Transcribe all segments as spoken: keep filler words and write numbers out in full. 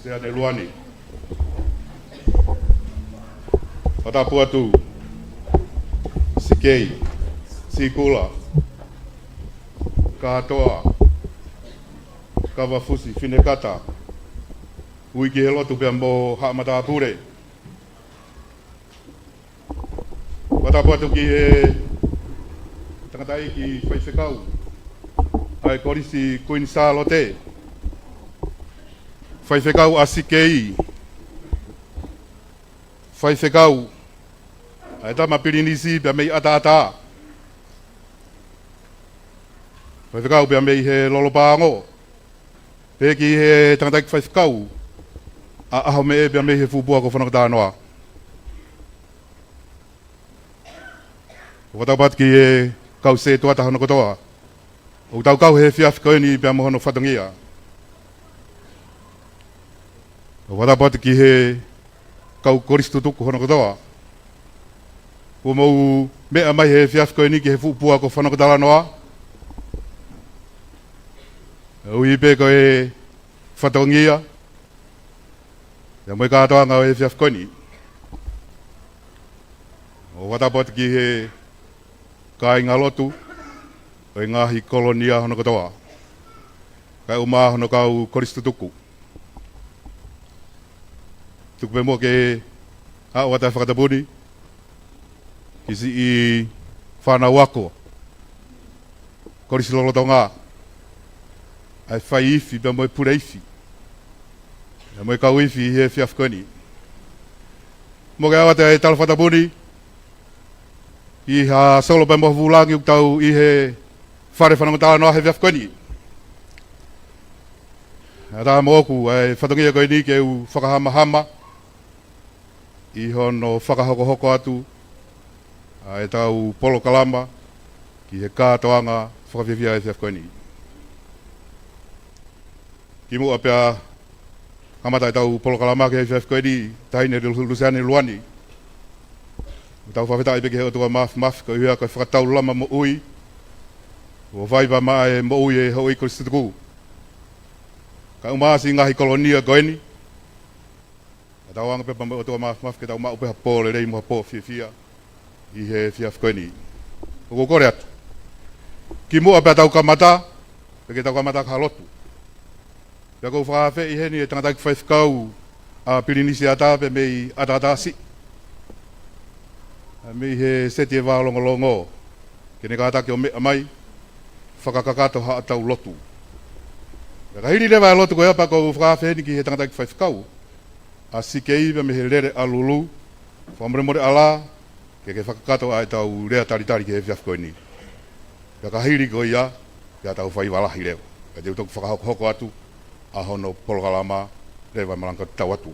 Siane Luani. Fakatapu atu, Sikei, Sikula, Kātoa, Kavafusi, Finekata, Uikihelotu pea mo Haʻa Matāpule. Fakatapu atu ki he tangataʻeiki faifekau ʻa e Kolisi Kuini Sālote, faifekau ʻa Sikei, faifekau ʻa e tama Pilinisi pea mei ʻAtaʻatā, faifekau pea mei he Lolopaongo, pea ki he tangataʻeiki faifekau ʻa ʻAhomeʻe pea mei he fuʻu pua ko Fanakotalanoa. ʻOku fakatapu atu ki he kau sētuata hono kotoa ʻoku tau kau he efiafi ko eni pea mo hono fatongia. ʻOku fakatapu atu ki he kau kolisi tutuku hono kotoa kuo mou meʻa mai he efiafi ko eni ki he fuʻu pua ko Fanakotalanoa. ʻUhi pē ko e fatongia ia mo e kātoanga ʻo e efiafi ko eni. ʻOku fakatapu atu ki he kāingalotu ʻo e ngaahi kolonia hono kotoa, kae ʻumaʻā hono kau kolisi tutuku. Tuku pē muʻa ke aʻu atu e fakatapu ni ki siʻi fānau ako Kolisi Lolotonga, ʻa e fai ifi pea mo e pule ifi pea mo e kau ifi ʻi he efiafi ko eni. Mo ke aʻu atu e tala fakatapu ni ki ha solo pea mo ha vūlangi ʻoku tau ʻi he fale Fanakotalanoa he efiafi ko eni. ʻA tā moʻoku ʻa e fatongia ko eni ke u fakahamahama ʻi hono fakahokohoko atu ʻa e tau polokalama ki he kātoanga fakafiefia he efiafi ko eni. Kimuʻa pea kamata e tau polokalama ki he efiafi ko eni, Taʻahine Lu-, Luseane Luani, ʻoku tau fakafetaʻi pē ki he ʻOtua Māfimafi koeʻuhi ko e fakataulama moʻui ʻoku fai pea maʻa e moʻui e houʻeiki kolisi tutuku, kae ʻumaʻā siʻi ngaahi kolonia ko eni. Ka tau anga pē pea mo e ʻOtua Māfimafi ke tau maʻu pē ha pō lelei mo ha pō fiefia ʻi he efiafi ko eni. ʻOku ou kole atu kimuʻa pea tau kamata, pea ke tau kamata ʻaki ha lotu. Pea ʻoku ou fakaafeʻi heni e tangataʻeiki faifekau ʻa Pilinisi ʻAta pea mei ʻAtaʻatā Siʻi, mei he seti e vā longolongo, ke ne kātaki ʻo meʻa mai fakakakato haʻatau lotu. Pea ka hili leva e lotu ko ia pea ʻoku ou fakaafeʻi heni ki he tangataʻeiki faifekau ʻa Sikei pea mei he Lele ʻa Lulu, fakamolemole ʻalā ke ke fakakakato ʻa e tau lea talitali ki he efiafi ko eni. Pea ka hili ko ia, pea tau fai vālahi leva. Pea te u toki fakahokohoko atu ʻa hono polokalama leva e malanga ka tau atu.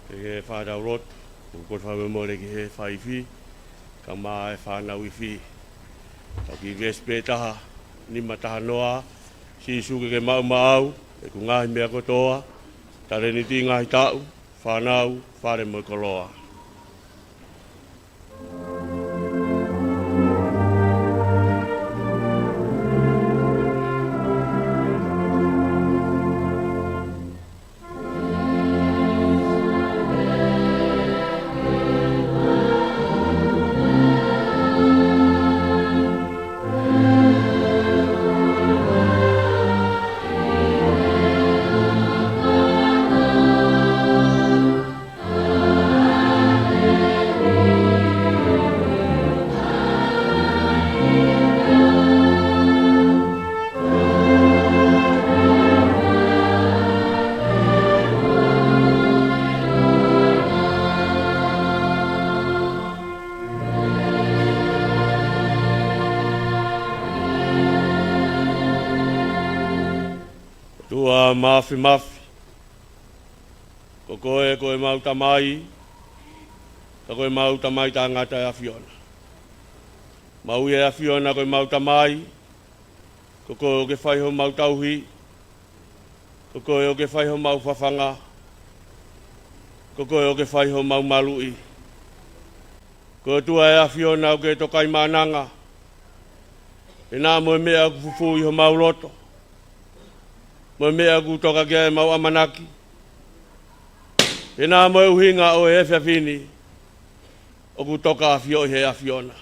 Ke ke fātau lotu, ʻoku ou fakamolemole ki he fai ifi, kae ʻumaʻā e fānau ifi. Tau kiʻi veesi pē taha, nima taha noa, Sīsū ke ke maʻu maʻau, ʻeku ngaahi meʻa kotoa, talēniti ngaahi taʻu, fānau, fale mo e koloa. ʻOtua Māfimafi, ko koe ko ʻemau Tamai, ka ko ʻemau Tamai taʻengata e ʻAfiona. Mau ui e ʻAfiona ko ʻemau Tamai, ko koe ʻoku ke fai homau tauhi, ko koe ʻoku ke fai homau fafanga, ko koe ʻoku ke fai homau maluʻi. Ko e ʻOtua e ʻAfiona ʻoku ke tokaimaʻananga, Pea mo e meʻa ʻoku fufū ʻi homau loto, mo e meʻa ʻoku toka ki ai ʻemau ʻamanaki, pea mo e ʻuhinga ʻo e efiafi ni ʻoku toka ʻafioʻi he ʻAfiona.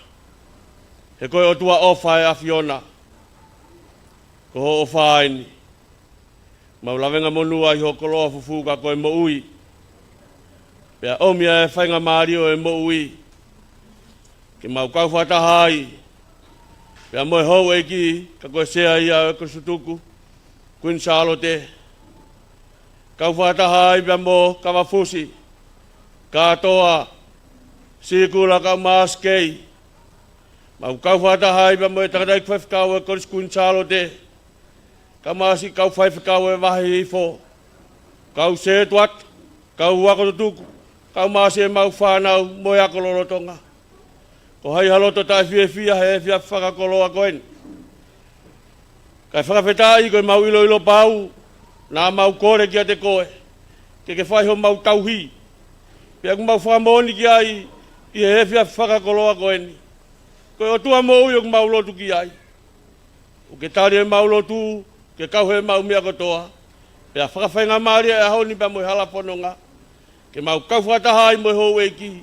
He ko e ʻOtua ʻofa ʻa e ʻAfiona, ko hoʻo ʻofa eni. Mau lavengamonū ai ho koloa fufū ka ko e moʻui, pea ʻomi ʻa e faingamālie ʻo e moʻui ke mau kau fakataha ai pea mo e houʻeiki, ka ko e Sea ia ʻo e Kolisi Tutuku, Kuini Sālote. Kau fakataha ai pea mo Kavafusi, Kātoa, Sīkula kae ʻumaʻā Sikei. Mau kau fakataha ai pea mo e tangataʻeiki faifekau ʻo e Kolisi Kuini Sālote, kae ʻumaʻā siʻi kau faifekau ʻo e Vahe Hihifo, kau sētuata, kau ako tutuku, kae ʻumaʻā siʻemau fānau mo e ako lolotonga. Ko hai ha loto taʻefiefia he efiafi fakakoloa ko eni? Kae fakafetaʻi ko ʻemau ʻiloʻilo pau naʻa mau kole kiate koe ke ke fai homau tauhi, pea ʻoku mau fakamoʻoni ki ai ʻi he efiafi fakakoloa ko eni. Ko e ʻOtua moʻui ʻoku mau lotu ki ai, ʻoku ke tali ʻemau lotu ke kau heʻemau meʻa kotoa. Pea fakafaingamālie ʻa e ʻaho ni pea mo e hala fononga ke mau kau fakataha ai mo e houʻeiki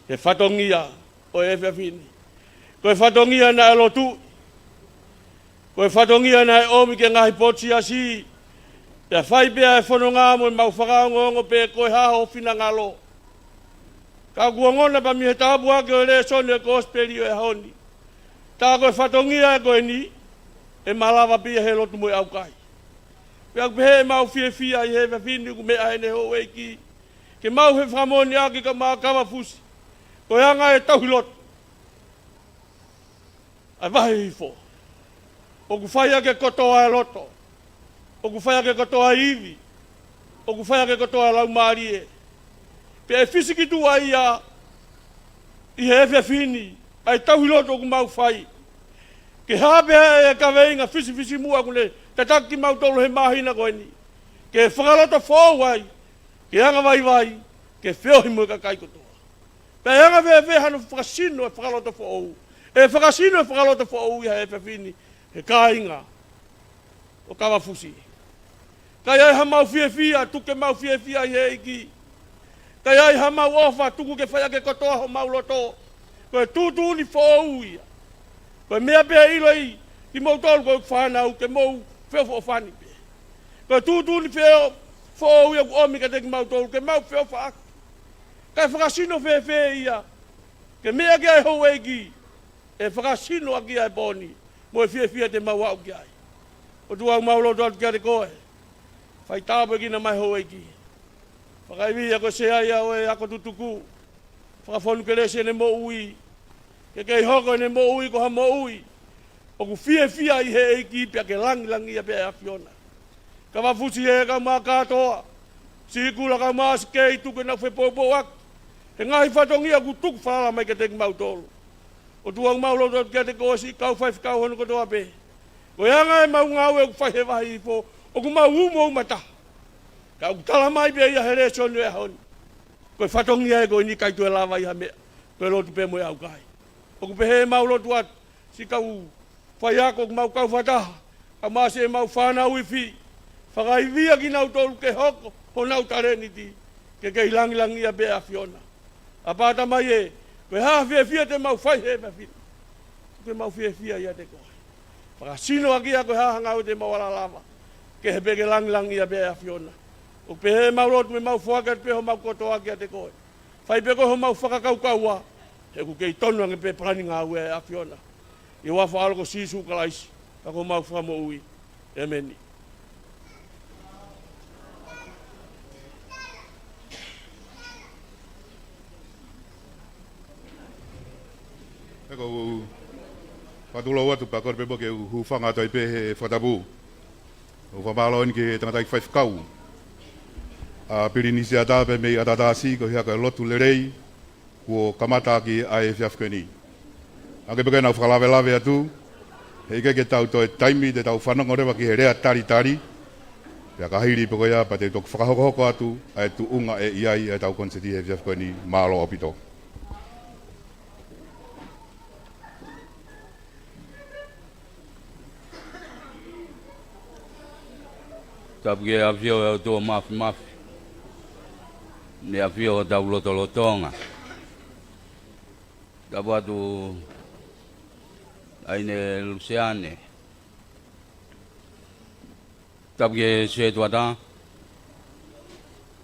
he fatongia ʻo e efiafi ni. Ko e fatongia naʻe lotu, ko e fatongia naʻe ʻomi ki he ngaahi potu siasi, pea fai pē ʻa e fononga mo ʻemau fakaongoongo pe ko e hā ho finangalo. Ka ʻoku ongona pea mei he tāpuaki ʻo e lēsoni ʻo e kosipeli ʻo e ʻaho ni, tā ko e fatongia ko eni ʻe malava pē ia he lotu mo e ʻaukai. Pea ʻoku pehē ʻemau fiefia ʻi he efiafi ni ʻoku meʻa ʻa e houʻeiki ke mau fefakamoʻoniʻaki kae ʻumaʻā Kavafusi ko e anga e tauhi lotu ʻa e Vahe Hihifo. ʻOku fai ʻaki e kotoa e loto, ʻoku fai ʻaki e kotoa e ivi, ʻoku fai ʻaki e kotoa e laumālie. Pea ʻe fisikituʻa ia ʻi he efiafi ni ʻa e tauhi lotu ʻoku mau fai, ke hā pē ʻa e kaveinga fisifisimuʻa ʻoku ne tataki kimautolu he māhina ko eni, ke fakalotofoʻou ai, ke anga vaivai, ke feohi mo e kakai kotoa. Pea ʻe anga fēfē hano fakasino e fakalotofoʻou? ʻE fakasino e fakalotofoʻou ia he efiafi ni he kāinga ʻo Kavafusi. Ka ʻi ai haʻamau fiefia, tuku ke mau fiefia ʻi he ʻEiki. Ka ʻi ai haʻamau ʻofa, tuku ke fai ʻaki e kotoa homau loto. Ko e tuʻutuʻuni foʻou ia. Ko e meʻa pē ʻe ʻiloʻi kimoutolu ko e fānau, ke mou feʻofoʻofani pē. Ko e tuʻutuʻuni feʻo-, foʻou ia ʻoku ʻomi kiate kimautolu ke mau feʻofaʻaki. Kae fakasino fēfē ia ke meʻa ki ai e houʻeiki, ʻe fakasino ʻaki ia e pō ni mo e fiefia te mau aʻu ki ai? ʻOtua, ʻoku mau lotu atu kiate koe, fai tāpuekina mai e houʻeiki. Fakaivia ko e Sea ia ʻo e ako tutuku, fakafonu kelesi ʻene moʻui, ke kei hoko ʻene moʻui ko ha moʻui ʻoku fiefia ʻi he ʻEiki pea ke langilangiʻia pē ʻa e ʻAfiona. Kavafusi ē kae ʻumaʻā Kātoa, Sīkula kae ʻumaʻā Sikei, tuku ke nau fepoupouaki he ngaahi fatongia ʻoku tuku falala mai kiate kimautolu. ʻOtua, ʻoku mau lotu atu kiate koe, siʻi kau faifekau hono kotoa pē. Ko e anga ʻemau ngāue ʻoku fai he Vahe Hihifo, ʻoku mau umouma taha. Ka ʻoku tala mai pē ia he lēsoni ʻo e ʻaho ni, ko e fatongia ē ko eni ʻikai toe lava ʻi ha meʻa, toe lotu pē mo e ʻaukai. ʻOku pehē ʻemau lotu atu, siʻi kau faiako ʻoku mau kau fakataha, kae ʻumaʻā siʻemau fānau ifi, fakaivia kinautolu ke hoko honau talēniti ke kei langilangiʻia pē ʻa e ʻAfiona. ʻApā Tamai ē, ko e hā ha fiefia te mau fai he efiafi ni, tuku ke mau fiefia ʻiate koe. Fakasino ʻaki ia ko e hā ha ngāue te mau ala lava, kehe pē ke langilangiʻia pē ʻa e ʻAfiona. ʻOku pehē ʻemau lotu, pea mau foaki atu pē homau kotoa kiate koe. Fai pē koe homau fakakaukaua, he ʻoku kei tonu ange pē palani ngāue ʻa e ʻAfiona. ʻI he huafa ʻo ho ʻAlo ko Sīsū Kalaisi, ka ko homau Fakamoʻui. ʻĒmeni. ʻE, ʻoku ou fakatulou atu pea kole pē muʻa ke u hūfanga atu ai pē he fakatapu. ʻOku ou fakamālō eni ki he tangataʻeiki faifekau ʻa Pilinisi ʻAta pea mei ʻAtatasi, koeʻuhi ko e lotu lelei kuo kamata ʻaki ʻa e efiafi ko eni. Hangē pē ko ʻenau fakalavelave atu, heʻikai ke tau toe taimi te tau fanongo leva ki he lea talitali, pea ka hili pē ko ia pea te u toki fakahokohoko atu ʻa e tuʻunga ʻe ʻi ai ʻetau konisēti he efiafi ko eni. Mālō ʻaupito. Tapu ki he ʻAfio ʻo e ʻOtua Māfimafi, ʻi he ʻafio ʻo hotau lotolotonga. Tapu atu ʻAine Luseane. Tapu ki he setuata.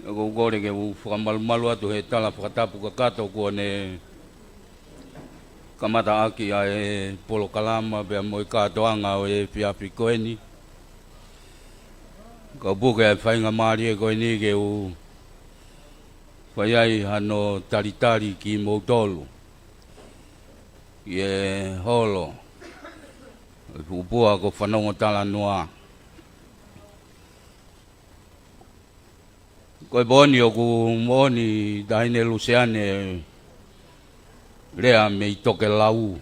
ʻOku ou kole ke u fakamalumalu atu he tala fakatapu kakato kuo ne kamataʻaki ʻa e polokalama pea mo e kātoanga ʻo e efiafi ko eni. Kau puke ʻa e faingamālie ko eni ke u fai ai hano talitali kimoutolu ʻi he holo ʻo e fuʻu pua ko Fanongo Talanoa. Ko e pō ni ʻoku moʻoni Taʻahine Luseane, lea mei tokelau.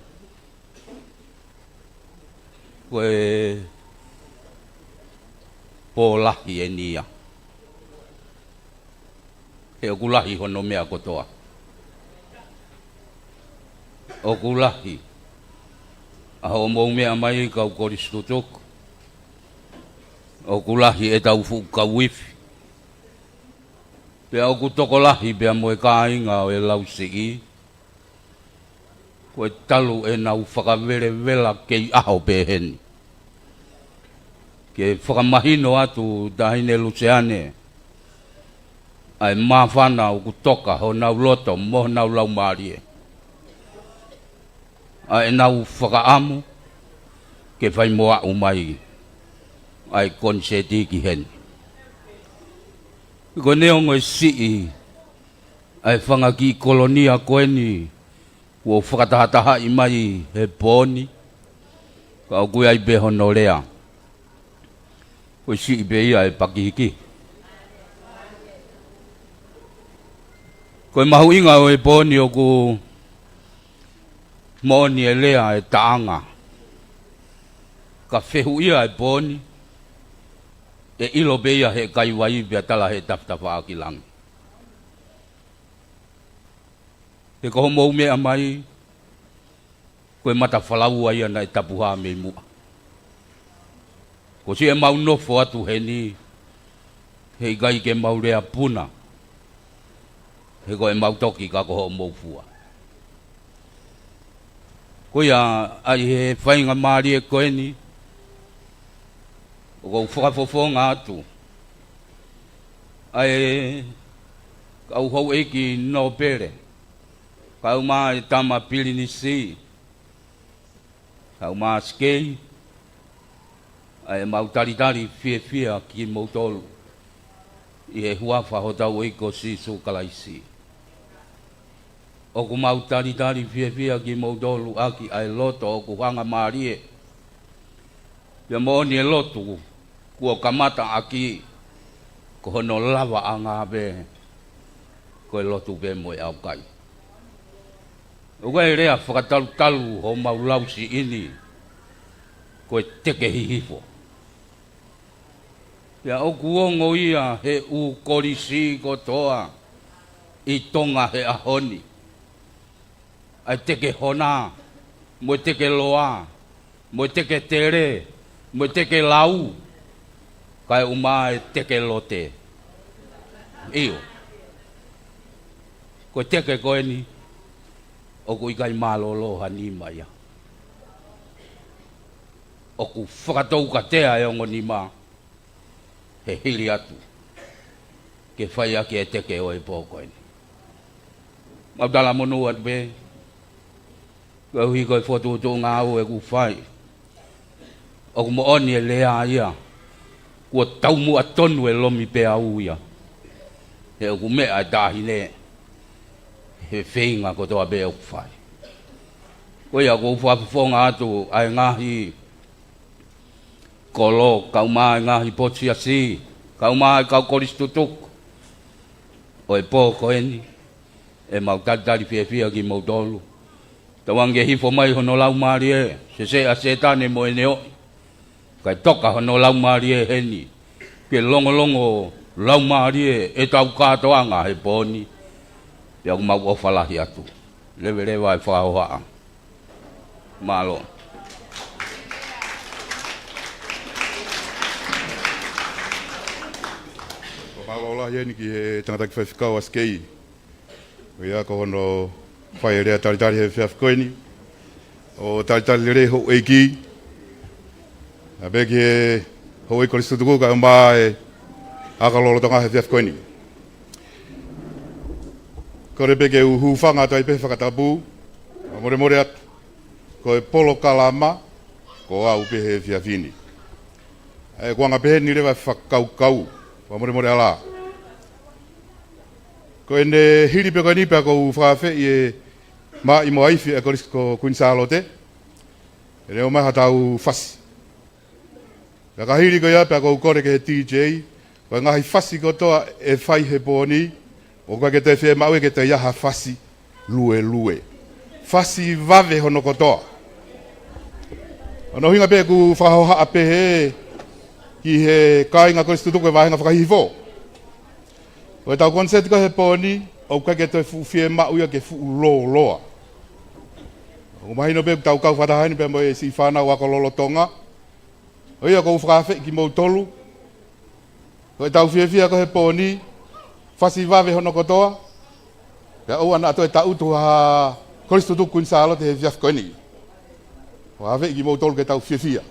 Ko e pō lahi eni ia. He ʻoku lahi hono meʻa kotoa. ʻOku lahi ʻa hoʻomou meʻa mai kau kolisi tutuku. ʻOku lahi ʻetau fuʻu kau ifi. Pea ʻoku tokolahi pea mo e kāinga ʻo e Lausiʻi. Ko e talu ʻenau fakavelevela kei ʻaho peheni. Ke fakamahino atu Taʻahine Luseane, ʻa e māfana ʻoku toka honau loto mo honau laumālie. ʻA ʻenau fakaʻamu ke fai mo aʻu mai ʻa e konisēti ki heni. Ko e neongo e siʻi ʻa e fanga kiʻi kolonia ko eni kuo fakatahatahaʻi mai he pō ni, ka ʻoku ʻi ai pē hono lea. Ko e siʻi pē ia ʻe pakihikihi. Ko e mahuʻinga ʻo e pō ni ʻoku moʻoni e lea ʻe taʻanga. Ka fehuʻia e pō ni, ʻe ʻilo pē ia he kaivai pea tala he tafatafaʻaki langi. He ko hoʻomou meʻa mai, ko e mata falaua ia naʻe tapuhā mei muʻa. Ko siʻemau nofo atu heni, he ʻikai ke mau lea puna. He ko ʻemau toki ka ko hoʻomou fua. Ko ia ai he faingamālie ko eni, ʻoku ou fakafofonga atu ʻa e kau houʻeiki nōpele, kau mai e tama pilinisi, kau mai Sikei, ʻa ʻemau talitali fiefia kimoutolu ʻi he huafa hotau ʻEiki ko Sīsū Kalaisi. ʻOku mau talitali fiefia kimoutolu ʻaki ʻa e loto ʻoku hangamālie. Pea moʻoni e lotu kuo kamataʻaki, ko hono lavaʻanga pē ko e lotu pē mo e ʻaukai. ʻOku ʻi ai e lea fakatalutalu homau Lausiʻi ni, ko e teke hihifo. Pea ʻoku ongo ia he ʻū kolisi kotoa ʻi Tonga he ʻaho ni. ʻA e teke hona, mo e teke loa, mo e teke tele, mo e teke lau, kae ʻumaʻā e teke lote. ʻIo. Ko e teke ko eni, ʻoku ʻikai mālōlō ha nima ia. ʻOku fakatoukatea e ongo nima he hili atu ke fai ʻaki e teke ʻo e pō ko eni. Mau talamonū atu pē, koeʻuhi ko e fokotuʻutuʻu ngāue ʻoku fai. ʻOku moʻoni e lea ia, kuo taumuʻa tonu e lomi peau ia. He ʻoku meʻa e taʻahine he feinga kotoa pē ʻoku fai. Ko ia ʻoku ou fakafofonga atu ʻa e ngaahi kolo, kau mai e ngaahi potu siasi, kau mai e kau kolisi tutuku ʻo e pō ko eni, ʻemau talitali fiefia kimoutolu. Tauange ke hifo mai hono laumālie, seseʻe ʻa Sētane mo ʻene ʻoʻi, kae toka hono laumālie heni, ke longolongo laumālie ʻetau kātoanga he pō ni. Pea ʻoku mau ʻofa lahi atu. Leveleva e fakahohaʻa. Mālō. Mālō lahi eni ki he tangataʻeiki faifekau ʻa Sikei. ʻOku ʻi ai ko hono fai e lea talitali he efiafi ko eni. ʻO talitali lelei houʻeiki. ʻA pē ki he houʻeiki kolisi tutuku kae ʻumaʻā e ʻaho lolotonga he efiafi ko eni. Kole pē ke u hūfanga atu ai pē he fakatapu. Fakamolemole atu. Ko e polokalama, ko au pē he efiafi ni. ʻA ia ʻoku anga peheni leva e fakakaukau, fakamolemole ʻalā. Ko ʻene hili pē ko eni pea ʻoku ou fakaafeʻi e Maʻimoaifi ʻa e Kolisi ko Kuini Sālote, ke ne ʻomai haʻatau fasi. Pea ka hili ko ia pea ʻoku ou kole ki he D J, ko e ngaahi fasi kotoa ʻe fai he pō ni, ʻoku ʻikai ke toe fiemaʻu ia ke toe ʻi ai ha fasi luelue. Fasi vave hono kotoa. Ko hono ʻuhinga pē ʻoku ou fakahohaʻa pehē ki he kāinga kolisi tutuku e vāhenga fakahihifo. Ko ʻetau koniseti ko ē he pō ni, ʻoku ʻikai ke toe fuʻu fiemaʻu ia ke fuʻu lōloa. ʻOku mahino pē ʻoku tau kau fakataha eni pea mo e siʻi fānau ako lolotonga. ʻA ia ʻoku ou fakaafeʻi kimoutolu. Ko ʻetau fiefia ko ē he pō ni, fasi vave hono kotoa. Pea ʻoua naʻa toe tangutu ha kolisi tutuku Kuini Sālote he efiafi ko eni. ʻOku ou fakaafeʻi kimoutolu ke tau fiefia.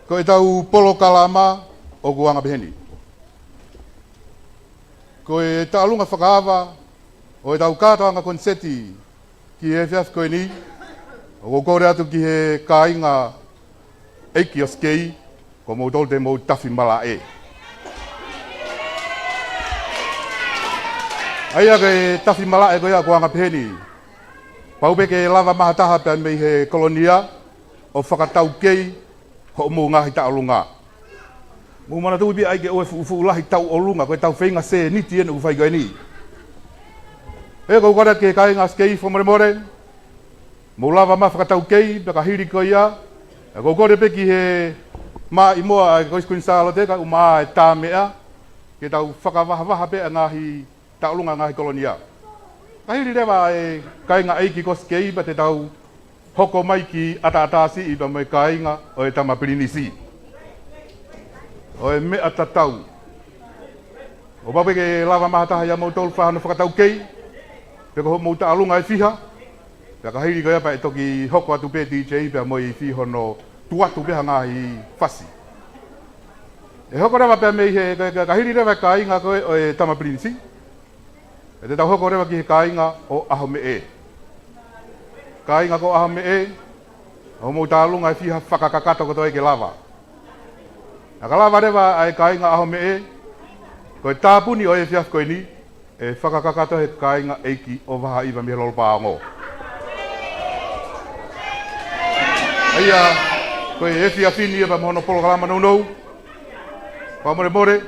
Ko ʻetau polokalama ʻoku anga peheni. Ko e tauʻolunga fakaava ʻo ʻetau kātoanga koniseti ki he efiafi ko eni, ʻoku ou kole atu ki he kāinga ʻeiki ʻo Sikei, ko moutolu te mou tafi malaʻe. ʻA ia ko e tafi malaʻe ko ia ʻoku anga peheni. Pau pē ke lava mai ha taha pea mei he kolonia ʻo fakataukei hoʻomou ngaahi tauʻolunga. Mou manatuʻi pē ʻai ke ʻoua ʻe fuʻu fuʻu lahi tauʻolunga, ko ʻetau feinga sēniti eni ʻoku fai ko eni. ʻA ia ʻoku ou kole ki he kāinga Sikei fakamolemole, mou lava mai fakataukei, pea ka hili ko ia, ʻoku ou kole pē ki he maʻimoa ʻa e Kolisi Kuini Sālote kae ʻumaʻā e Tāmeʻa, ke tau fakavahavaha pē ʻa e ngaahi tauʻolunga ngaahi kolonia. Ka hili leva e kāinga ʻeiki ko Sikei pea te tau hoko mai ki ʻAtaʻatā Siʻi pea mo e kāinga ʻo e Tama Pilinisi. ʻO e meʻa tatau. ʻOku pau pē ke lava mai ha taha ʻia moutolu fai hano fakataukei. Pe ko hoʻomou tauʻolunga ʻe fiha. Pea ka hili ko ia pea ʻe toki hoko atu pē D J pea mo e ifi hono tuʻu atu pē ha ngaahi fasi. ʻE hoko leva pē mei he, ka, ka, ka hili leva e kāinga ko ē ʻo e Tama Pilinisi. ʻE te tau hoko leva ki he kāinga ʻo ʻAhomeʻe. Kāinga ko ʻAhomeʻe, hoʻomou tauʻolunga ʻe fiha fakakakato kotoa ʻe ke lava. Naʻa ka lava leva ʻa e kāinga ʻAhomeʻe, ko e tāpuni ʻo e efiafi ko eni, ʻe fakakakato he kāinga ʻeiki ʻo Vahaʻiva mei he Lolo Paongo. ʻA ia, ko e efiafi ni ʻe pea mo hono polokalama nounou. Fakamolemole,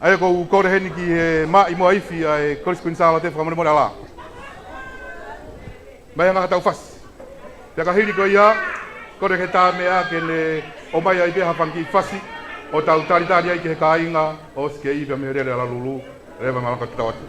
ʻa ia ʻoku ou kole heni ki he maʻimoa ifi ʻa e Kolisi Kuini Sālote fakamolemole ʻalā. Mai ha ngaahi tau fasi. Pea ka hili ko ia, kole ki he Tāmeʻa ke ne ʻomai ai pē ha fanga kiʻi fasi, ʻo tau talitali ai ki he kāinga ʻo Sikei pea mei he Lele ʻAlalulu, leva malanga tatau atu.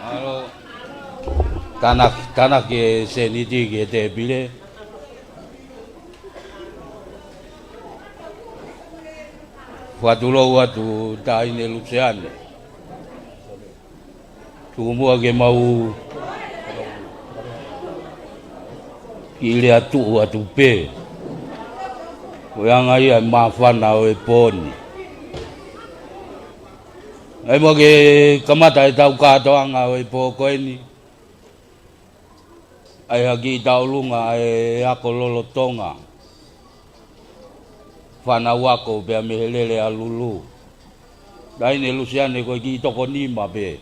Mālō. Tānaki, tānaki e sēniti ki he tēpile. Fakatulou atu Taʻahine Luseane. Tuku muʻa ke mau kiʻi lea tuʻu atu pē. Ko e anga ia e māfana ʻo e pō ni. ʻAi muʻa ke kamata ʻetau kātoanga ʻo e pō ko eni. ʻAi ha kiʻi tauʻolunga ʻa e ako lolotonga. Fānau ako pea mei he lele ʻa Lulu. Taʻahine Luseane ko e kiʻi toko nima pē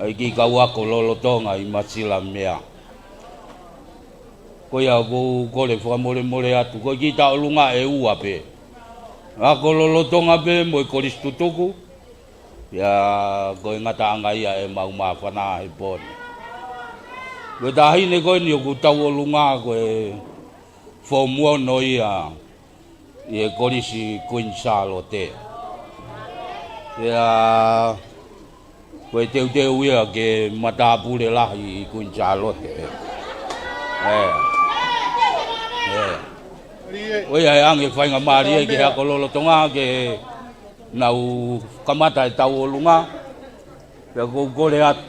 ʻa e kiʻi kau ako lolotonga ʻi Masilamea. Ko ia ʻoku ou kole fakamolemole atu, ko e kiʻi tauʻolunga ʻe ua pē. Ako lolotonga pē mo e kolisi tutuku. Ia, ko e ngataʻanga ia ʻemau māfana he pō ni. Ko e taʻahine ko eni ʻoku tauʻolunga ko e foomu ono ia ʻi he Kolisi Kuini Sālote. Ia, ko e teuteu ia ke matāpule lahi ʻi Kuini Sālote. ʻE. ʻE. ʻOku ʻi ai e anga e faingamālie ki he ako lolotonga ke nau kamata e tauʻolunga. Pea ʻoku ou kole atu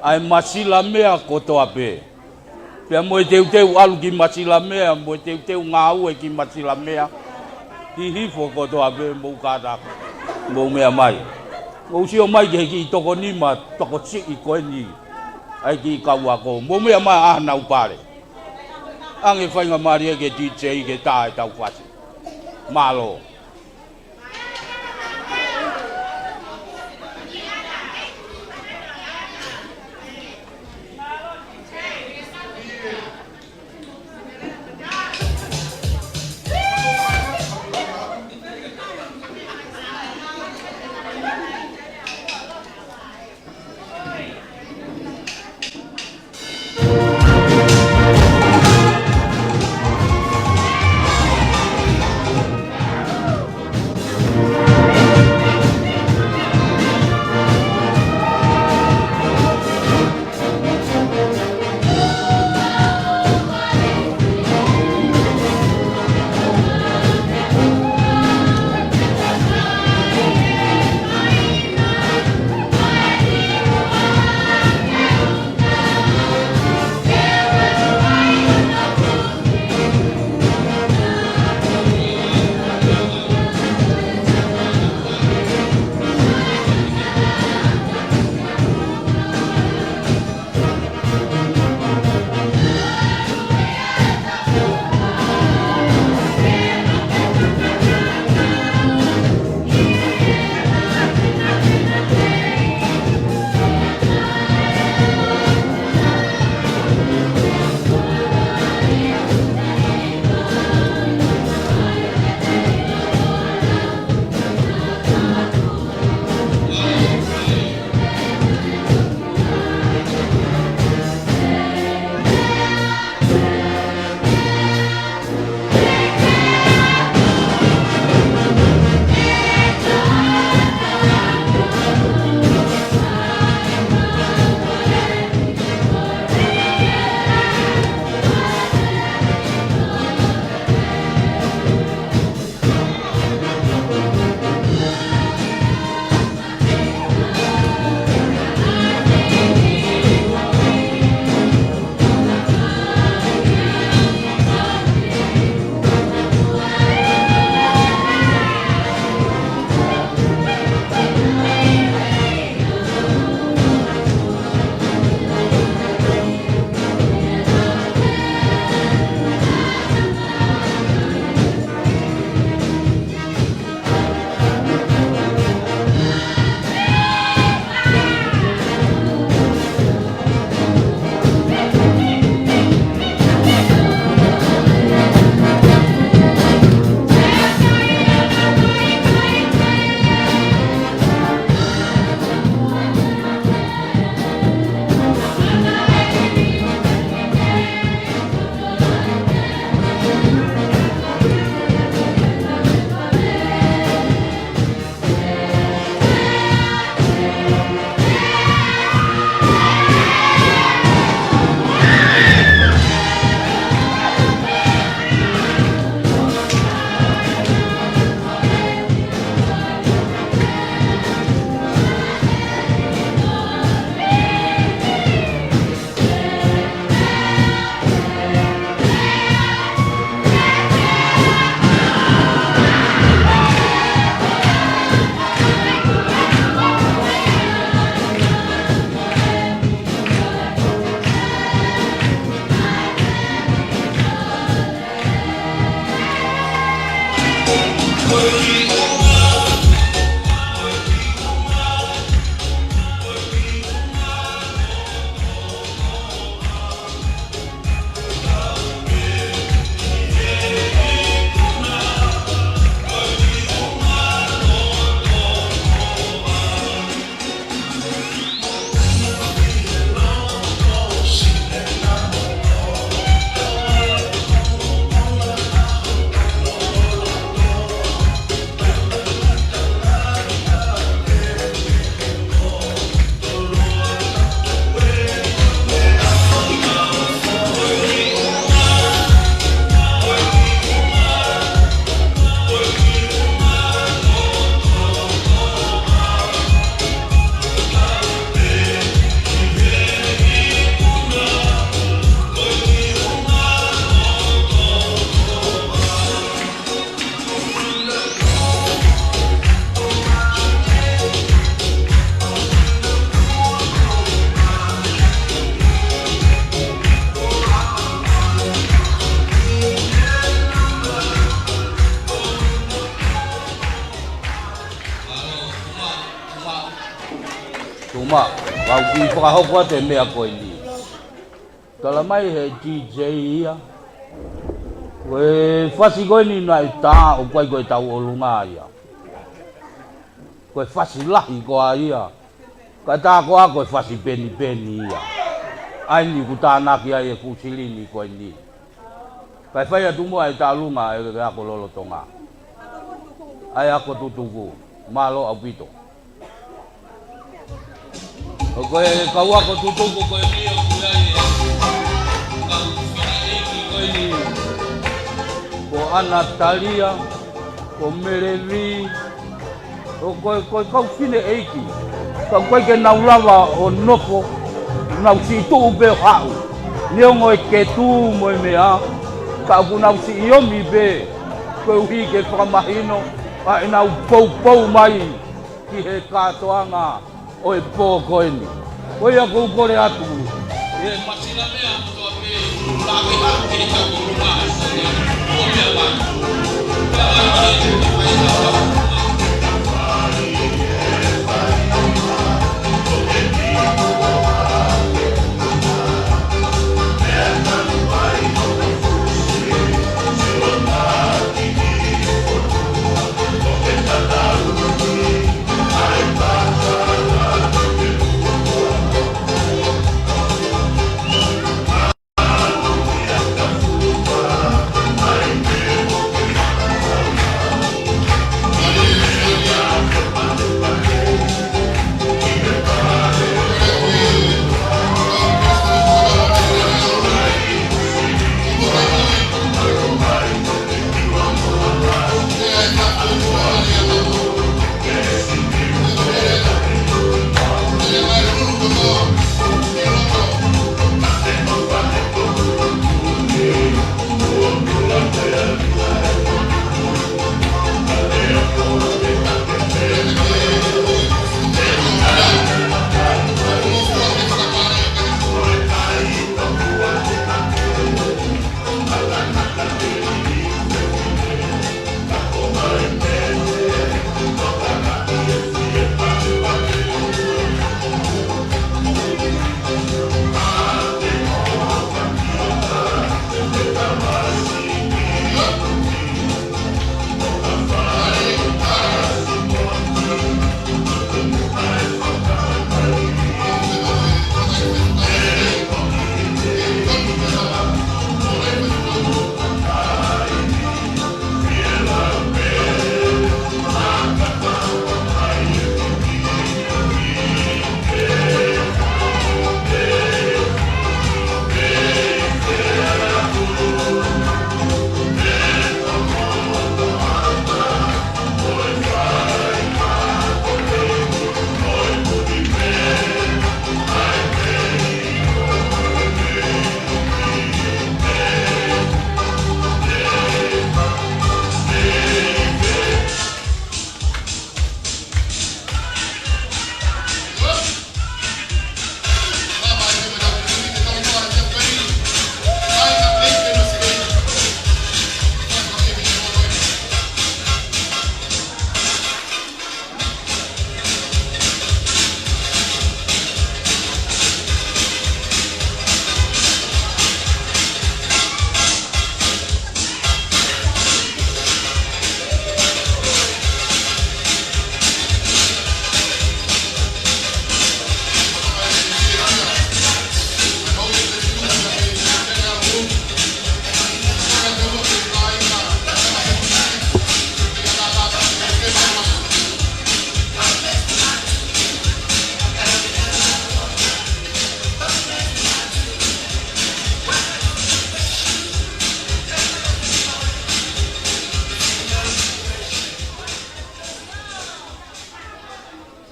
ʻa e masilamea kotoa pē. Pea mo e teuteu ʻalu ki masilamea, mo e teuteu ngāue ki masilamea. Hihifo kotoa pē mou kātaki, mou meʻa mai. Mou sio mai ki he kiʻi toko nima, toko siʻi ko eni. ʻA e kiʻi kau ako, mou meʻa mai ʻa nau pale. Anga e faingamālie ki he DJ ke tā e tau fasi. Mālō. Kau kiʻi fakahoko atu e meʻa ko eni. Tala mai he D J ia, ko e fasi ko eni naʻe tā ʻoku ʻikai ko e tau ʻolunga ia. Ko e fasi lahi ko ia. Ka tā ko ā ko e fasi penipeni ia. ʻA eni ʻoku tānaki ai e fuʻu silini ko eni. Kae fai atu muʻa e tau ʻolunga e ako lolotonga. ʻA e ako tutuku. Mālō ʻaupito. ʻO ko e kau ako tutuku ko eni ʻoku ʻi ai e kau fineʻeiki ko eni. Ko ʻAna Talia, ko Melevi, ʻo ko e, ko e kau fineʻeiki. Ka ʻoku ʻikai ke nau lava ʻo nofo, nau siʻi tuʻu pē ʻo haʻu. Neongo e ketu mo e meʻa, ka ʻoku nau siʻi ʻomi pē, koeʻuhi ke fakamahino ʻa ʻenau poupou mai ki he kātoanga ʻo e pō ko eni. Ko ia ʻoku ou kole atu. ʻE Masilamea kotoa pē, la ke hau ke tau ko la. Ko ia la.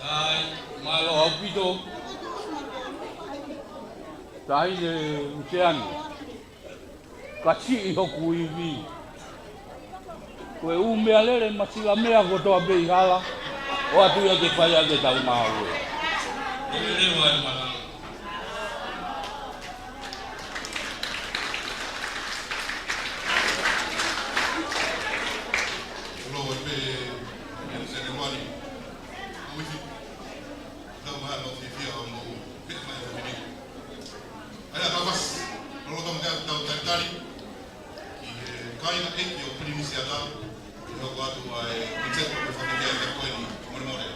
Sai, mālō ʻaupito. Taʻahine Luseane. Ka siʻi hoku ivi. Ko e ʻū meʻalele Masilamea kotoa pē ʻi hala, ʻoatu ia ke fai ʻaki e tau ngāue. Lelei ʻa e malanga. Koloa pē, ʻe Senewani. Uifi. Tau maha lau fiefia ʻo Ia ka, ʻi hono ʻoatu ʻa e konsepti ʻo e fakafeʻiloaki ko eni, molemole.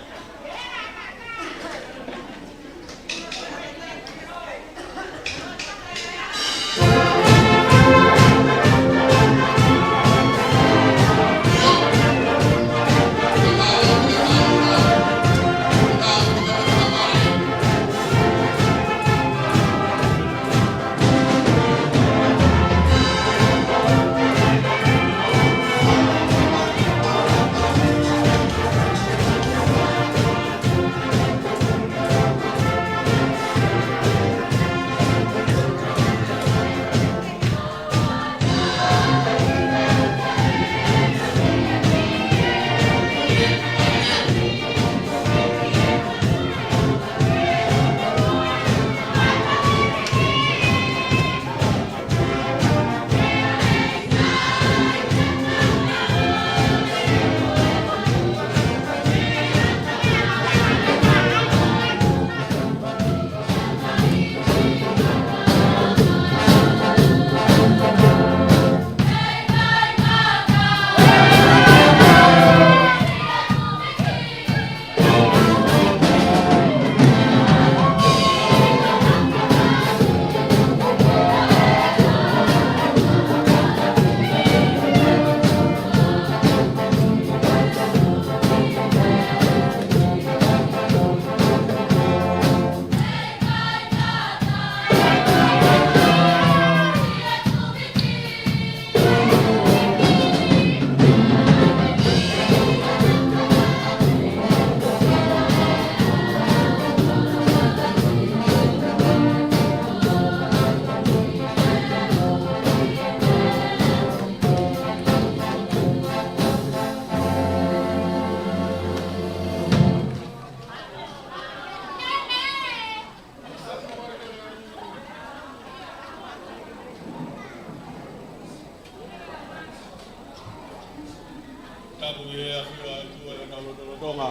Tapu ki he ʻafio ʻa e ʻOtua ʻi hotau lotolotonga.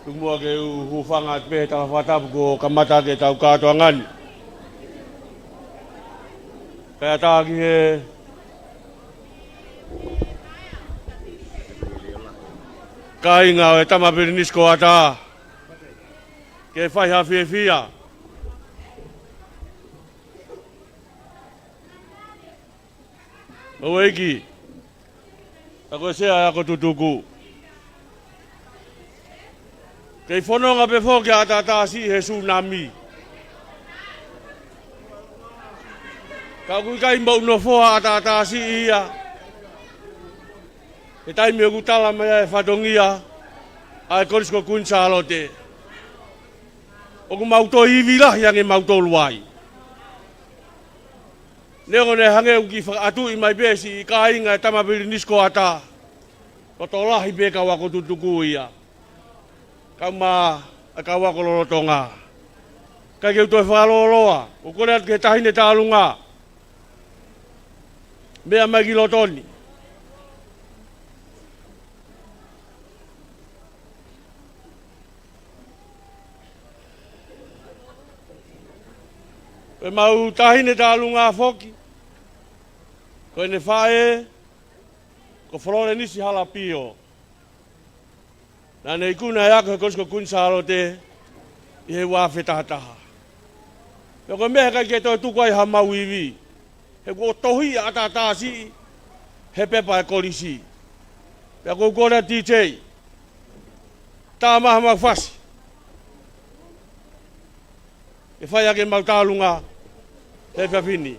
Tuku muʻa ke u hūfanga atu pē he tala fakatapu kuo kamata ʻaki ʻetau kātoanga ni. Kae ʻatā ki he kāinga ʻo e Tama Pilinisi ko ʻAtā ke fai ha fiefia. Houʻeiki, ʻa ko e Sea ʻa e Ako Tutuku. Kei fononga pē foki ʻa ʻAtatasi he sūnami. Ka ʻoku ʻikai moʻu nofoa ʻa ʻAtatasi ia he taimi ʻoku tala mai ai e fatongia ʻa e Kolisi ko Kuini Sālote. ʻOku mau toe ivi lahi ange mautolu ai. Neongo naʻe hangē ʻoku kiʻi fakaʻatuʻi mai pē siʻi kāinga e Tama Pilinisi ko ʻAtā, ko e tokolahi pē kau ako tutuku ia, kae ʻumaʻā e kau ako lolotonga. Kae ke u toe fakalōloa, ʻoku ou kole atu ki he Taʻahine Tālunga, meʻa mai ki loto ni. Ko ʻemau Taʻahine Tālunga foki, ko ʻene faʻē ko Fololenisi Halapio. Naʻa ne ikuna e ako he Kolisi ko Kuini Sālote ʻi he ua afe taha taha. Pea ko e meʻa he ʻikai ke toe tuku ai haʻamau ivi, he kuo tohi ʻa ʻAtatasi he pepa e kolisi. Pea ʻoku ou kole atu, DJ, tā mai haʻamau fasi ke fai ʻaki ʻemau tālunga he efiafi ni.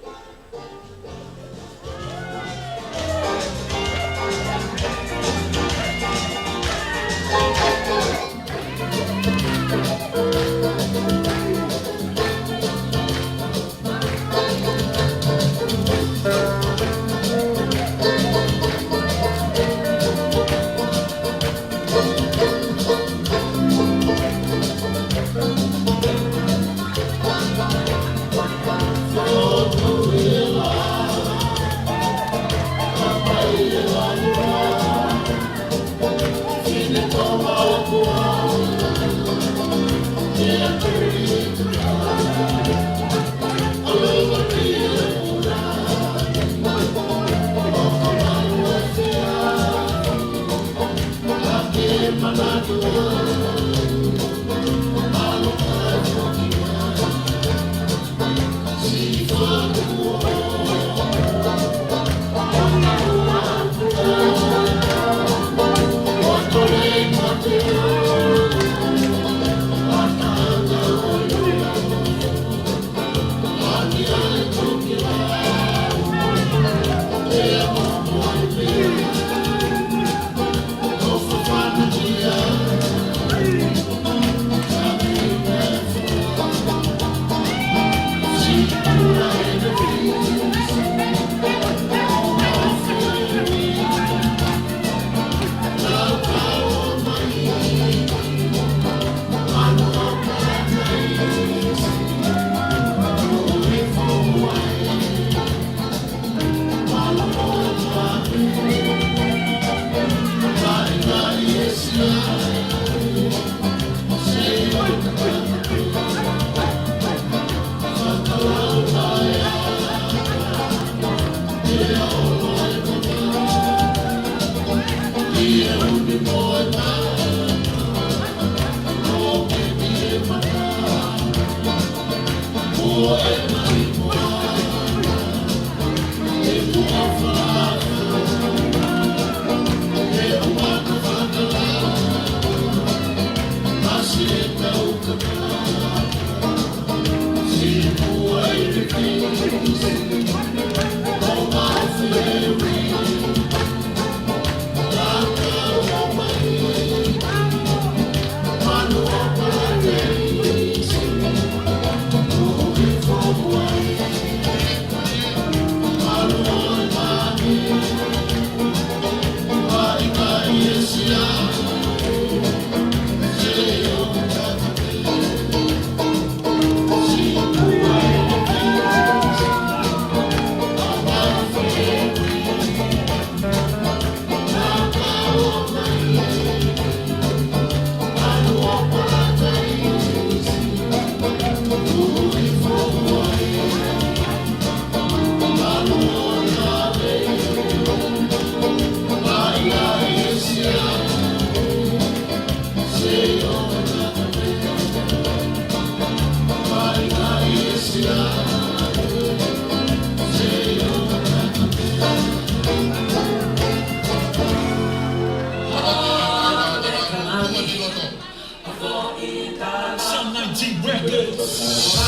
Some nineteen Records.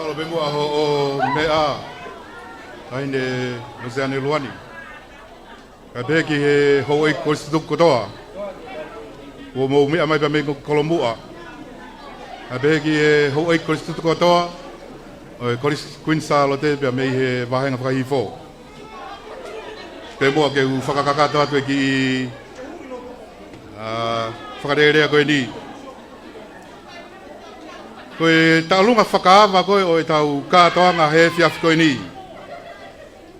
Mālō pē muʻa hoʻo meʻa, Taʻahine Losiane Luani. Kae pehē ki he houʻeiki kolisi tutuku kotoa. Kuo mou meʻa mai pea mei Kolomuʻa. ʻA pehē ki he houʻeiki kolisi tutuku kotoa ʻo e Kolisi Kuini Sālote pea mei he vāhenga fakahihifo. Pea muʻa ke u fakakakato atu e kiʻi, ā, fakalelea ko eni. Ko e taʻalunga fakaava ko ē ʻo ʻetau kātoanga he efiafi ko eni,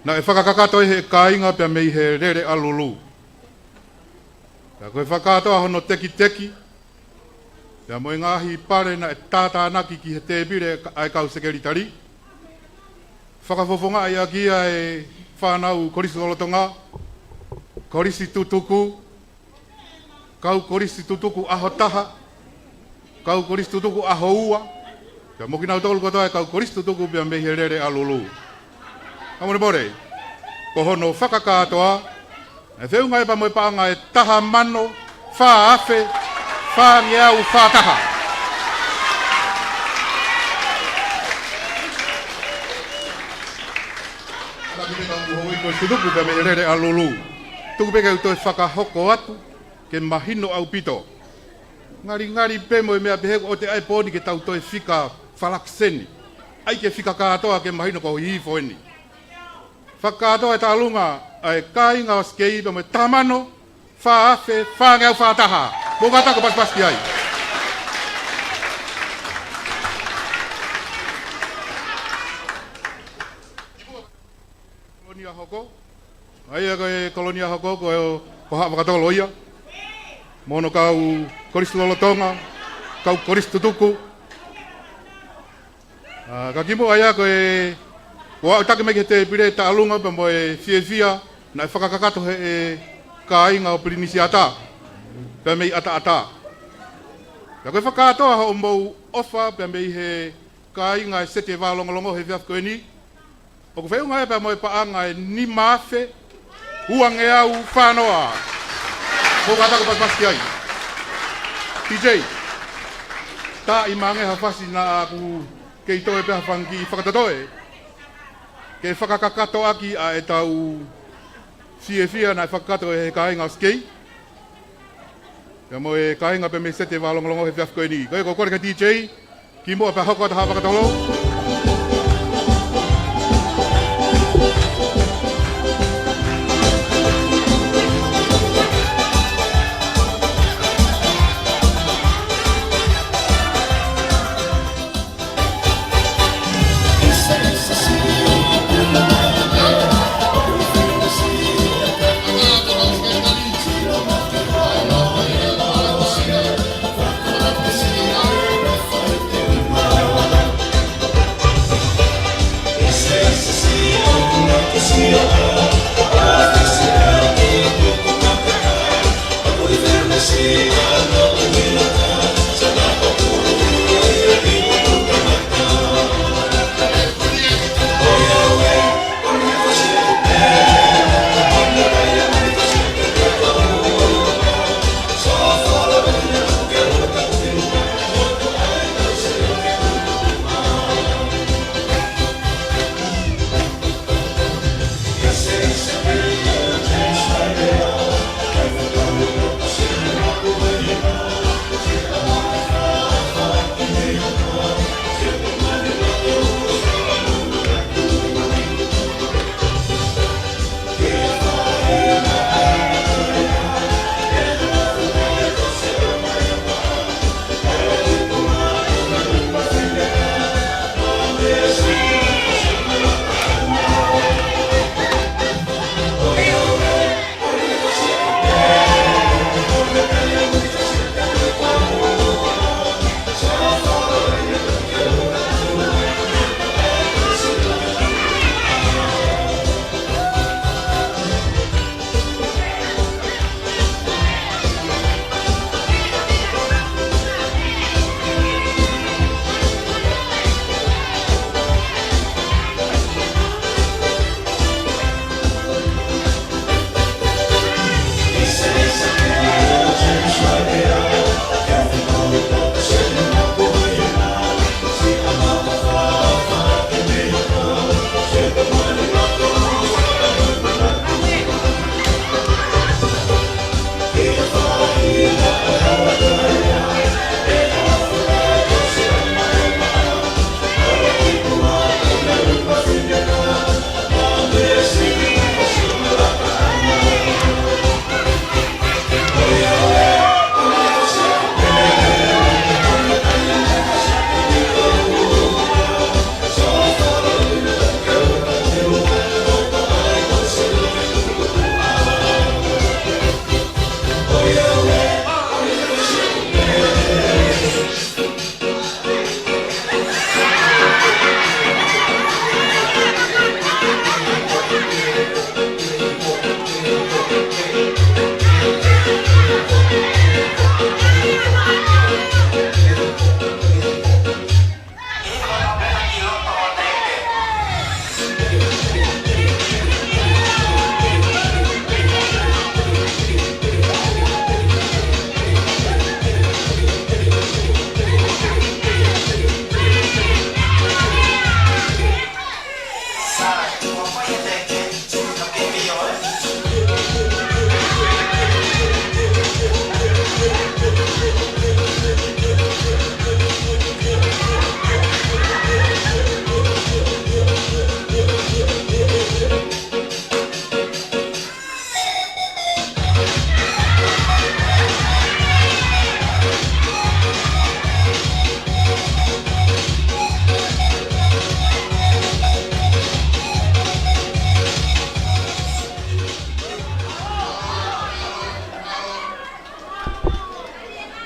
naʻe fakakakato ʻe he kāinga pea mei he Lele ʻAlulu. Ka ko e fakakātoa hono tekiteki, pea mo e ngaahi pale naʻe tātānaki ki he tēpile ʻa e kau sekelitali, fakafofongaʻi ʻaki ia e fānau kolisi lolotonga, kolisi tutuku, kau kolisi tutuku ʻaho taha, kau kolisi tutuku ʻaho ua, pea mo kinautolu kotoa e kau kolisi tutuku pea mei he Lele ʻAlulu. Ka molemole, ko hono fakakātoa, ʻe feʻunga ia pea mo e paʻanga ʻe taha mano, fā afe, fāngeau fā taha. Ka ki he kau houʻeiki kolisi tutuku pea mei he Lele ʻAlulu. Tuku pē ke u toe fakahoko atu, ke mahino ʻaupito. Ngalingali pē mo e meʻa pehē kuo ʻosi ʻai pō ni ke tau toe fika falakiseni. ʻAi ke fika kātoa ke mahino ko e hihifo eni. Fakakātoa e taʻalunga ʻa e kāinga ʻo Sikei pea mo e taha mano, fā afe, fāngeau fā taha. Mou kātaki ʻo pasipasi ki ai. Kolonia hoko. ʻA ia ko e kolonia hoko ko, ko Haʻa Vakatolo ia. Mo hono kau kolisi lolotonga, kau kolisi tutuku. Ā, ka kimuʻa ia ko e, ʻoku ou taki mai ki he tēpile taʻalunga pea mo e fiefia naʻe fakakakato ʻe he kāinga ʻo Pilinisiata pea mei ʻAtaʻata. Pea ko e fakakātoa hoʻomou ʻofa pea mei he kāinga e Sete Vālongolongo he efiafi ko eni, ʻoku feʻunga ia pea mo e paʻanga ʻe nima afe, uangeau fā noa. Mou kātaki ʻo pasipasi ki ai. T J, tā ʻi mānge ha fasi naʻa ku kei toe pē ha fanga kiʻi fakatotoe ke fakakakato ʻaki ʻa ʻetau fiefia naʻe fakakakato ʻe he kāinga ʻo Sikei pea mo e kāinga pea mei Sete Vālongolongo he efiafi ko eni. Ko ia, ko e kole ki he T J, kimuʻa pea hoko atu Haʻa Vakatolo.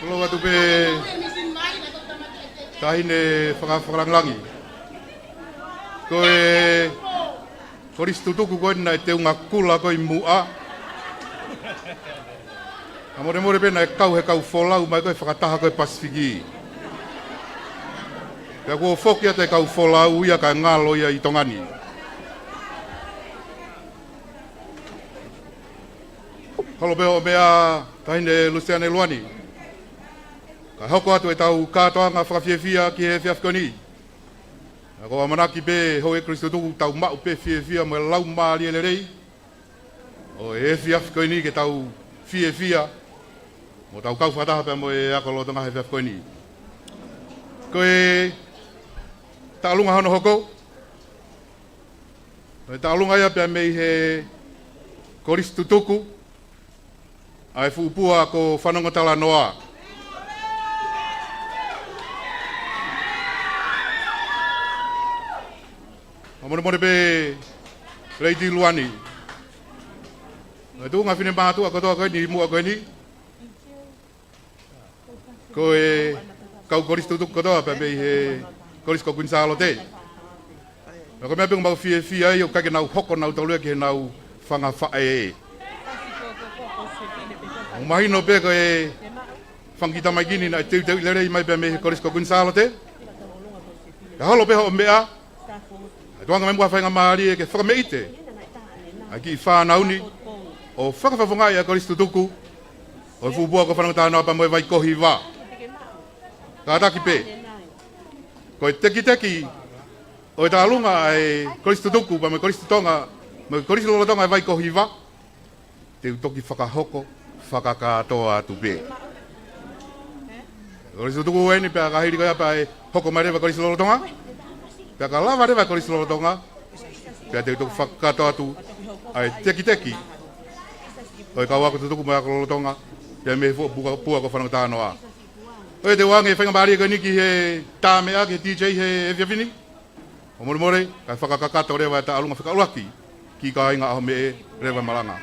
Koloa atu pē taʻahine faka-, fakalāngilangi. Ko e kolisi tutuku ko ē naʻe teunga kula ko ē ʻi muʻa. Kae molemole pē naʻe kau he kau folau mai ko ē fakataha ko ē Pasifiki. Pea kuo foki atu e kau folau ia kae ngalo ia ʻi Tonga ni. Holo pē hoʻo meʻa, taʻahine Lusiane Luani. Kae hoko atu ʻetau kātoanga fakafiefia ki he efiafi ko eni. Pea ʻoku ou ʻamanaki pē houʻeiki kolisi tutuku tau maʻu pē fiefia mo e laumālie lelei ʻo e efiafi ko eni ke tau fiefia mo tau kau fakataha pea mo e ako lolotonga he efiafi ko eni. Ko e taʻalunga hono hoko, ko e taʻalunga ia pea mei he kolisi tutuku ʻa e fuʻu pua ko Fanongo Talanoa. Kae molemole pē Lady Luani. Ko e tuʻunga finemātuʻa kotoa ko eni ʻi muʻa ko eni, ko e kau kolisi tutuku kotoa pea mei he kolisi ko Kuini Sālote. Pea ko e meʻa pē ʻoku mau fiefia ai ʻoku ʻikai ke nau hoko nautolu ia ki heʻenau fanga faʻē. ʻOku mahino pē ko e fanga kiʻi tamaiki ni naʻe teuteuʻi lelei mai pea mei he kolisi ko Kuini Sālote. Kae holo pē hoʻo meʻa, ʻa e tuʻunga mai muʻa faingamālie ke fakameʻite ʻa e kiʻi fānau ni ʻo fakafofongaʻi ʻa e kolisi tutuku ʻo e fuʻu pua ko Fanongo Talanoa pea mo e Vai ko Hiva. Kātaki pē, ko e tekiteki ʻo e taʻalunga ʻa e kolisi tutuku pea mo e kolisi Tonga, mo e kolisi lolotonga ʻa e Vai ko Hiva, te u toki fakahoko fakakātoa atu pē. Kolisi tutuku eni pea ka hili ko ia pea ʻe hoko mai leva e kolisi lolotonga. Pea ka lava leva e kolisi lolotonga, pea te u toki fakakātoa atu ʻa e tekiteki ʻo e kau ako tutuku mo e ako lolotonga, pea mei he fuʻu pua, pua ko Fanongo Talanoa. ʻOi, te u ʻoange e faingamālie ko eni ki he tā meʻa, ki he D J he efiafi ni. Kae molemole, kae fakakakato leva e taʻalunga fika ʻuluaki, ki he kāinga ʻAhomeʻe, leva e malanga.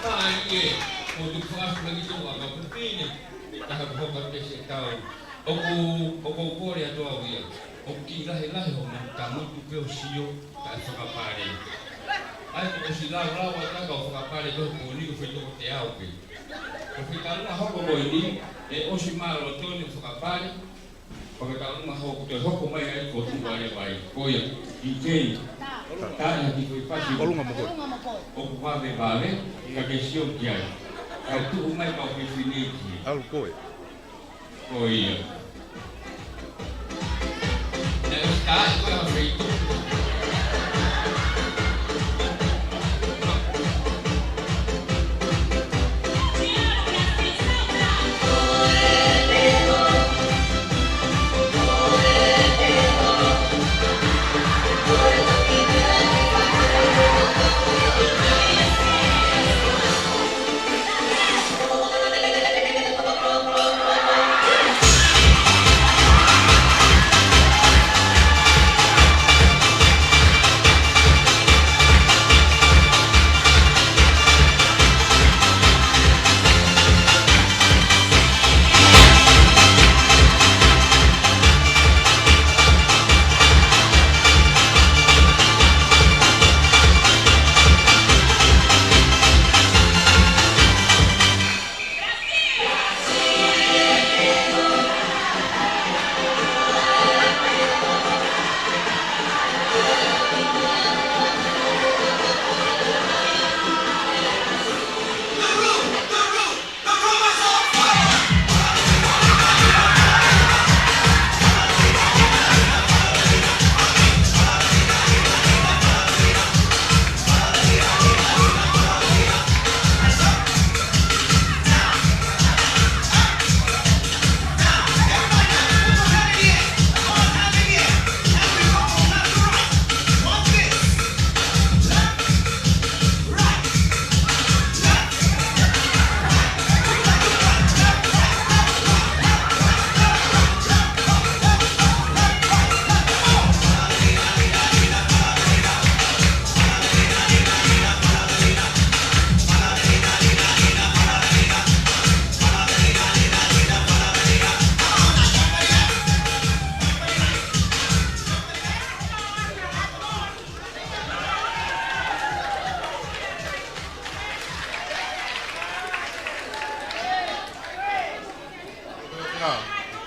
Mai e, ʻo tuku fakaʻamu ki tuʻa ka pepine, taha ko hoka te se tau. ʻOku, ʻoku ou kole atu au ia. ʻOku kiʻi lahilahi hoʻomou tangutu pē ʻo sio, taʻe fakapale. ʻAi, kuo ʻosi laulau atu ka ʻo fakapale ko e pō ni ʻoku fetoko te au pē. Ko e fetaulaki hoko ko eni, ʻe ʻosi mālō tonu ʻo fakapale. Ko e fetaulaki hoko, toe hoko mai ai ko tuʻu vale vai. Ko ia, ʻi kei. Taʻe ha kiʻi foʻi fasi. ʻOlunga mo koe. ʻOku vave vave, ka ke sio ki ai. Ka tuʻu mai ka ʻoku ke fineʻi ki ai. ʻAlu koe. Ko ia. Next time, ko e hā feituʻu.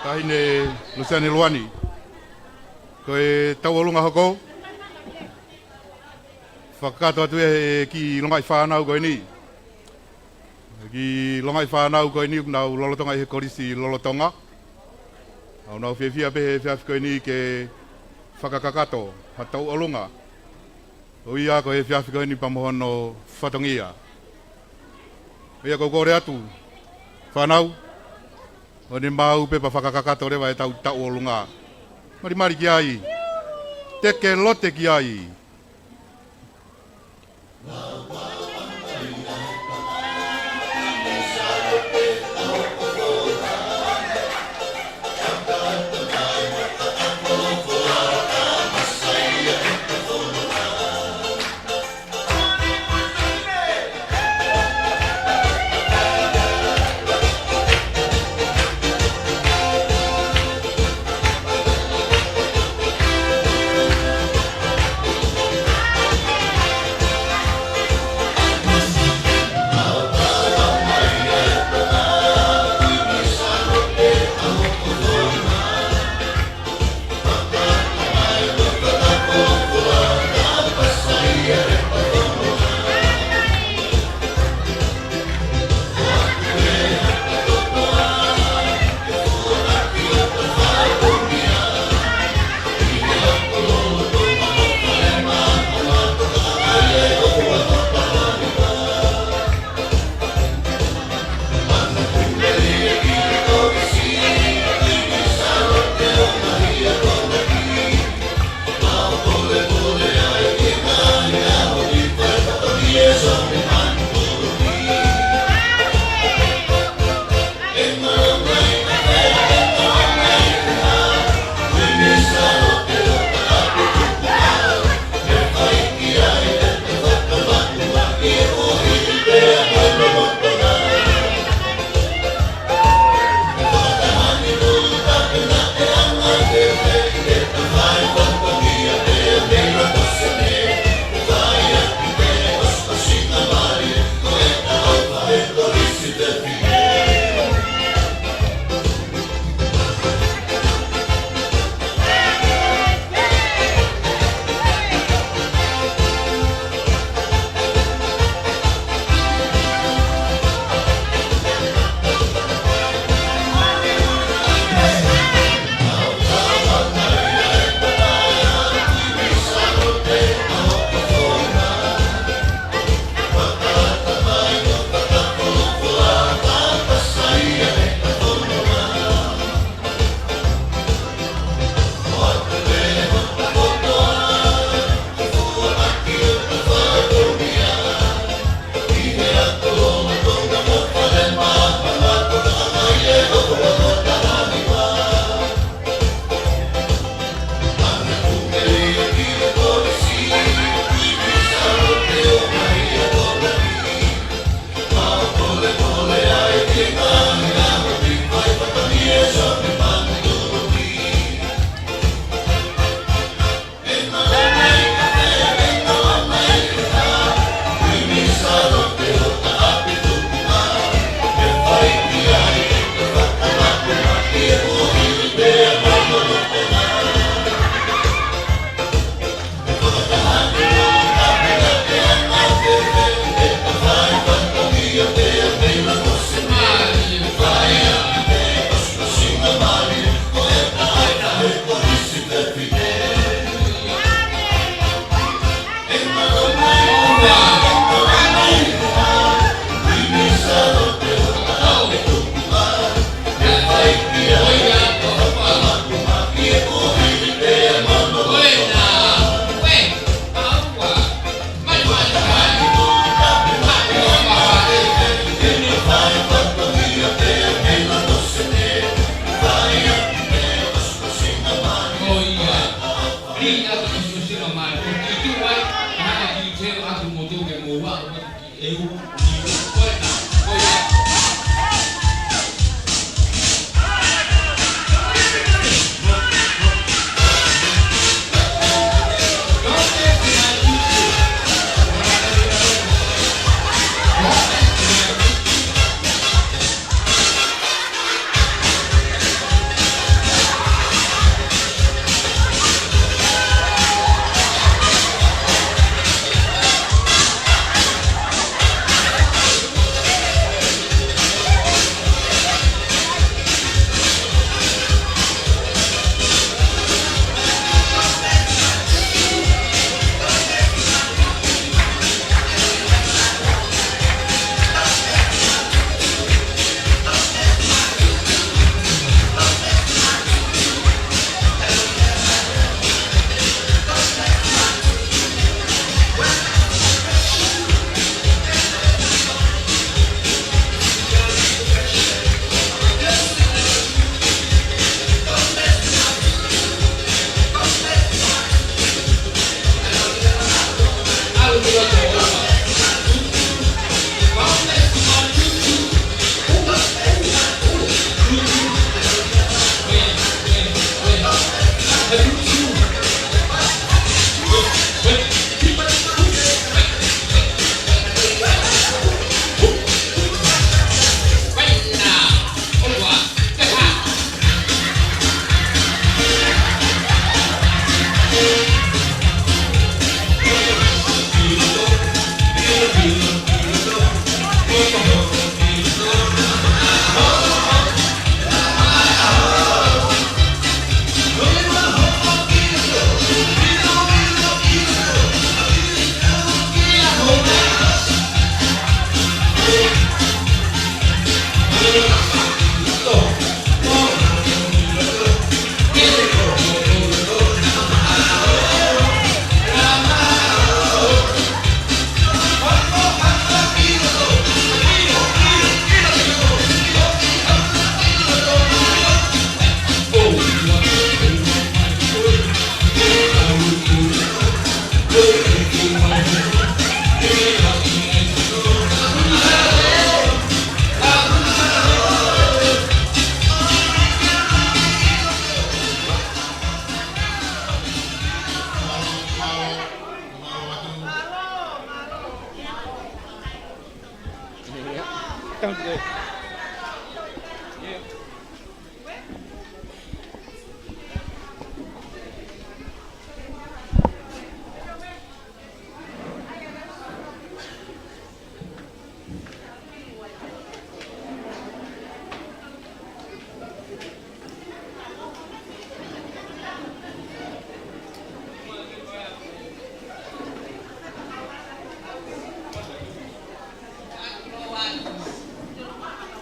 Taʻahine Luseane Luani. Ko e tauʻolunga hoko. Fakakakato atu e kiʻi longaʻi fānau ko eni. Kiʻi longaʻi fānau ko eni ʻoku nau lolotonga ʻi he kolisi lolotonga. ʻOku nau fiefia pē he efiafi ko eni ke fakakakato ha tauʻolunga. ʻO ia ko e efiafi ko eni pea mo hono fatongia. ʻA ia ʻoku ou kole atu, fānau, ʻo ne maʻu pē pea fakakakato leva ʻetau tauʻolunga. Malimali ki ai. Teke lote ki ai.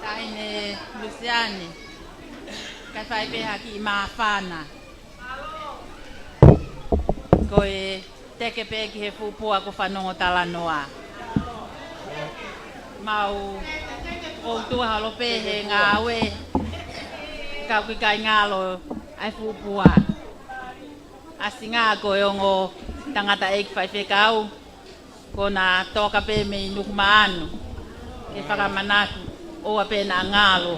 Taʻahine Lusiane, kae fai pē ha kiʻi māfana. Ko e teke pē ki he fuʻu pua kuo fanongo talanoa. Mau ʻoku tuʻu holo pē he ngāue, ka ʻoku ʻikai ngalo ʻa e fuʻu pua. ʻAsi ngā ko e ongo tangataʻeiki faifekau, ko ʻena toka pē mei Nukumaʻanu, ke fakamanatu ʻoua pē naʻa ngalo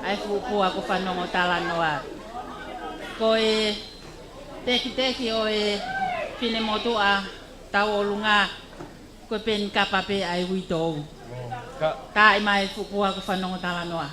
ʻa e fuʻu pua kuo fanongo talanoa. Ko e tekiteki ʻo e finemotuʻa Tauʻolunga, ko e peni kapa pē ʻa e uitou. Ka- Taaʻi mai e fuʻu pua kuo fanongo talanoa.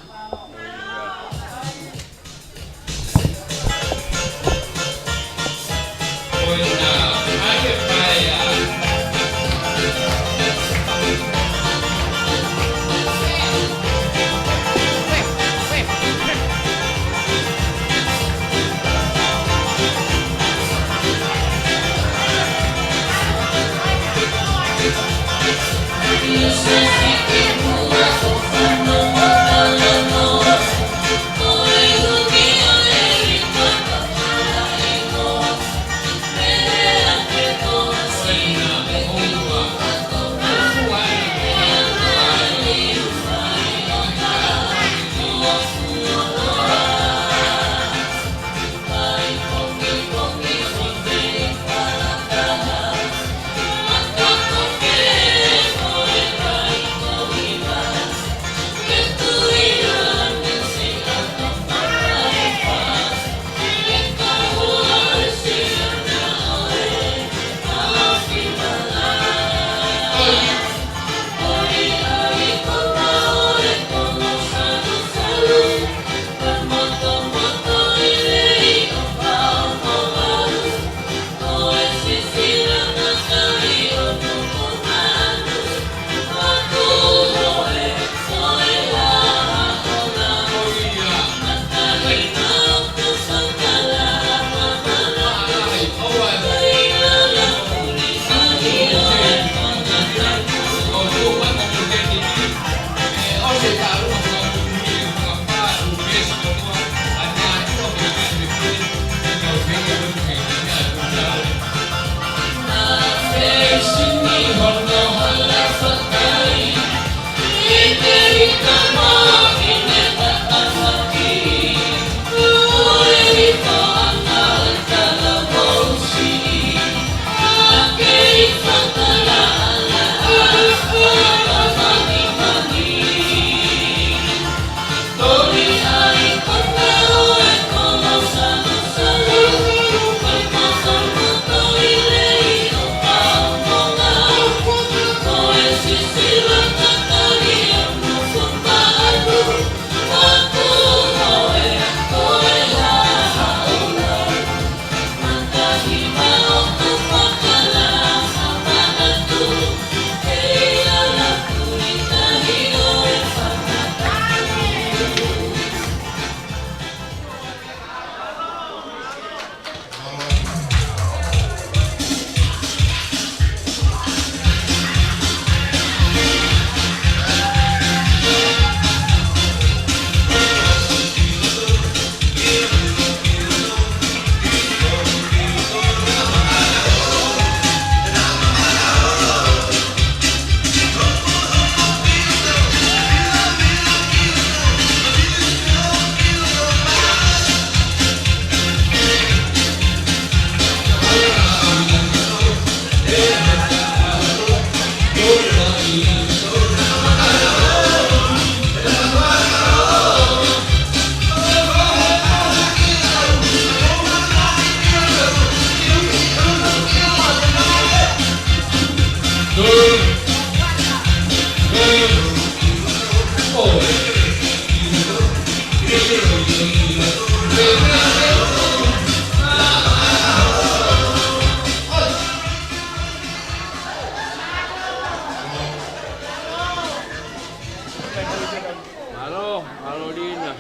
Alo, alo Lina.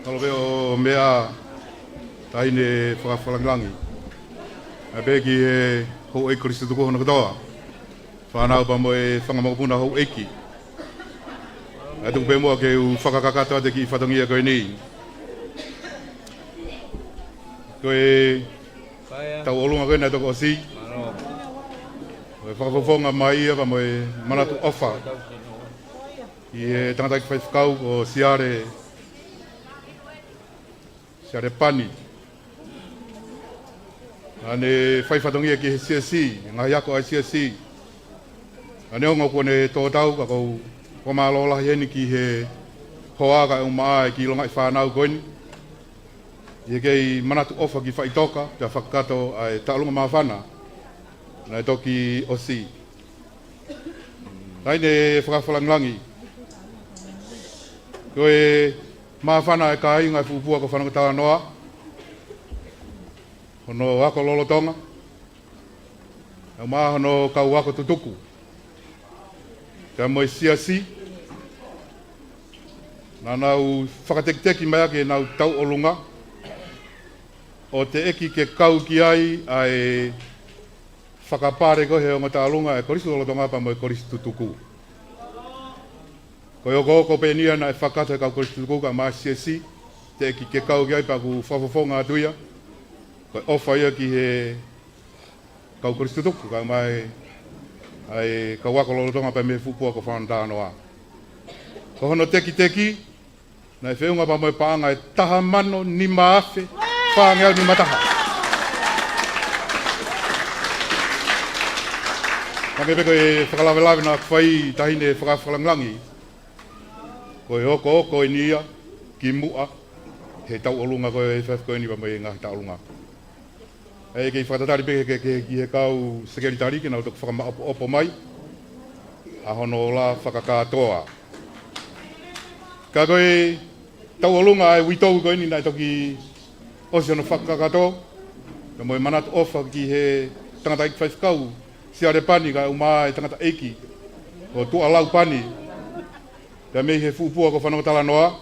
Alo pē ʻo meʻa taʻahine fakafakalāngilangi. ʻA pē ki he houʻeiki Kolisi tutuku hono kotoa. Fānau pea mo e fanga mokopuna houʻeiki. ʻA e tuku pē muʻa ke u fakakakato atu e kiʻi fatongia ko eni. Ko e tauʻolunga ko ē naʻe toki ʻosi. Ko e fakafofonga mai ia pea mo e manatu ʻofa ʻi he tangataʻeiki faifekau ko Siale, Siale Pani. Naʻa ne fai fatongia ki he siasi, ngaahi ako ʻa e siasi. Naʻa ne ongo kuo ne tō tau, ka ʻoku ou fakamālō lahi heni ki he hoa kae ʻumaʻā e kiʻi longaʻi fānau ko eni. ʻI he kei manatu ʻofa ki faʻitoka, pea fakakakato ʻa e tauʻolunga māfana naʻe toki ʻosi. Taʻahine fakafakalāngilangi. Ko e māfana e kāinga e fuʻu pua ko Fanongo Talanoa, hono ako lolotonga, ʻumaʻā hono kau ako tutuku, pea mo e siasi, naʻa nau fakatekiteki mai ʻaki ʻenau tauʻolunga ʻo teʻeki ke kau ki ai ʻa e fakapale ko ē he ongo tauʻolunga e kolisi lolotonga pea mo e kolisi tutuku. Ko e okooko pē eni ia naʻe fakakakato he kau kolisi tutuku kae ʻumaʻā e siasi, teʻeki ke kau ki ai pea ʻoku fakafofonga atu ia. Ko e ʻofa ia ki he kau kolisi tutuku kae ʻumaʻā e kau ako lolotonga pea mei he fuʻu pua ko Fanongo Talanoa. Ko hono tekiteki, naʻe feʻunga pea mo e paʻanga ʻe taha mano nima afe fāngeau nima taha. Hangē pē ko e fakalavelave naʻe fai taʻahine fakafakalāngilangi, ko e okooko eni ia ki muʻa he tauʻolunga ko ē he efiafi ko eni pea mo e ngaahi tauʻolunga. ʻE kei fakatatali pē ke, ke, ki he kau sekelitali ke nau toki fakamaʻopoʻopo mai ʻa hono ola fakakātoa. Ka ko e tauʻolunga ʻa e uitou ko eni naʻe toki ʻosi hono fakakakato, pea mo e manatu ʻofa ki he tangataʻeiki faifekau Siale Pani kae ʻumaʻā e tangataʻeiki ko Tuʻalau Pani, pea mei he fuʻu pua ko Fanongo Talanoa.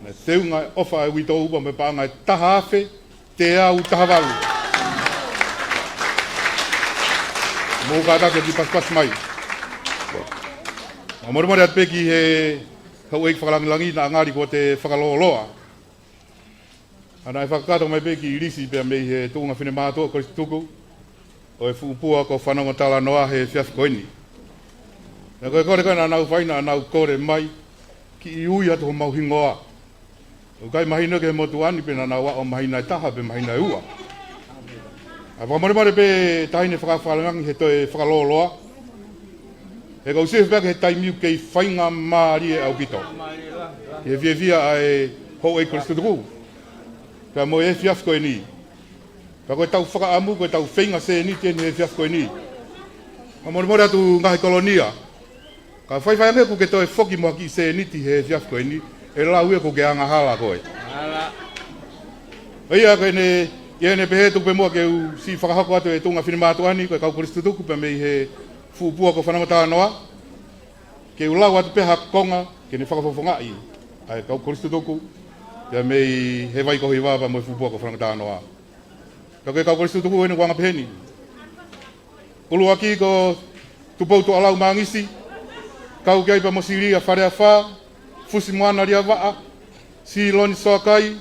Naʻe feʻunga e ʻofa ʻa e uitou pea mo e paʻanga ʻe taha afe teau taha valu. Mou kātaki ʻo kiʻi pasipasi mai. Fakamolemole atu pē ki he houʻeiki fakalāngilangi naʻa ngali kuo te fakalōloa. ʻA ia naʻe fakakakato mai pē kiʻi lisi pea mei he tuʻunga finemātuʻa kolisi tutuku ʻo e fuʻu pua ko Fanongo Talanoa he efiafi ko eni. Naʻe ko e kole ko ē naʻa nau fai, naʻa nau kole mai kiʻi ui atu homau hingoa. ʻOku ʻikai mahino ki he motuʻa ni pe naʻa nau aʻu mahina ʻe taha pe mahina ʻe ua. ʻA ia fakamolemole pē taʻahine fakafakalāngilangi he toe fakalōloa. He ʻoku ou sio pē ki he taimi ʻoku kei faingamālie ʻaupito ki he fiefia ʻa e houʻeiki kolisi tutuku pea mo e efiafi ko eni. Pea ko ʻetau fakaʻamu, ko ʻetau feinga sēniti eni he efiafi ko eni. Fakamolemole atu ngaahi kolonia, ka faifai ange kuo ke toe foki mo ha kiʻi sēniti he efiafi ko eni, ʻe lau ia kuo ke angahala koe. ʻA ia ko ʻene, ʻi heʻene pehē, tuku pē muʻa ke u siʻi fakahoko atu e tuʻunga finemātuʻa ni, ko e kau kolisi tutuku pea mei he fuʻu pua ko Fanongo Talanoa, ke u lau atu pē ha konga ke ne fakafofongaʻi ʻa e kau kolisi tutuku pea mei he vai ko Hiva pea mo e fuʻu pua ko Fanongo Talanoa. Pea ko e kau kolisi tutuku ʻoku ne anga peheni. ʻUluaki ko Tupou Tuʻalau Mangisi, kau ki ai pea mo Silia Faleafā, Fusimoana Liavaʻa, Siloni Soakai,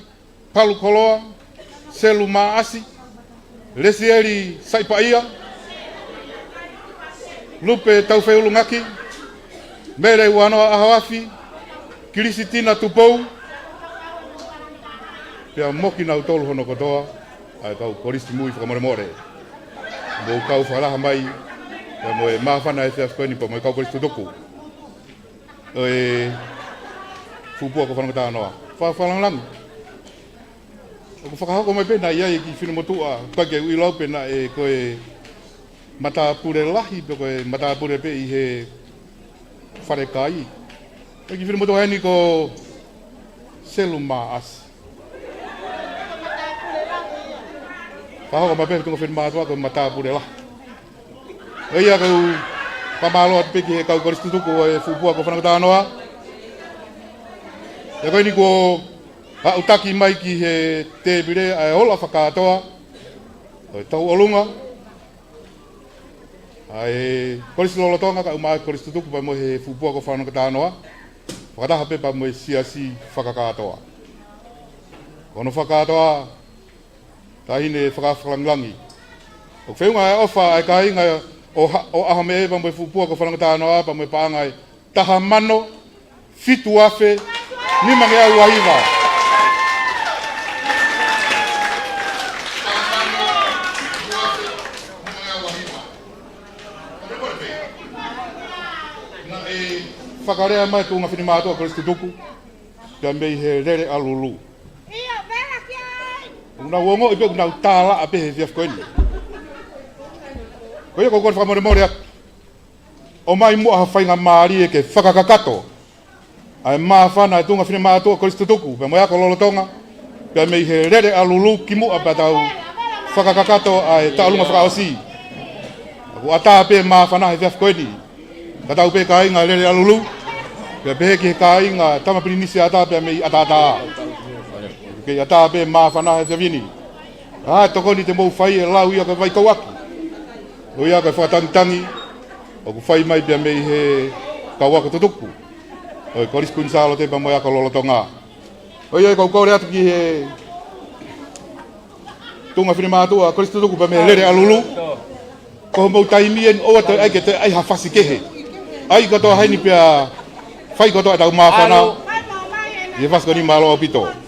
Palu Koloa, Selu Maʻasi, Lesieli Saipaia, Lupe Taufeulungaki, Mele Uanoa ʻAhoafi, Kilisitina Tupou, pea mo kinautolu hono kotoa ʻa e kau kolisi mui, fakamolemole. Mou kau fakalaha mai pea mo e māfana e efiafi ko eni pea mo e kau kolisi tutuku ʻo e fuʻu pua ko Fanongo Talanoa. Fakafakalāngilangi. ʻOku fakahoko mai pē naʻe ʻi ai e kiʻi finemotuʻa, ʻikai ke u ʻilo pe naʻe ko e matāpule lahi pe ko e matāpule pē ʻi he falekai. Ko e kiʻi finemotuʻa eni ko Selu Maʻasi. Fakahoko mai pē tuʻunga finemātuʻa ko e matāpule lahi. ʻA ia ʻoku ou fakamālō atu pē ki he kau kolisi tutuku ʻo e fuʻu pua ko Fanongo Talanoa. Ko eni kuo aʻutaki mai ki he tēpile ʻa e ola fakakātoa ʻo e tauʻolunga ʻa e Kolisi Lolotonga kae ʻumaʻā e Kolisi Tutuku pea mo e fuʻu puaka ʻo Fakanokatanoa, fakataha pē pea mo e siasi fakakātoa. Ko hono fakakātoa, taʻahine fakafakalāngilangi. ʻOku feʻunga e ʻofa ʻa e kāinga ʻo ha-, ʻo ʻAhomeʻe pea mo e fuʻu puaka ʻo Fakanokatanoa pea mo e paʻanga ʻe taha mano fitu afe nimangeau ua hiva. Naʻe fakalea mai e tuʻunga finemātuʻa Kolisi Tutuku pea mei he Lele ʻa Lulu. ʻOku nau ongoʻi pē ʻoku nau tālaʻa pē he efiafi ko eni. Ko ia ʻoku ou kole fakamolemole atu, ʻomai muʻa ha faingamālie ke fakakakato ʻa e māfana ʻa e tuʻunga finemātuʻa Kolisi Tutuku pea mo e ako lolotonga pea mei he Lele ʻa Lulu kimuʻa pea tau fakakakato ʻa e tauʻolunga fakaʻosi. ʻOku ʻatā pē māfana he efiafi ko eni. Ka tau pē kāinga Lele ʻa Lulu, pea pehē ki he kāinga Tama Pilinisi ʻAtā pea mei ʻAtātā, kei ʻatā pē māfana he efiafi ni. ʻA e tokoni te mou fai ʻe lau ia ko e vaikauʻaki. ʻO ia ko e fakatangitangi ʻoku fai mai pea mei he kau ako tutuku ʻo e Kolisi Kuini Sālote pea mo e ako lolotonga. ʻO ia ʻoku ou kole atu ki he tuʻunga finemātuʻa Kolisi Tutuku pea mei he Lele ʻa Lulu. Ko hoʻomou taimi eni, ʻoua toe ʻai ke toe ʻai ha fasi kehe. ʻAi kotoa heni pea fai kotoa ʻetau māfana ʻi he fasi ko eni. Mālō ʻaupito.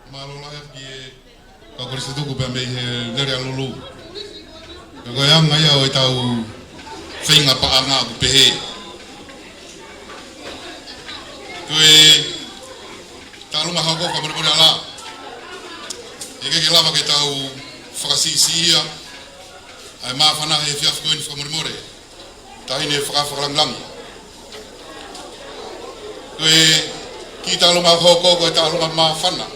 Mālō lahi atu ki he kau Kolisi Tutuku pea mei he Lele ʻa Lulu. Ka ko e anga ia ʻo ʻetau feinga paʻanga ʻoku pehē. Ko e taʻalunga hoko fakamolemole ʻa la. ʻIkai ke lava ke tau fakasiʻisiʻi ia ʻa e māfana he efiafi ko eni fakamolemole. Taʻahine fakafakalāngilangi. Ko e kiʻi taʻalunga hoko, ko e taʻalunga māfana.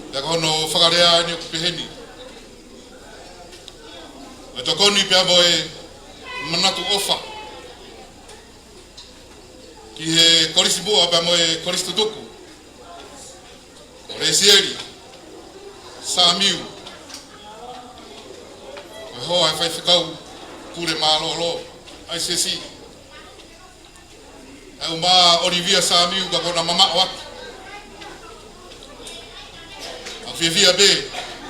Pea ko hono fakalea eni ʻoku peheni. ʻE tokoni pea mo e manatu ʻofa ki he Kolisi Muʻa pea mo e Kolisi Tutuku. Ko Lesieli Samiu, ko e hoa ʻo e faifekau pule mālōlō ʻa e I C C. ʻE ʻumaʻā ʻa Olivia Samiu ka ko ʻena mamaʻo atu. ʻOku fiefia pē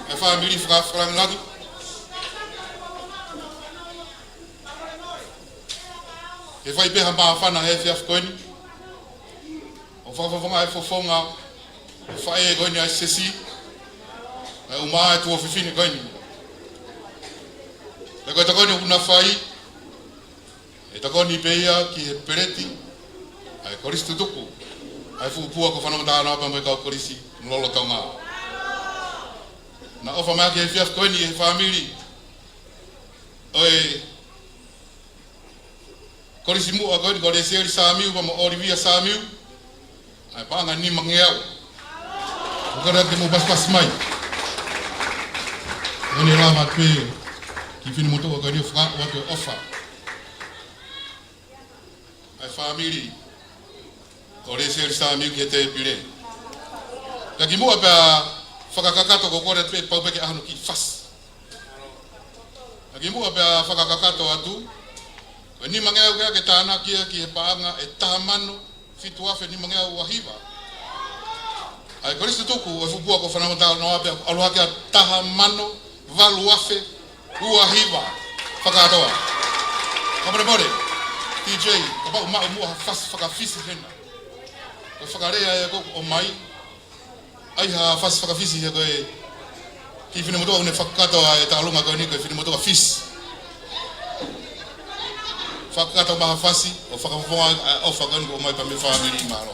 ʻa e fāmili fakafakalāngilangi ke fai pē ha māfana he efiafi ko eni ʻo fakafofongaʻi e fofonga ʻo e faʻē ko eni ʻa e I C C, ʻe ʻumaʻā e tuofefine ko eni. Pea ko e tokoni ʻoku na fai, ʻe tokoni pē ia ki he peleti ʻa e Kolisi Tutuku ʻa e fuʻu pua ko Fanongo Talanoa pea mo e kau kolisi lolotonga. Na ʻofa mai ki he efiafi ko eni ʻe he fāmili ʻo e Kolisi Muʻa ko eni ko Lesieli Samiu pea mo Olivia Samiu, ʻa e paʻanga nimangeau. ʻOku ʻikai ke mou pasipasi mai. Ko eni lava pē kiʻi finemotuʻa ko eni ʻo fakaaʻu atu e ʻofa ʻa e fāmili ʻo Lesieli Samiu ki he tēpile. Ka kimuʻa pea fakakakato, ko e kole pē pau pē ke ʻai hano kiʻi fasi. Ka kimuʻa pea fakakakato atu, ko e nimangeau ko ē ke tānaki ia ki he paʻanga ʻe taha mano fitu afe nimangeau ua hiva ʻa e Kolisi Tutuku ʻo e fuʻu pua ko Fanongo Talanoa pea ʻalu hake ʻa taha mano valu afe ua hiva fakakātoa. Fakamolemole, D J, kapau ʻe maʻu muʻa ha fasi faka-Fisi hena. Ko e fakalea ia ʻoku ʻomai, ʻai ha fasi faka-Fisi he ko e kiʻi finemotuʻa ʻoku ne fakakakato ʻa e taʻalunga ko eni ko e finemotuʻa Fisi. Fakakakato mai ha fasi ʻo fakafofongaʻi ʻa e ʻofa ko eni ʻoku ʻomai pea mei he fāmili. Mālō.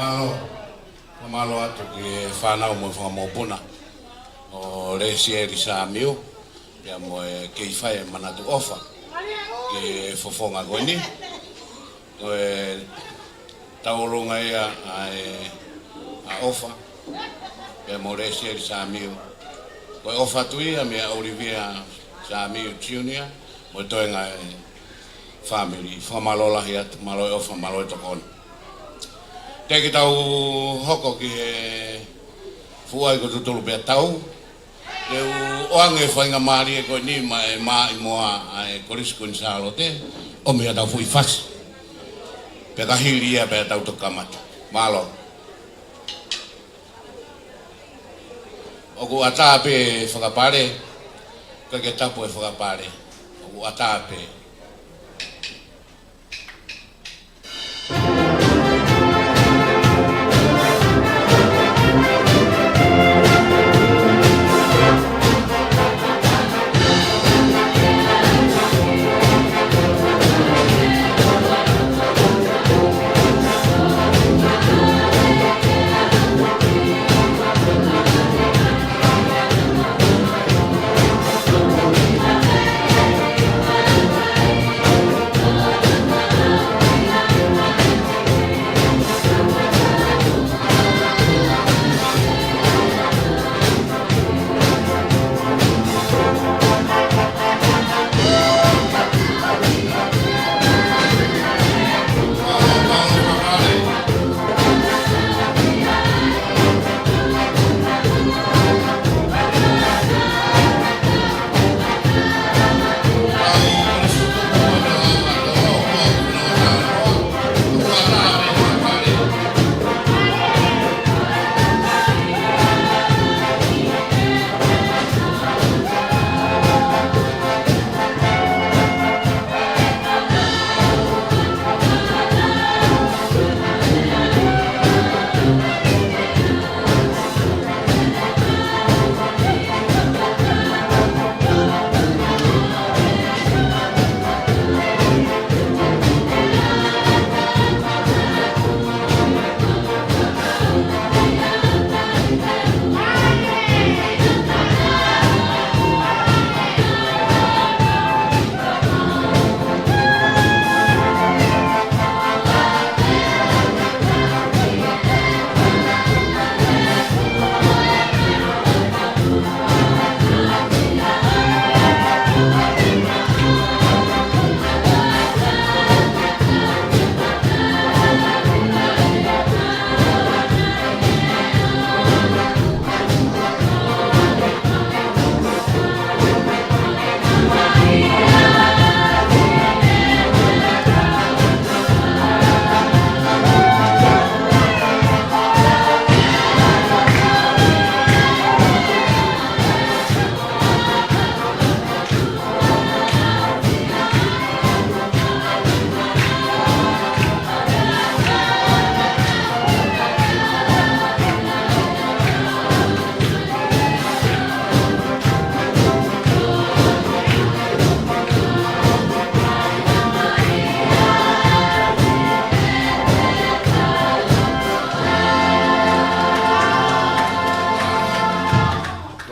Mālō. Mālō atu ki he fānau mo e fanga mokopuna ʻo Lesieli Samiu, pea mo e kei fai e manatu ʻofa ki he fofonga ko eni. Ko e tauʻolunga ia ʻa e, ʻa ʻOfa pea mo Lesieli Samiu. Ko e ʻofa atu ia meia ʻOlivia Samiu Junior mo e toenga e fāmili. Fakamālō lahi atu, mālō e ʻofa, mālō e tokoni. Teʻeki tau hoko ki he fuʻu ʻai ko tutulu pea tau. Te u ʻoange e faingamālie ko eni maʻa e maʻimoa ʻa e Kolisi Kuini Sālote, ʻomi ha tau foʻi fasi. Pea ka hili ia pea tau toki kamata. Mālō. ʻOku ʻatā pē fakapale, ka ke tapu e fakapale. ʻOku ʻatā pē.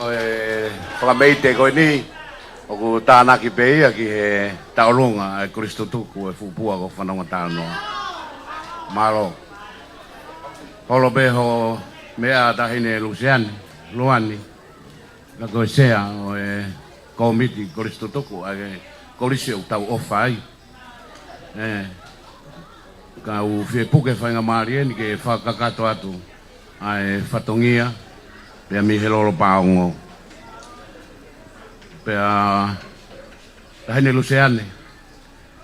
Ko e fakameite ko eni, ʻoku tānaki pē ia ki he tauʻolunga ʻa e Kolisi Tutuku ʻo e Fuʻu Pua ko Fanongo Talanoa. Mālō. Holo pē hoʻo meʻa Taʻahine Luseane Luani, ka ko e sea ʻo e kōmiti Kolisi Tutuku ʻa e kolisi ʻoku tau ʻofa ai. ʻE, ka u fie puke faingamālie ni ke fakakakato atu ʻa e fatongia, pea mei he lolo paongo. Pea, Taʻahine Luseane,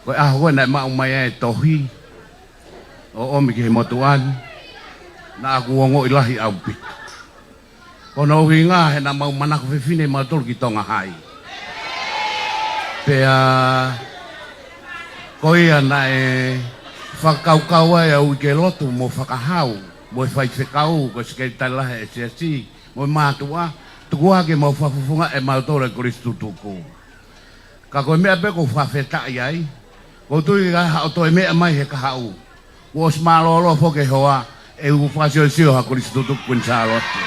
ko e ʻaho ko ē naʻe maʻu mai ai e tohi ʻo ʻomi ki he motuʻa ni, naʻa ku ongoʻi lahi ʻaupito. Ko hono ʻuhinga he naʻa mau manako fefine mautolu ki Tonga Hai. Pea ko ia naʻe fakakaukau ai ʻa e uike lotu mo Fakahau, mo e faifekau, ko e sekelitali lahi ʻa e siasi, mo e mātuʻa, tuku ā ke mau fakafofongaʻi ʻe mautolu e Kolisi Tutuku. Ka ko e meʻa pē ʻoku ou fakafetaʻi ai, ʻoku ou tui ʻe ʻi ai haʻo toe meʻa mai he kahaʻu. Kuo ʻosi mālōlō foki e hoa, ʻE u fakasiosio ha kolisi tutuku Kuini Sālote.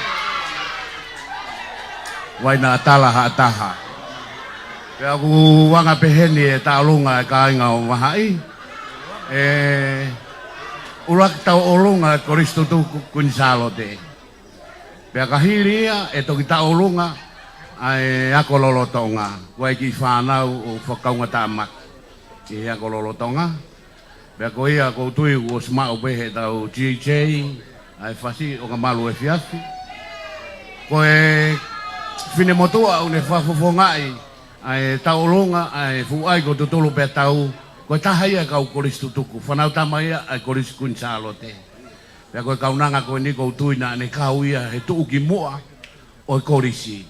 Vaina tala ha taha. Pea ʻoku anga peheni e tauʻolunga e kāinga ʻo Vahaʻi. ʻE ʻuluaki tauʻolunga e kolisi tutuku Kuini Sālote. Pea ka hili ia ʻe toki tauʻolunga ʻa e ako lolotonga. Ko e kiʻi fānau ʻoku fakaunga tāmaki ʻi he ako lolotonga. Pea ko ia ʻoku ou tui kuo ʻosi maʻu pē heʻetau G J, ʻa e fasi ʻo ka malu efiafi. Ko e finemotuʻa ʻoku ne fakafofongaʻi ʻa e tauʻolunga, ʻa e fuʻu ʻaho ko Tutulu pea Tau, ko e taha ia e kau kolisi tutuku, fānau tama ia ʻa e kolisi Kuini Sālote. Pea ko e kaunanga ko eni ʻoku ou tui naʻa ne kau ia he tuʻukimuʻa ʻo e kolisi.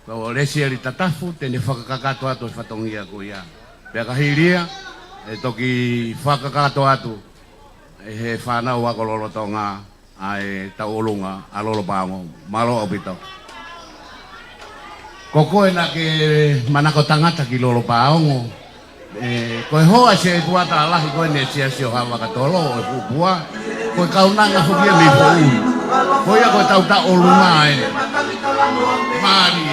Ko Lesieli Tatafu, te ne fakakakato atu e fatongia ko ia. Pea ka hili ia, ʻe toki fakakakato atu ʻe he fānau ako lolotonga ʻa e tauʻolunga ʻa Lolopaongo. Mālō ʻaupito. Ko koe naʻa ke manako tangata ki Lolopaongo, ʻe, ko e hoa Setuata lahi ko eni e siasi ʻo Havakatolo ʻo e Fuʻu Pua, ko e kaunanga foki ia mei Foʻui. Ko ia ko e tauʻolunga ē. Mālie.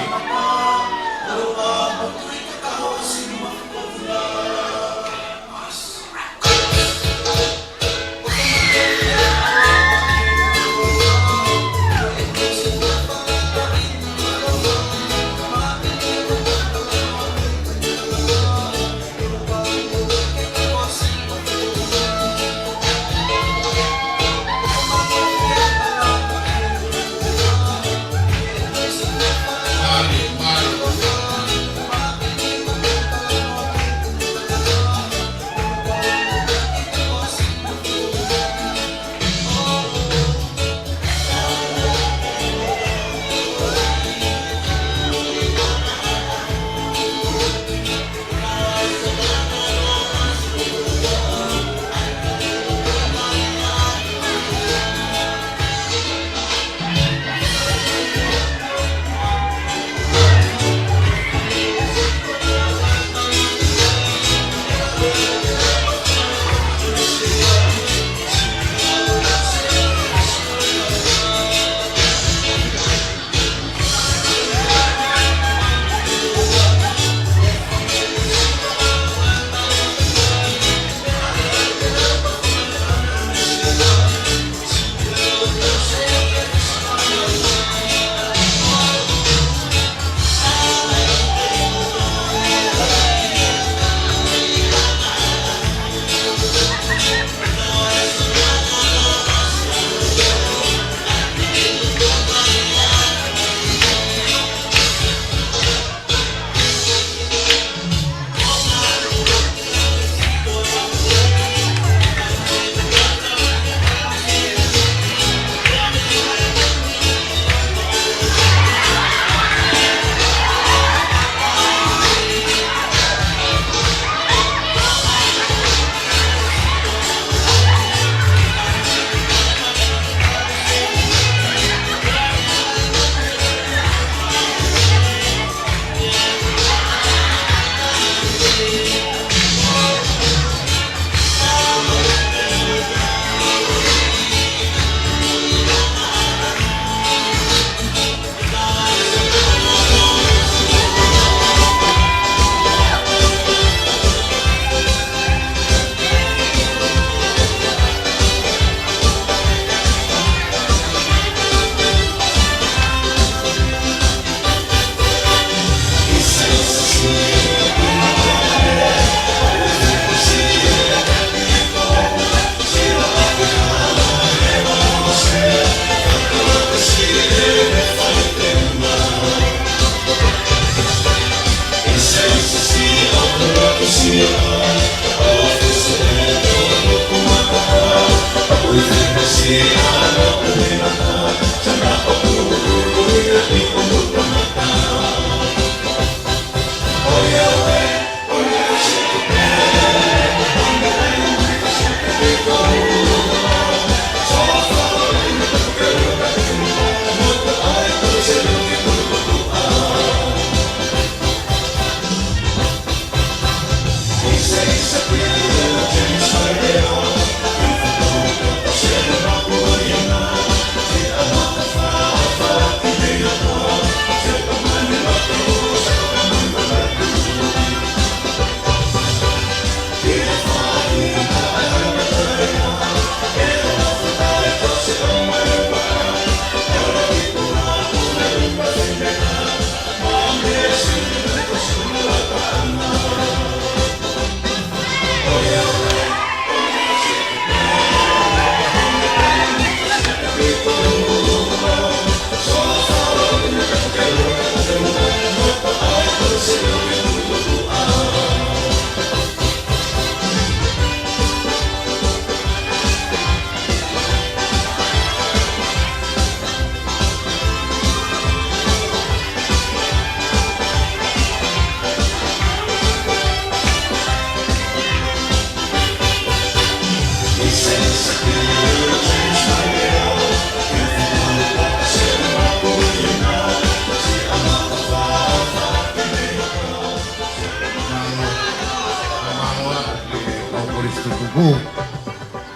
Kolisi Tutuku.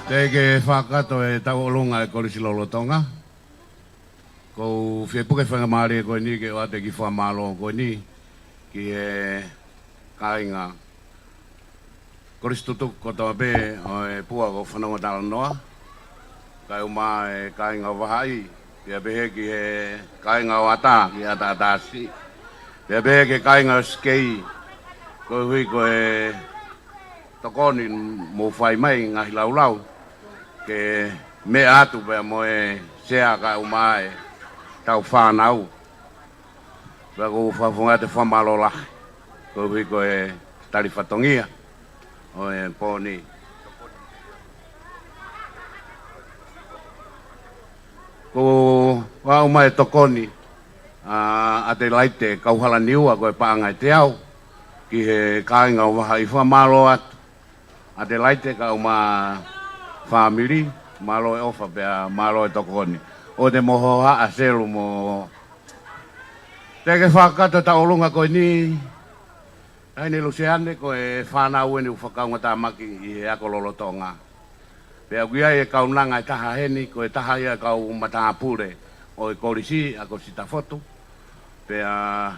Teʻeki ke fakakakato e tauʻolunga e Kolisi lolotonga. ʻOku ou fie puke faingamālie ko eni ke ʻoatu e kiʻi fakamālō ko eni ki he kāinga Kolisi Tutuku kotoa pē ʻo e Pua ko Fanongo Talanoa, kae ʻumaʻā e kāinga ʻo Vahaʻi, pea pehē ki he kāinga ʻo ʻAtā, ki ʻAtā ʻAtasi, pea pehē ki he kāinga ʻo Sikei, koeʻuhi ko e tokoni mou fai mai, ngaahi laulau ke meʻa atu pea mo e sea kae ʻumaʻā e tau fānau. Pea ʻoku ou fakafofonga atu e fakamālō lahi koeʻuhi ko e tali fatongia ʻo e pō ni. Ko e ʻomai e tokoni ʻa ʻAtelaite Kauhalaniua, ko e paʻanga ʻe teau, ki he kāinga ʻo Vahaʻi. Fakamālō atu ʻAtelaite kae ʻumaʻā e fāmili, mālō e ʻofa pea mālō e tokoni. ʻOua te mou hohaʻa, Selu, mo Teʻeki ke fakakakato e tauʻolunga ko eni, Taʻahine Luseane, ko e fānau eni ʻoku fakaungatāmaki ʻi he ako lolotonga. Pea ʻoku ʻi ai e kaunanga ʻe taha heni, ko e taha ia e kau matāpule ʻo e kolisi, ʻa Kosita Fotu. Pea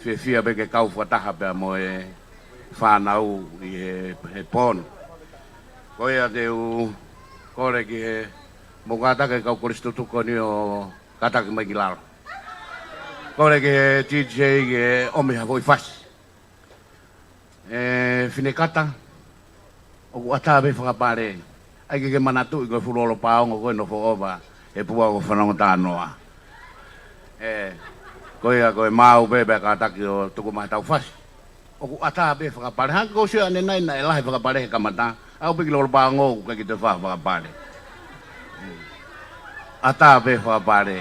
fiefia pē ke kau fakataha pea mo e fānau ʻi he, he pō ni. Ko ia te u kole ki he, mou kātaki e kau Kolisi Tutuku ko eni ʻo kātaki mai ki lalo. Kole ki he D J ke ʻomi ha foʻi fasi. ʻE Finekata, ʻoku ʻatā pē fakapale. ʻAi ke ke manatuʻi ko e fuʻu lolo paongo ko e nofo ʻova he Pua ko Fanongo Talanoa. ʻE, ko ia ko e maau pē pea kātaki ʻo tuku mai ha tau fasi. ʻOku ʻatā pē fakapale. Hangē ko e sio ʻanenai naʻe lahi fakapale he kamata. ʻAu pē ki lolo paongo ʻoku ʻikai ke toe fai fakapale. ʻAtā pē fakapale.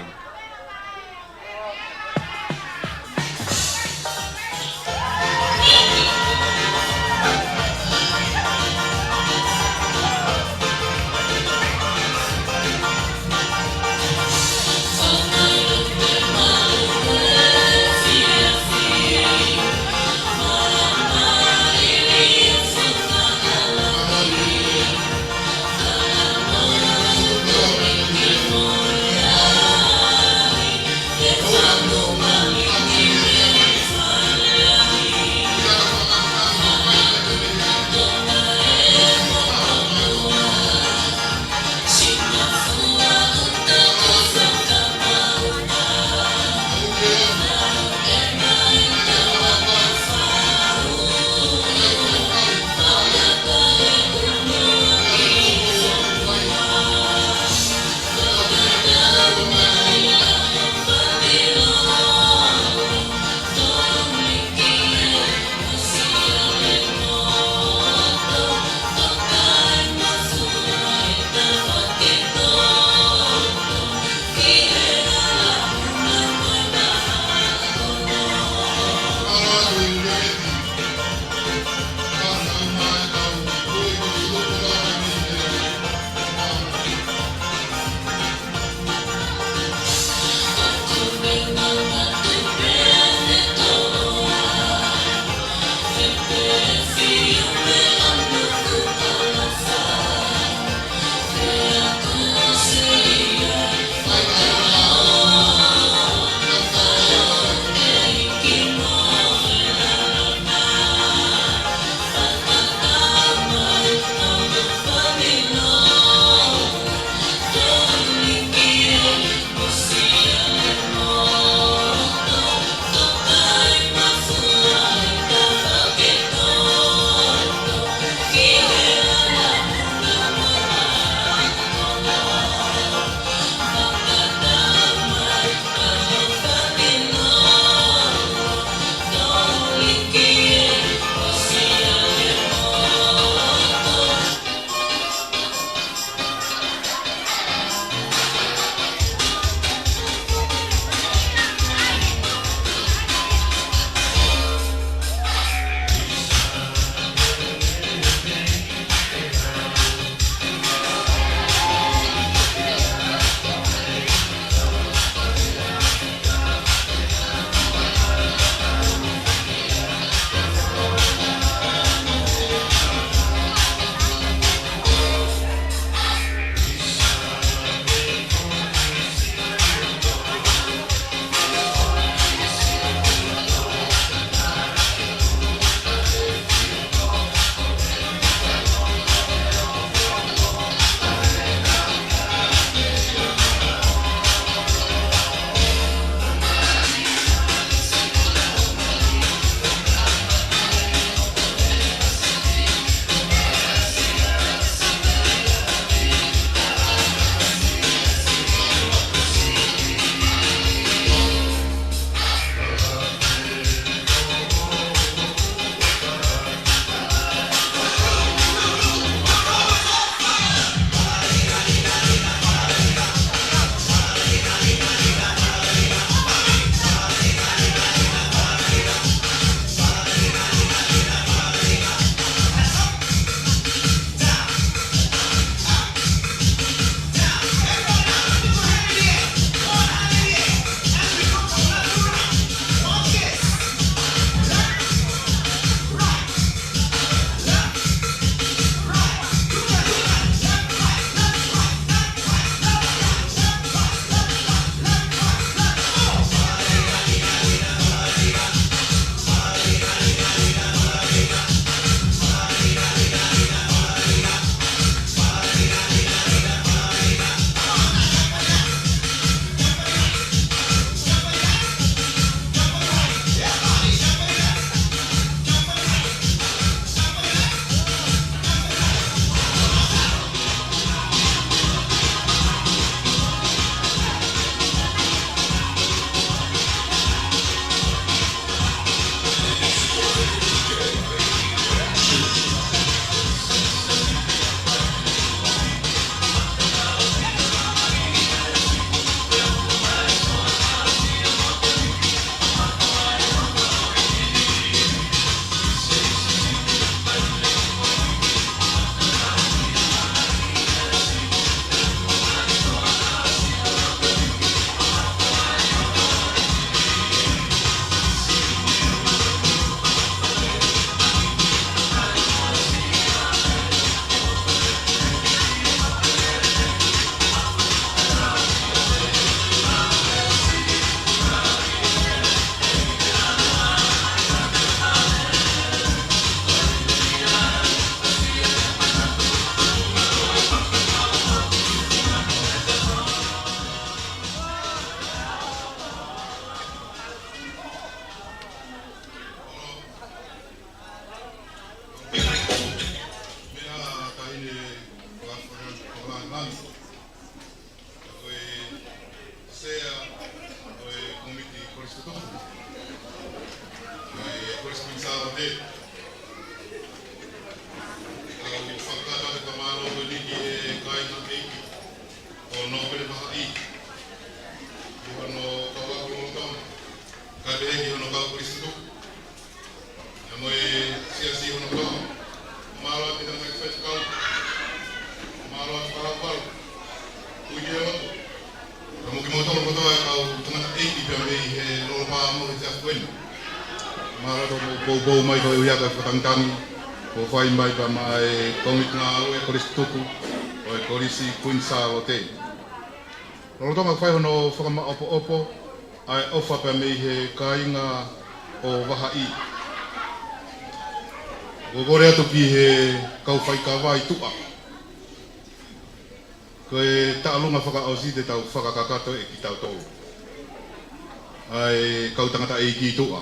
Ko e Sea ʻo e Kōmiti Kolisi Tutuku ʻo e Kolisi Kuini Sālote. Kau fakakakato atu e fakamālō ko eni ki he kāinga ʻeiki ʻo Nōpele Vahaʻi, ki hono kau ako lolotonga, kae pehē ki hono kau kolisi tutuku, pea mo e siasi hono kotoa. Mālō atu ki he tangataʻeiki faifekau. Mālō atu ki he kau palopalema. Kui ki he lotu. Pea mo kimoutolu kotoa e kau tangataʻeiki pea mei he Lolopā Ongo he efiafi ko eni. Mālō atu hoʻomou poupou mai koeʻuhi ko e fakatangitangi kuo fai mai pea maʻa e Kōmiti Ngāue Kolisi Tutuku ʻo e Kolisi Kuini Sālote. Lolotonga fai hono fakamaʻopoʻopo ʻa e ʻofa pea mei he kāinga ʻo Vahaʻi, ʻoku ou kole atu ki he kau faikava ʻi tuʻa, ko e taʻolunga fakaʻosi te tau fakakakato ʻe kitautolu, ʻa e kau tangataʻeiki ʻi tuʻa.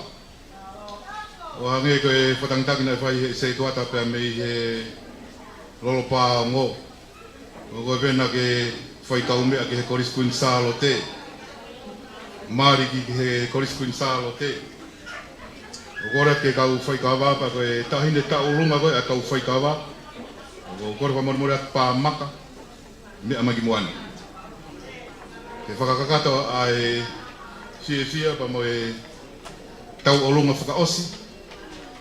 ʻO hangē ko e fakatangitangi naʻe fai ʻe he setuata pea mei he Lolopā Ongo, ʻoku ou kole pē naʻa ke fai kaumeʻa ki he Kolisi Kuini Sālote, mali ki he Kolisi Kuini Sālote. ʻOku ou kole atu ki he kau faikava pea ko e taʻahine taʻolunga ko ē ʻa e kau faikava, ʻoku ou kole fakamolemole atu, Pāmaka, meʻa mai ki muʻa ni. Ke fakakakato ʻa e fiefia pea mo e tauʻolunga fakaʻosi,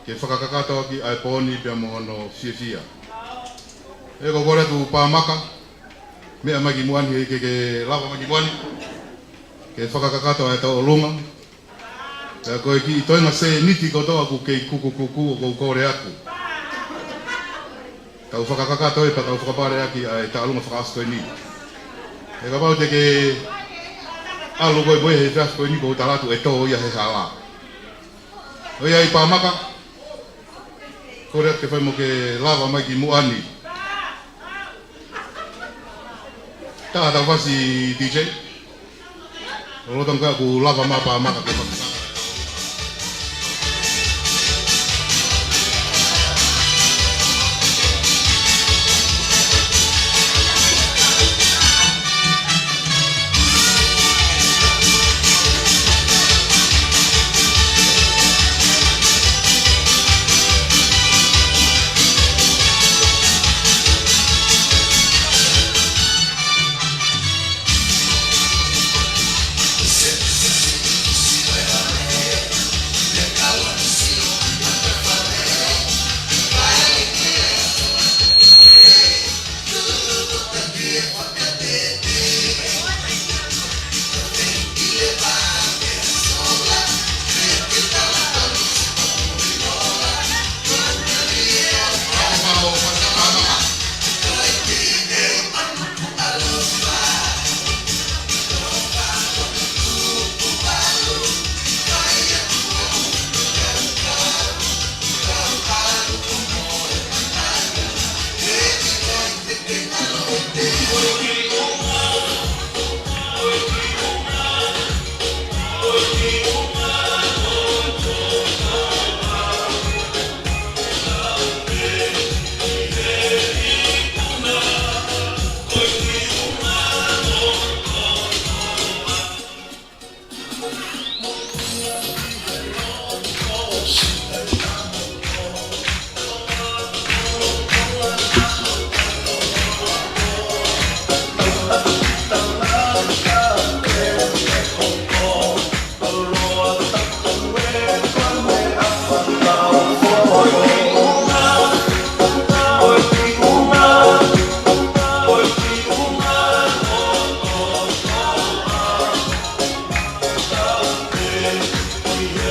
ke fakakakato ʻaki ʻa e pō ni pea mo hono fiefia. ʻOku ou kole atu, Pāmaka, meʻa mai ki muʻa ni, ke ke lava mai ki muʻa ni ke fakakakato ʻa e tauʻolunga. Pea ko e kiʻi toenga sēniti kotoa ʻoku kei kukukuku, ʻoku ou kole atu, tau fakakakato ē pea tau fakapale ʻaki ʻa e taʻolunga fakaʻosi ko eni. He kapau te ke ʻalu koe mo ia he efiafi ko eni, ʻoku ou tala atu ʻe tō ia he hala. ʻOiauē, Pāmaka, kole atu ke fai mo ke lava mai ki muʻa ni. Taha tau fasi, DJ. Lolotonga ʻoku lava mai Pāmaka ke fasi.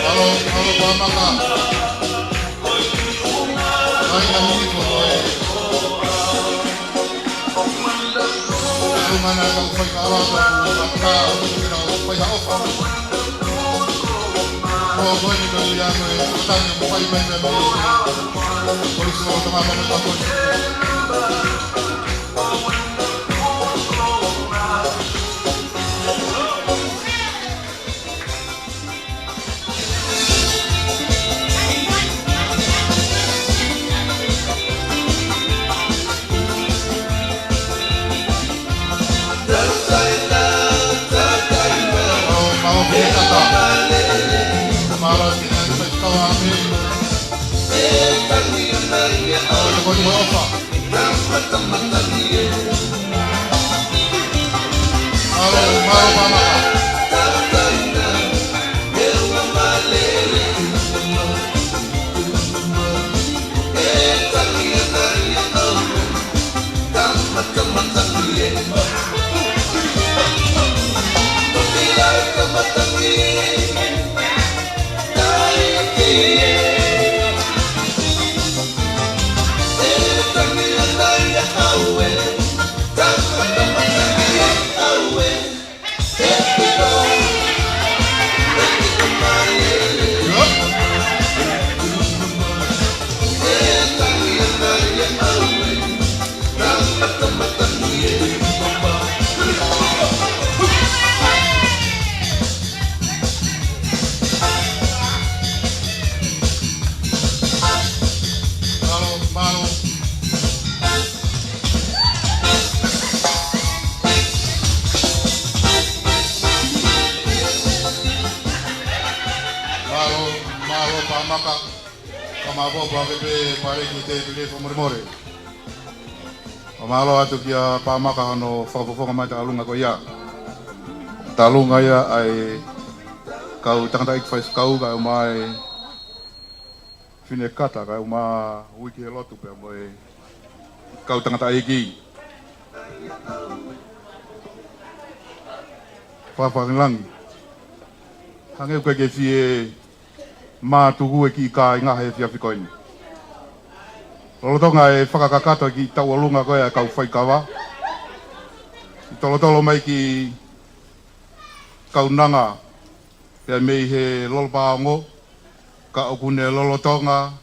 Mālō, mālō Pāmaka. Kāinga Hihifo, ko e ʻalunga ʻa e kau faikava, kau faikava, kau faikava. Ko e, ko eni ko ia ko e tangi ʻoku fai mai mei he Kolisi Lolotonga mo e kau kolisi. Ko e tokoni mo e ʻofa. Mālō, mālō Pāmaka. Mālō, mālō. Mālō, mālō Pāmaka. Ka mālō pē Pāleki, tēpile, fakamolemole. Ka mālō atu kia Pāmaka hono fakafofonga mai ʻa e tauʻolunga ko ia. Tauʻolunga ia ʻa e kau tangataʻeiki faifekau, kae ʻumaʻā e fine kata, kae ʻumaʻā uike lotu pea mo e kau tangataʻeiki. Fakafofonga langi. Hangē ʻoku ʻikai ke fie mātuku e kiʻi kāinga he efiafi ko eni. Lolotonga e fakakakato e kiʻi tauʻolunga ko ia ʻa e kau faikava, ʻi tolotolo mai ki kaunanga pea mei he lolopaongo, ka ʻoku ne lolotonga,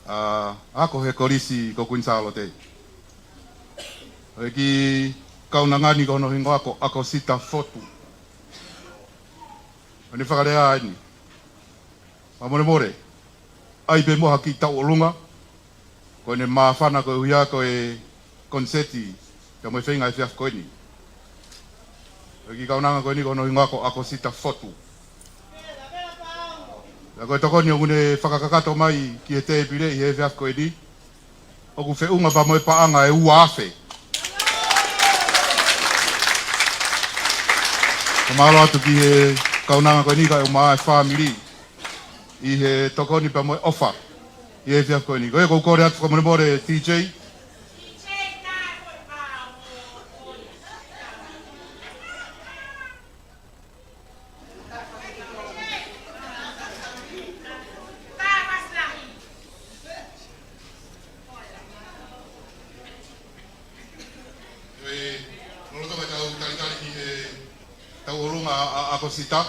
ā, ako he Kolisi ko Kuini Sālote. ʻA e kiʻi kaunanga ni ko hono hingoa ko ʻAkosita Fotu. ʻO ne fakalea eni. Fakamolemole, ʻai pē muʻa ha kiʻi tauʻolunga, ko ʻene māfana koeʻuhi ko e koniseti, pea mo e feinga he efiafi ko eni. ʻA e kiʻi kaunanga ko eni ko hono hingoa ko ʻAkosita Fotu. Pea ko e tokoni ʻoku ne fakakakato mai ki he tēpile ʻi he efiafi ko eni, ʻoku feʻunga pea mo e paʻanga ʻe ua afe. Ka mālō atu ki he kaunanga ko eni kae ʻumaʻā e fāmili ʻi he tokoni pea mo e ʻofa ʻi he efiafi ko eni. Ko ia ʻoku ou kole atu fakamolemole, T J. Ē, lolotonga ʻetau talitali ki he tauʻolunga ʻa, ʻa, ʻAkosita.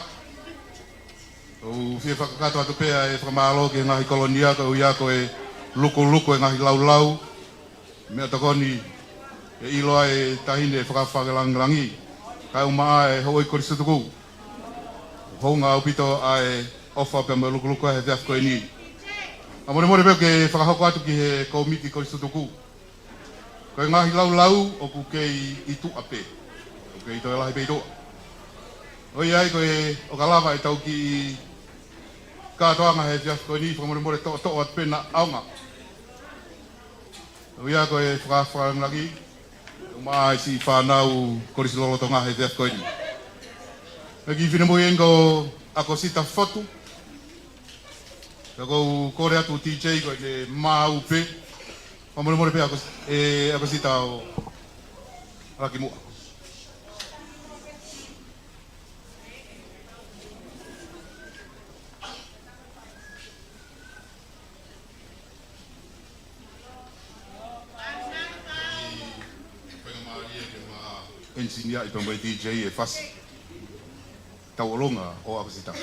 ʻOku ou fie fakakakato atu pē ʻa e fakamālō ki he ngaahi kolonia, koeʻuhi ko e lukuluku e ngaahi laulau, meʻatokoni, ʻe ʻilo ai e taʻahine fakafofonga langilangi, kae ʻumaʻā e houʻeiki Kolisi Tutuku. Hounga ʻaupito ʻa e ʻofa pea mo e lukuluku he efiafi ko eni. Fakamolemole pē ke fakahoko atu ki he kōmiti Kolisi Tutuku. Ko e ngaahi laulau ʻoku kei ʻi tuʻa pē. ʻOku kei toe lahi pē ʻi tuʻa. ʻOku ʻi ai ko e ʻoka lava ʻetau kiʻi kātoanga he efiafi ko eni, fakamolemole toʻotoʻo atu pē naʻa ʻaonga. ʻOku ʻi ai ko e fakafofonga langilangi, ʻumaʻā e siʻi fānau Kolisi lolotonga he efiafi ko eni. Ko e kiʻi finemui eni ko ʻAkosita Fotu. Ka ʻoku ou kole atu T J ko ʻene maau pē. Fakamolemole pē ʻAkos-, ē, ʻAkosita ʻo ala ki muʻa. Faingamālie ke ma ʻenisiniaʻi pea mo e D J e fasi. Tauʻolunga ʻo ʻAkosita.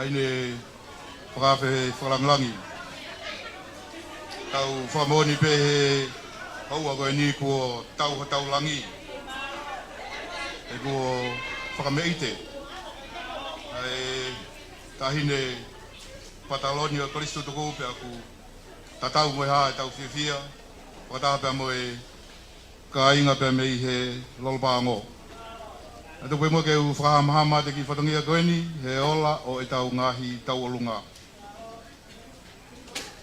Ne fakaafe fakalangilangi. Tau fakamoʻoni pē he houa ko eni kuo tau hotau langi. He kuo fakameʻite ʻa e taʻahine pataloni ʻo e Kolisi Tutuku pea ʻoku tatau mo e hā ʻetau fiefia, fakataha pea mo e kāinga pea mei he Lolopaongo. ʻE tuku pē muʻa ke u fakahamahama atu e kiʻi fatongia ko eni he ola ʻo ʻetau ngaahi tauʻolunga.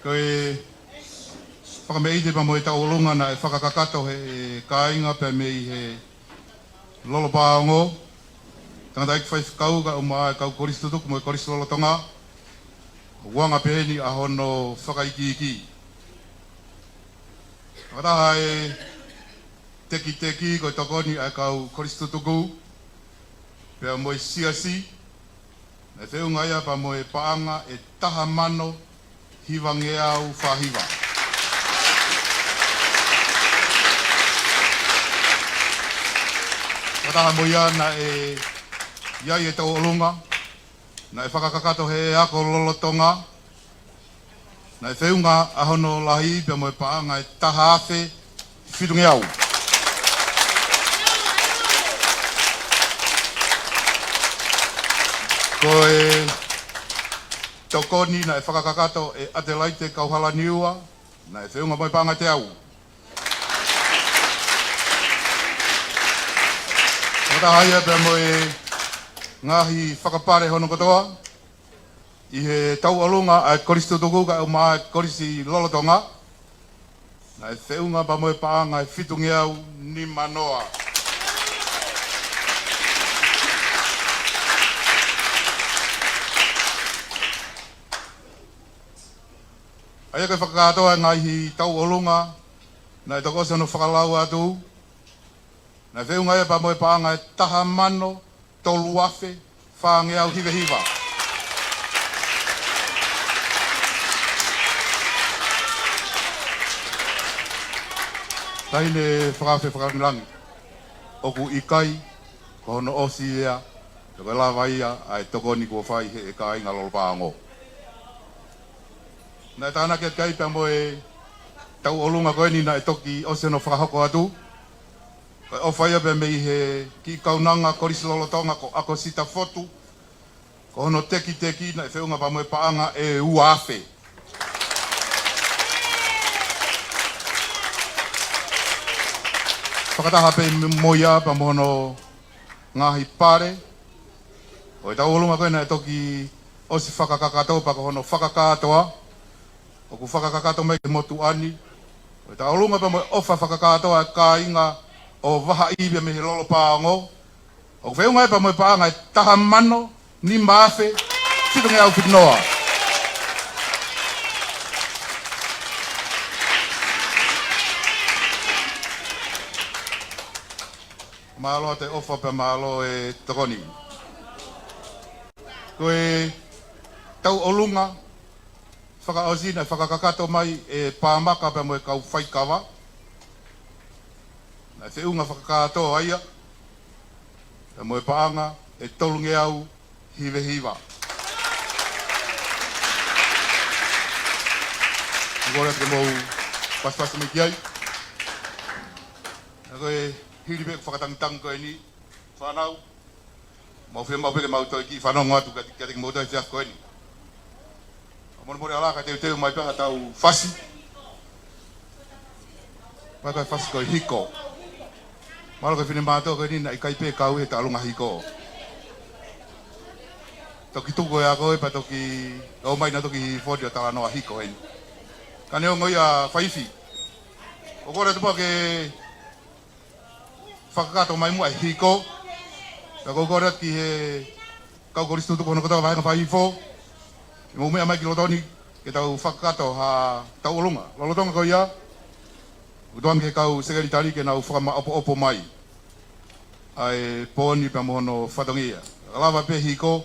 Ko e fakameʻite pea mo e tauʻolunga naʻe fakakakato he kāinga pea mei he Lolopaongo, tangataʻeiki faifekau kae ʻumaʻā e kau Kolisi Tutuku mo e Kolisi Lolotonga, ʻoku anga peheni ʻa hono fakaikiiki. Fakataha e tekiteki ko e tokoni ʻa e kau Kolisi Tutuku pea mo e Siasi, naʻe feʻunga ia pea mo e paʻanga ʻe taha mano hivangeau fā hiva. Fakataha mo ia naʻe ʻi ai e tauʻolunga naʻe fakakakato he ako lolotonga, naʻe feʻunga ʻa hono lahi pea mo e paʻanga ʻe taha afe fitungeau. Ko e tokoni naʻe fakakakato ʻe ʻAtelaite Kauhalaniua, naʻe feʻunga mo e paʻanga ʻe teau. Fakataha ia pea mo e ngaahi fakapale hono kotoa ʻi he tauʻolunga ʻa e Kolisi Tutuku kae ʻumaʻā e Kolisi Lolotonga, naʻe feʻunga pea mo e paʻanga ʻe fitungeau nimanoa. ʻA ia ko e fakakātoa e ngaahi tauʻolunga naʻe toki ʻosi hono fakalau atu, naʻe feʻunga ia pea mo e paʻanga ʻe taha mano tolu afe fāngeau hiva hiva. Taʻahine fakaafe fakalangilangi, ʻoku ʻikai ko hono ʻosi ia, ka ko e lava ia ʻa e tokoni kuo fai he kāinga Lolopaongo. Naʻe tānaki atu ki ai pea mo e tauʻolunga ko eni naʻe toki ʻosi hono fakahoko atu, ko e ʻofa ia pea mei he kiʻi kaunanga Kolisi Lolotonga ko ʻAkosita Fotu, ko hono tekiteki naʻe feʻunga pea mo e paʻanga ʻe ua afe. Fakataha pē mo ia pea mo hono ngaahi pale ʻo e tauʻolunga ko ē naʻe toki ʻosi fakakakato pea ko hono fakakātoa ʻoku fakakakato mai ki he motuʻa ni, ʻo e tauʻolunga pea mo e ʻofa fakakātoa ʻa e kāinga ʻo Vahaʻi pea mei he Lolopaongo, ʻoku feʻunga ia pea mo e paʻanga ʻe taha mano nima afe fitungeau fitungofulu. Mālō ʻa e ʻofa pea mālō e tokoni. Ko e tauʻolunga fakaʻosi naʻe fakakakato mai ʻe Pāmaka pea mo e kau faikava, naʻe feʻunga fakakātoa ia pea mo e paʻanga ʻe tolungeau hiva hiva. ʻOku ou kole atu ke mou pasipasi mai ki ai. Ka ko e hili pē ʻeku fakatangitangi ko eni, fānau, mau fiemaʻu pē ke mau toe kiʻi fanongo atu kiate, kiate kimoutolu he efiafi ko eni. ʻA molemole ʻalā kae teuteu mai pē haʻatau fasi. Pea ko e fasi ko e Hiko. Mahalo ko e finemātuʻa ko eni naʻe ʻikai pē kau he tauʻolunga Hiko. Toki tuku e ako ē pea toki ō mai naʻa toki foti ʻo talanoa Hiko heni. Ka neongo ia Faifi, ʻoku ou kole atu pē ke fakakakato mai muʻa e Hiko. Pea ʻoku ou kole atu ki he kau Kolisi Tutuku hono kotoa vāhenga fakaifo, ke mou meʻa mai ki loto ni ke tau fakakakato ha tauʻolunga lolotonga ko ia. ʻOku tuku ange ki he kau sekelitali ke nau fakamaʻopoʻopo mai ʻa e pō ni pea mo hono fatongia. Ka lava pē Hiko,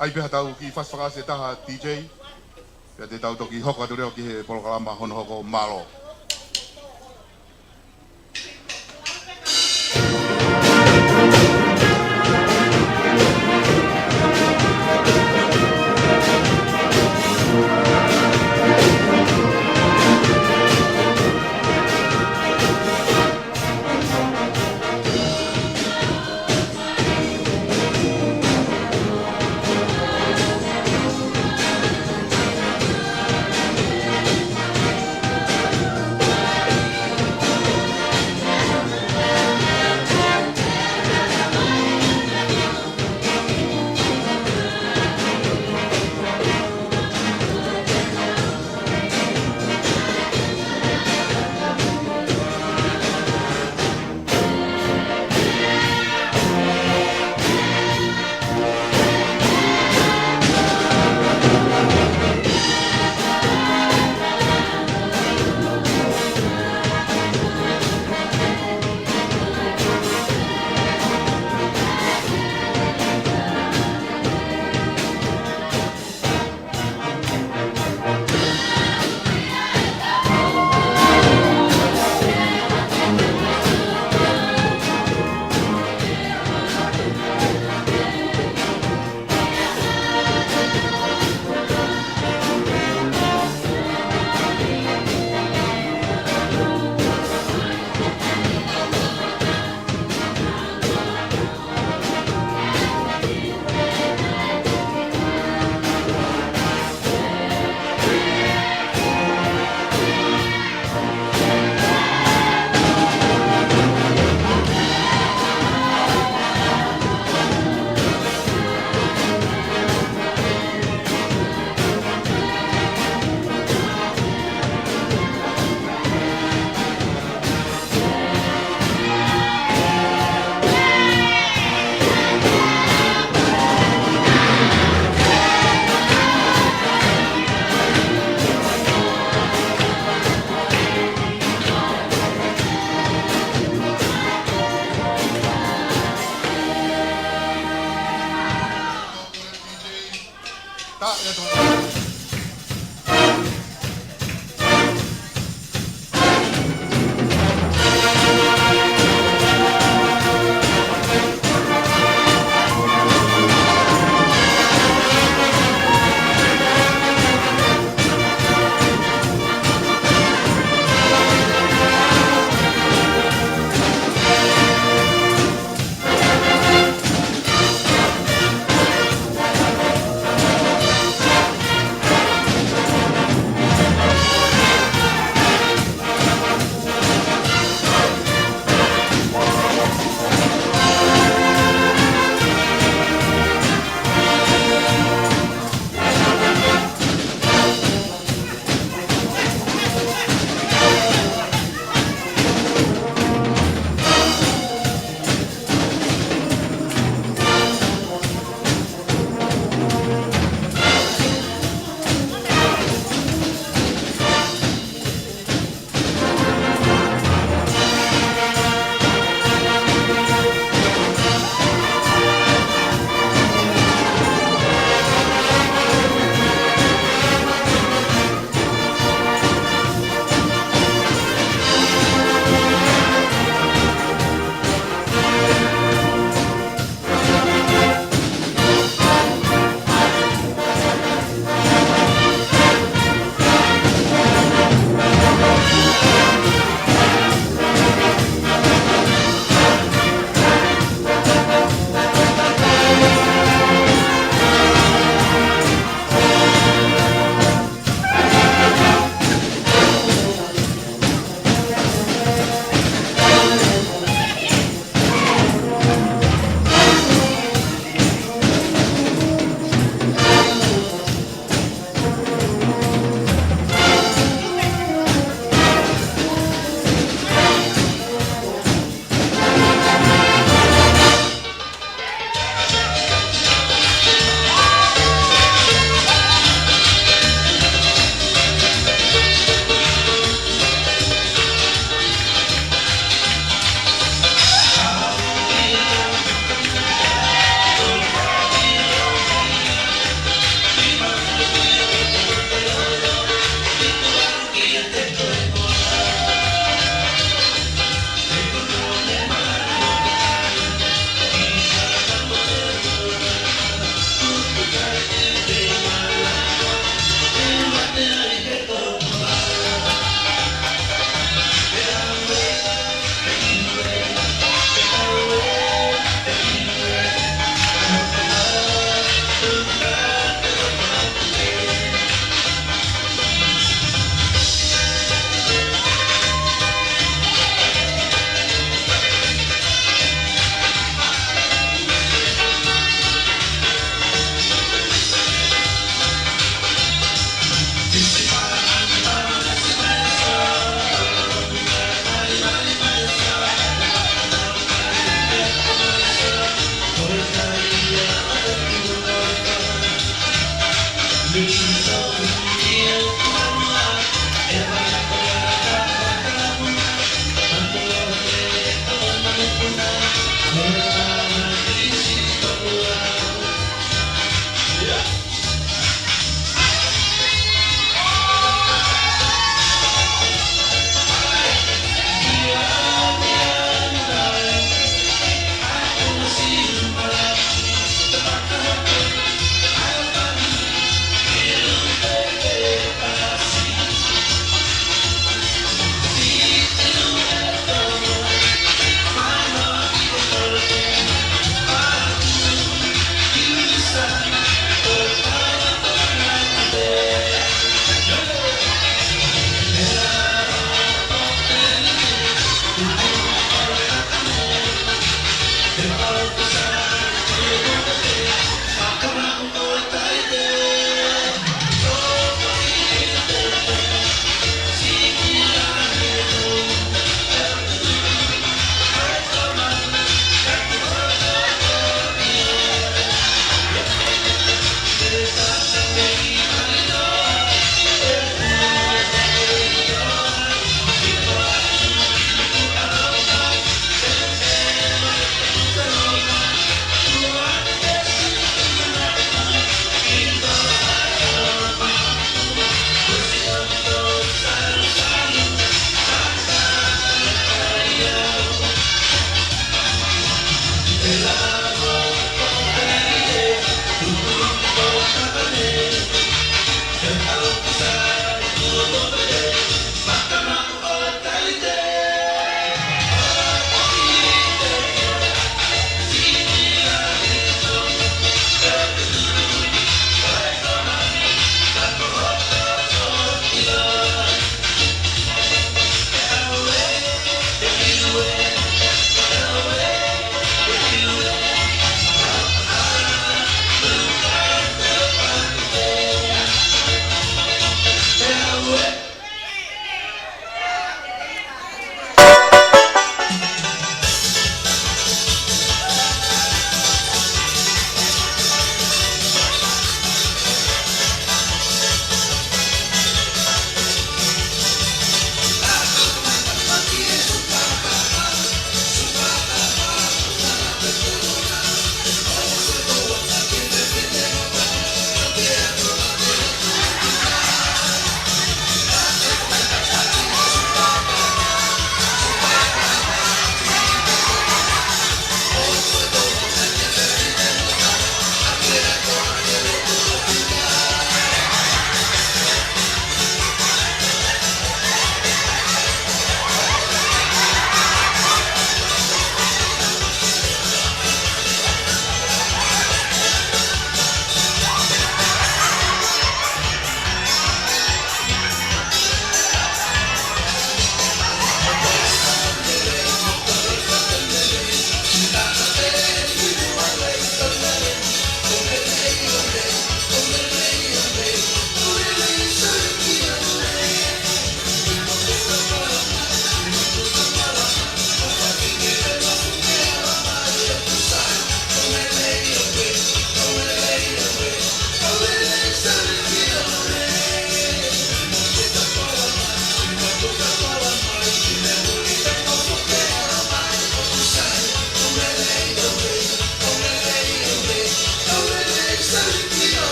ʻai pē haʻatau kiʻi fasi fakaʻosi ʻe taha D J, pea te tau toki hoko atu leva ki he polokalama hono hoko. Mālō.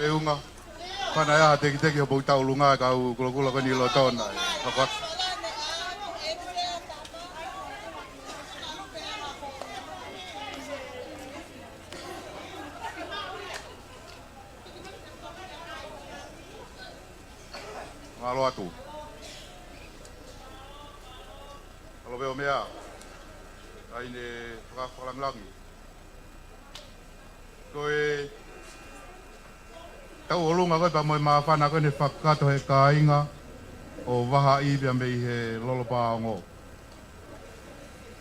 Feʻunga. Fana ia ha tekiteki hoʻomou tauʻolunga e kau kulokula ko eni ʻi loto na. Hoko atu. Mālō atu. Mālō pē ʻo meʻa. Taʻahine faka-, fakalangilangi. Ko e tauʻolunga ko ē pea mo e māfana ko eni fakakakato he kāinga ʻo Vahaʻi pea mei he Lolo Pāongo.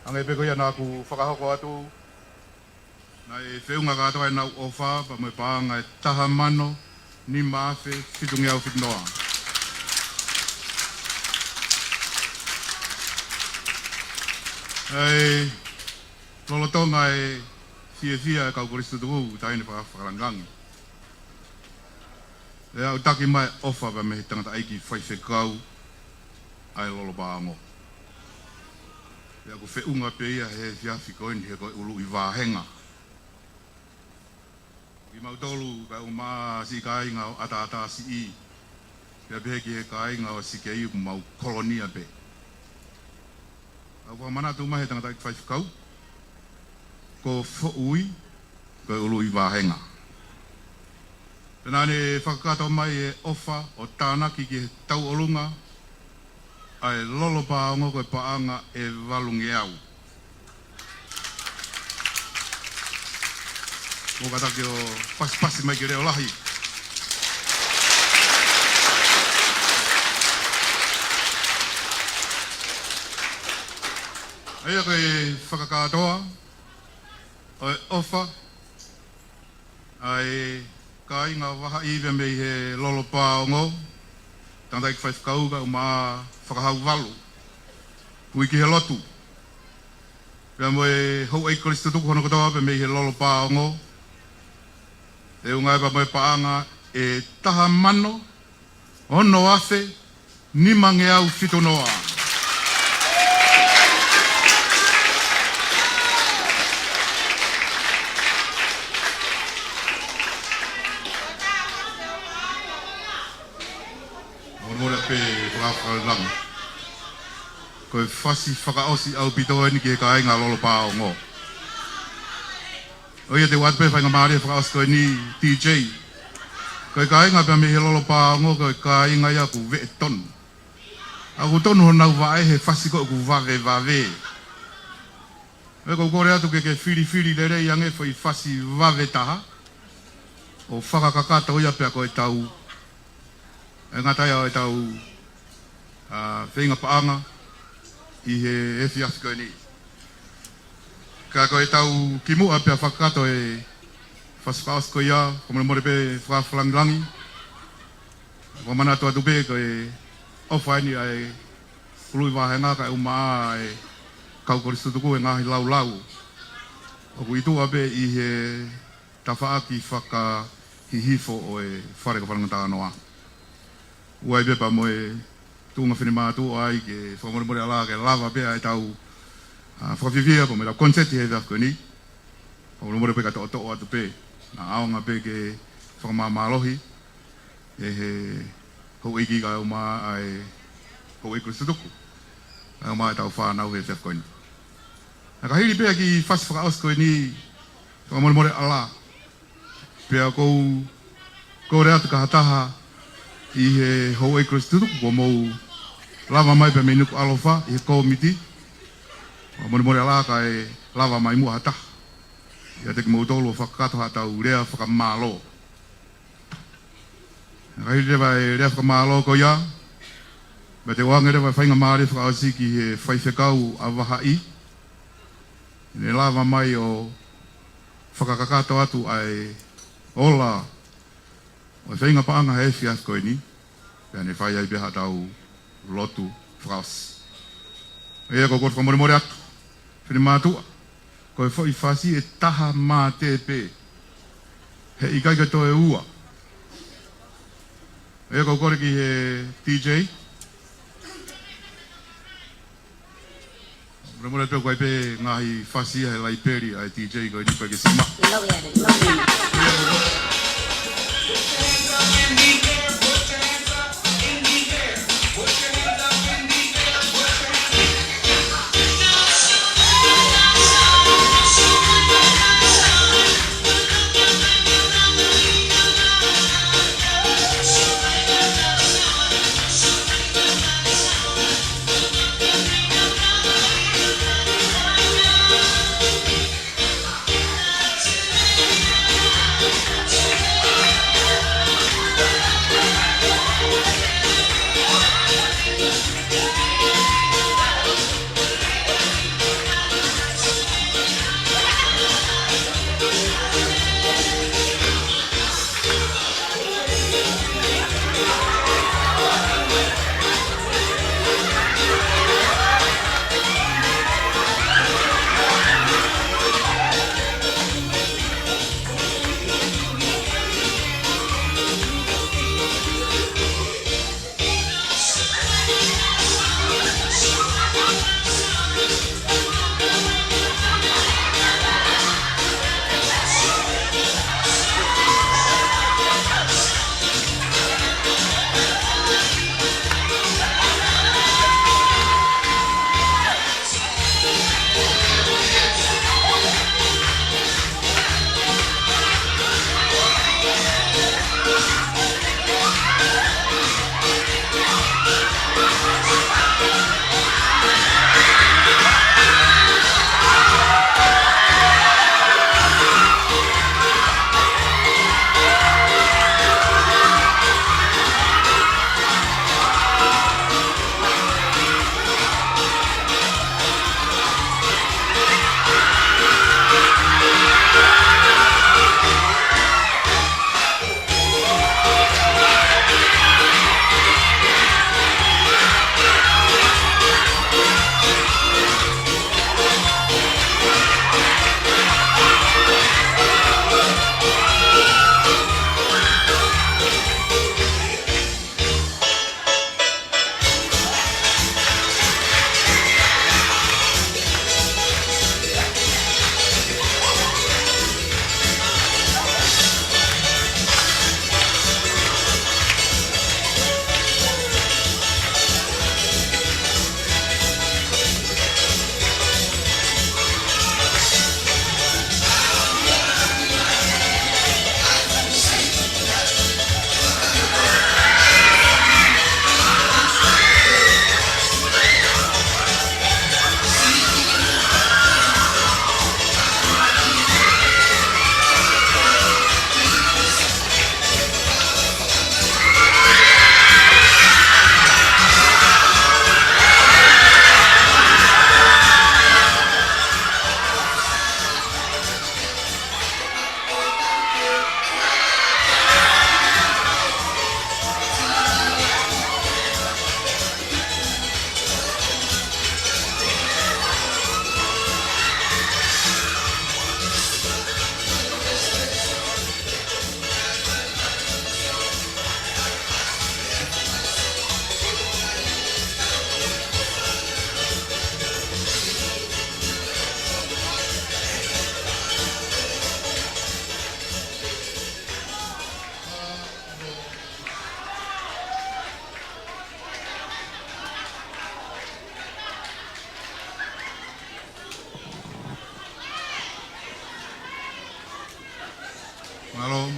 Hangē pē ko ia naʻa ku fakahoko atu, naʻe feʻunga kātoa ʻenau ʻofa pea mo e paʻanga ʻe taha mano nima afe fitungeau fitu noa. ʻE lolotonga e fiefia e kau kolisi tutuku, taʻahine faka-, fakalangilangi. ʻE aʻutaki mai ʻofa pea mei he tangataʻeiki faifekau ʻa e Lolo Pāongo. ʻE ʻoku feʻunga pē ia he efiafi ko eni he ko e ʻuluʻi vāhenga. Kimautolu kae ʻumaʻā siʻi kāinga ʻo ʻAtaʻatā Siʻi, pea pehē ki he kāinga ʻo Sikei ʻoku mau kolonia pē. ʻOku fakamanatu mai he tangataʻeiki faifekau, ko Foʻui ko e ʻuluʻi vāhenga. Pea naʻa ne fakakakato mai e ʻofa ʻo tānaki ki he tauʻolunga ʻa e Lolo Pāongo ko e paʻanga ʻe valungeau. Mou kātaki ʻo pasipasi mai ke leʻo lahi. ʻA ia ko e fakakātoa ʻo e ʻofa ʻa e kāinga Vahaʻi pea mei he Lolo Pāongo, tangataʻeiki faifekau kae ʻumaʻā Fakahau valu, ui ki he lotu, pea mo e houʻeiki kolisi tutuku hono kotoa pea mei he Lolo Pāongo, ʻe ʻunga ai pea mo e paʻanga ʻe taha mano ono afe nimangeau fitu noa. Molemole pē fakafakalanga. Ko e fasi fakaʻosi ʻaupito eni ki he kāinga Lolo Pāongo. ʻO ia te u ʻoatu pē faingamālie fakaʻosi ko eni, D J. Ko e kāinga pea mei he Lolo Pāongo, ko e kāinga ia ʻoku veʻe tonu. ʻOku tonu honau vaʻe he fasi ko ē ʻoku vavevave. ʻOku ou kole atu ke ke filifili lelei ange foʻi fasi vave taha, ʻo fakakakato ia pea ko e tau, ʻe ngata ia ʻo e tau, ʻa, feinga paʻanga ʻi he efiafi ko eni. Ka ko e tau kimuʻa pea fakakakato e fasi fakaʻosi ko ia, ko e molemole pē fakafakalāngilangi. Ko e manatu atu pē ko e ʻofa eni ʻa e ʻuluʻi vāhenga kae ʻumaʻā e kau kolisi tutuku he ngaahi laulau ʻoku ʻi tuʻa pē ʻi he tafaʻaki fakahihifo ʻo e fale kau fakalanga talanoa. ʻOku ʻi ai pē pea mo e tuʻunga finemātuʻa ai ke fakamolemole ʻalā ke lava pē ʻa e tau, ʻa, fakafiefia pea mo e tau konseti he efiafi ko eni. Fakamolemole pē ka toʻotoʻo atu pē. Naʻa ʻaonga pē ke fakamāmālohi ʻe he houʻeiki kae ʻumaʻā e houʻeiki kolisi tutuku, kae ʻumaʻā e tau fānau he efiafi ko eni. Naʻa ka hili pē ʻa e kiʻi fasi fakaʻosi ko eni, fakamolemole ʻalā. Pea ʻoku ou kole atu ki ha taha ʻi he houʻeiki kolisi tutuku kuo mou lava mai pea mei Nukuʻalofa ʻi he kōmiti. Fakamolemole ʻalā kae lava mai muʻa ha taha ʻiate kimoutolu ʻo fakakakato ha tau lea fakamālō. Ka hili leva e lea fakamālō ko ia, pea te u ʻoange leva e faingamālie fakaʻosi ki he faifekau ʻa Vahaʻi, ke ne lava mai ʻo fakakakato atu ʻa e ola ʻo e feinga paʻanga he efiafi ko eni, pea ne fai ai pē ha tau lotu fakaʻosi. ʻA ia ʻoku ou kole fakamolemole atu, finemātuʻa, ko e foʻi fasi ʻe taha mate pē, heʻikai ke toe ua. ʻA ia ʻoku ou kole ki he D J. Molemole pē, ʻoku ʻi ai pē ngaahi fasi ia he laipeli ʻa e D J ko eni, ʻikai ke sima. Lau ia, lau ia.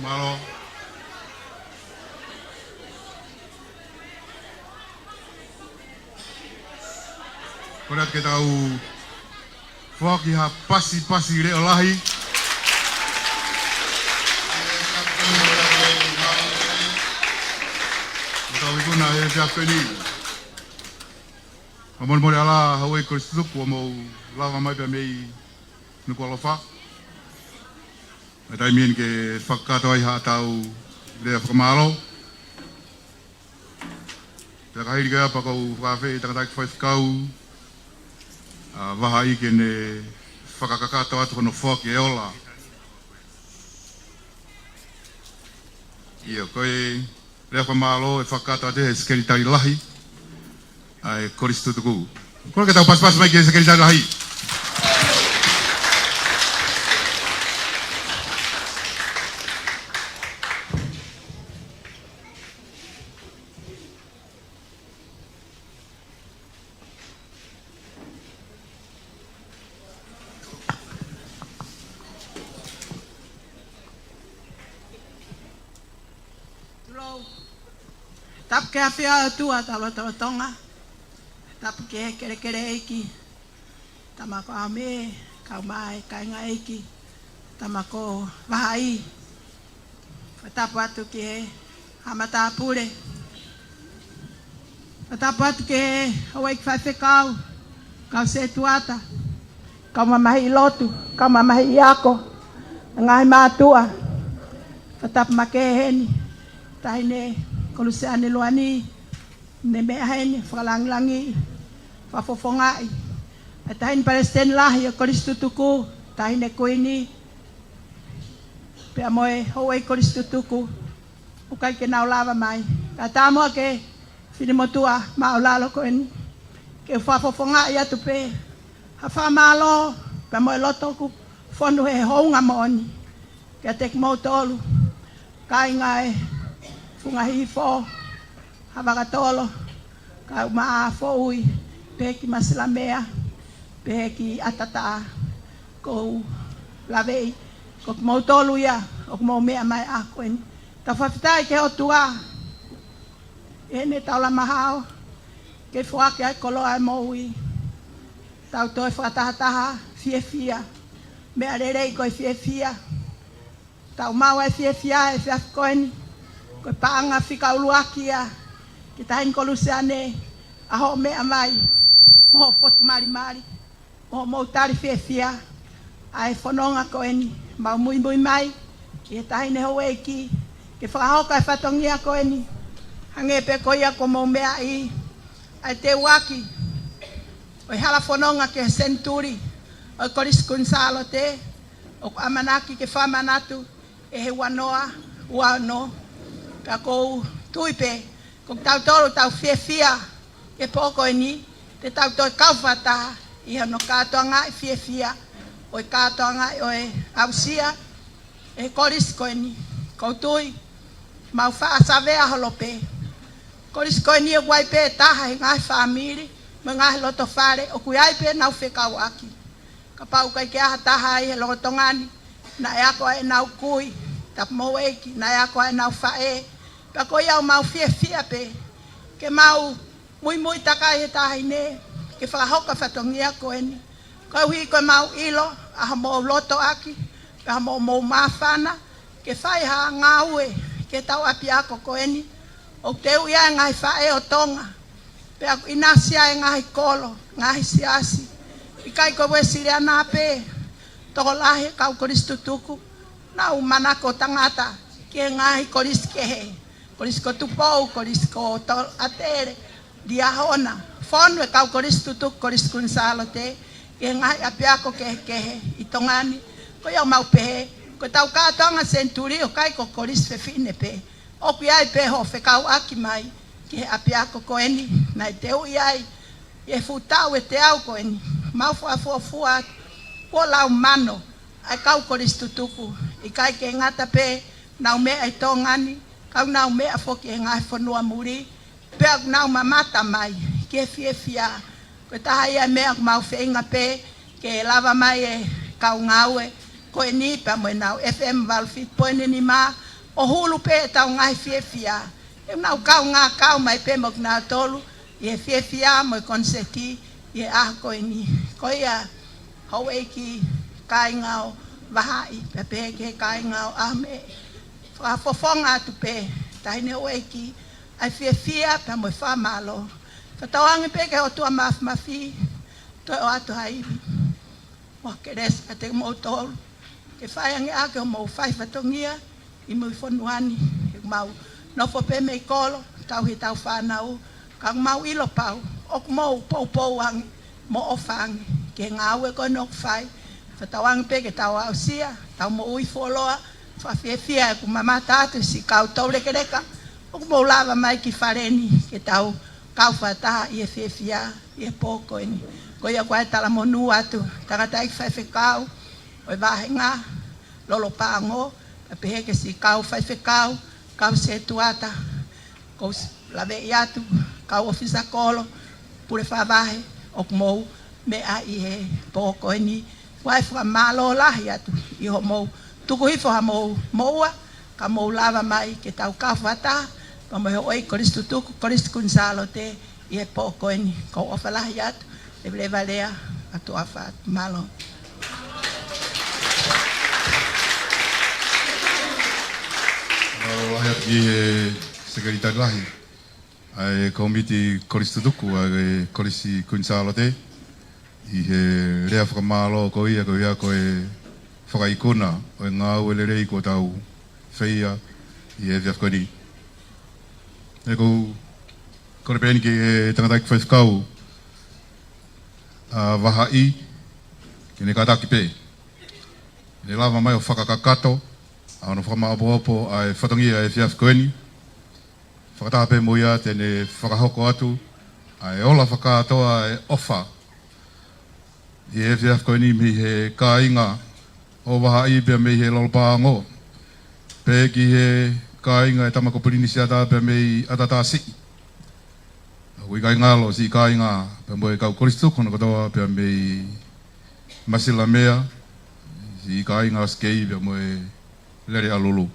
Mālō. Kole atu ke tau foaki ha pasipasi leʻo lahi. Ke tau ikuna he efiafi ni. Fakamolemole ʻa e Houʻeiki Kolisi Tutuku ʻoku mou lava mai pē mei Nukuʻalofa. ʻI he taimi ni ke fakakakato ai haʻatau lea fakamālō. Pea ka hili ko ia pea ʻoku ou fakaafeʻi e tangataʻeiki faifekau ʻa Vahaʻi ke ne fakakakato atu hono foaki e ola. ʻIo, ko e lea fakamālō ʻe fakakakato atu ʻe he Sekelitali Lahi ʻa e Kolisi Tutuku. Kole ke tau pasipasi mai ki he Sekelitali Lahi. Tulou. Tapu ki he ʻafio ʻa e ʻOtua ʻi hotau lotolotonga. Tapu ki he kelekele ʻeiki, tama ko ʻAme, kae ʻumaʻā e kāinga ʻeiki, tama ko Vahaʻi. Fakatapu atu ki he haʻa matāpule. Fakatapu atu ki he houʻeiki faifekau, kau setuata, kau mamahiʻi lotu, kau mamahiʻi ako, ngaahi mātuʻa. Fakatapu makehe heni, Taʻahine Koluseane Luani, ne meʻa heni, fakalangilangiʻi, fakafofongaʻi ʻa e Taʻahine Palesiteni Lahi ʻo e Kolisi Tutuku, Taʻahine Kuini, pea mo e houʻeiki Kolisi Tutuku, ʻoku ʻikai ke nau lava mai. Kae ʻatā muʻa ki he finemotuʻa māʻulalo ko eni, ke u fakafofongaʻi atu pē ha fakamālō, pea mo e loto ʻoku fonu he hounga moʻoni kiate kimoutolu, kāinga ʻi Funga Hihifo, Havakatolo, kae ʻumaʻā Foʻui, pehē ki Masilamea, pehē ki ʻAtataʻa, ʻoku ou laveʻi ko kimoutolu ia ʻoku mou meʻa mai he ʻaho ko eni. Tau fakafetaʻi ki he ʻOtua ʻi heʻene taulama hao ke foaki ʻa e koloa ʻo e moʻui. Tau toe fakatahataha, fiefia. Meʻa lelei ko e fiefia. Tau maʻu ʻa e fiefia he efiafi ko eni. Ko e paʻanga fika ʻuluaki ia ki he Taʻahine Koluseane, ʻa hoʻo meʻa mai mo hoʻo fotu malimali, mo hoʻomou tali fiefia ʻa e fononga ko eni. Mau muimui mai ki he Taʻahine Houʻeiki ke fakahoko e fatongia ko eni, hangē pē ko ia kuo mou meʻa ai, ʻa e teuaki ʻo e hala fononga ki he senituli ʻo e Kolisi Kuini Sālote, ʻoku ʻamanaki ke fakamanatu ʻi he ua noa ua ono. Ka ʻoku ou tui pē, ko kitautolu ʻoku tau fiefia he pō ko eni, te tau toe kau fakataha ʻi hono kātoangaʻi fiefia ʻo e kātoangaʻi ʻo e aʻusia ʻe he kolisi ko eni. ʻOku ou tui, mau faʻa savea holo pē. Kolisi ko eni ʻoku ʻi ai pē taha he ngaahi fāmili mo e ngaahi lotofale ʻoku ʻi ai pē ʻenau fekauʻaki. Kapau ʻoku ʻikai ke ʻi ai ha taha ʻi he lolotonga ni naʻe ako ai ʻenau kui, tapu mo e houʻeiki, naʻe ako ai ʻenau faʻē. Pea ko ia ʻoku mau fiefia pē ke mau muimui takai he Taʻahine ke fakahoko e fatongia ko eni. Koeʻuhi ko ʻemau ʻilo ʻa hoʻomou lotoʻaki, pea mo hoʻomou māfana ke fai ha ngāue ki heʻetau ʻapiako ko eni. ʻOku teuʻi ai e ngaahi faʻē ʻo Tonga, pea ʻoku ʻinasi ai e ngaahi kolo, ngaahi siasi. ʻIkai ko e Uēsiliana pē, tokolahi e kau kolisi tutuku, nau manako tangata ki he ngaahi kolisi kehe. Kolisi ko Tupou, kolisi ko Tauʻatāina, Liahona. Fonu e kau kolisi tutuku Kolisi Kuini Sālote ki he ngaahi ʻapiako kehekehe ʻi Tonga ni. Ko ia ʻoku mau pehē, ko ʻetau kātoanga senituli ʻoku ʻikai ko e kolisi fefine pē. ʻOku ʻi ai pē hoʻo fekauʻaki mai ki he ʻapiako ko eni, naʻe teuʻi ai ʻi he fuʻu taʻu ʻe teau ko eni. Mau fakafuofua kuo lau mano ʻa e kau kolisi tutuku, ʻikai ke ngata pē ʻenau meʻa ʻi Tonga ni, ka ʻoku nau meʻa foki he ngaahi fonua muli, pea ʻoku nau mamata mai ki he fiefia. Ko e taha ia e meʻa ʻoku mau feinga pē ke lava mai e kau ngāue ko eni pea mo ʻenau FM valu fitu poini nima, ʻo hulu pē ʻetau ngaahi fiefia. ʻE nau kaungā kau mai pē mo kinautolu ʻi he fiefia mo e koniseti ʻi he ʻaho ko eni. Ko ia, houʻeiki, kāinga ʻo Vahaʻi, pea pehē ki he kāinga ʻo ʻAhomeʻe. Fakafofonga atu pē, Taʻahine Houʻeiki, ʻa e fiefia pea mo e fakamālō. Fakatauange pē ki he ʻOtua Māfimafi, toe ʻoatu ha ivi mo e kelesi kiate kimoutolu, ke fai ange ʻaki hoʻomou fai fatongia ʻi mui fonua ni. ʻOku mau nofo pē mei kolo, tauhi ʻetau fānau, ka ʻoku mau ʻilo pau ʻoku mou poupou ange mo ʻofa ange ki he ngāue ko eni ʻoku fai. Fakatauange pē ke tau aʻusia ʻetau moʻui fuoloa. Fakafiefia ʻeku mamata atu siʻi kau toulekeleka ʻoku mou lava mai ki fale ni ke tau kau fakataha ʻi he fiefia ʻi he pō ko eni. Ko ia, ʻoku ou talamonū atu, tangataʻeiki faifekau ʻo e vāhenga, Lolo Paʻango, pea pehē ki he siʻi kau faifekau, kau sētuata, ʻoku ou s-, laveʻi atu, kau ʻōfisa kolo, pule fakavahe, ʻoku mou meʻa ʻi he pō ko eni. ʻOku ou fakamālō lahi atu ʻi hoʻomou tuku hifo haʻamou moʻua, ka mou lava mai ke tau kau fakataha pea mo e houʻeiki Kolisi Tutuku, Kolisi Kuini Sālote, ʻi he pō ko eni. ʻOku ou ʻofa lahi atu, leveleva lea, ʻoatu ʻofa atu, mālō. Mālō lahi atu ki he Sekelitali Lahi ʻa e Kōmiti Kolisi Tutuku ʻa e Kolisi Kuini Sālote, ʻi he lea fakamālō ko ia, ko ia ko e fakaikuna ʻo e ngāue lelei kuo tau feia ʻi he efiafi ko eni. ʻOku ou kole pē eni ki he tangataʻeiki faifekau ʻa Vahaʻi, ke ne kātaki pē, ke ne lava mai ʻo fakakakato ʻa hono fakamāʻopoʻopo ʻa e fatongia ʻo e efiafi ko eni. Fakataha pē mo ia te ne fakahoko atu ʻa e ola fakakātoa ʻo e ʻofa ʻi he efiafi ko eni mei he kāinga ʻo Vahaʻi pea mei he Lolo Paʻango, pea ki he kāinga ʻo e tama ko Pilinisiata pea mei ʻAtatasiʻi. ʻOku ʻikai ngalo siʻi kāinga pea mo e kau Kolisi Tutuku hono kotoa pea mei Masilamea, siʻi kāinga ʻo Sikei pea mo e Lele ʻAlulu.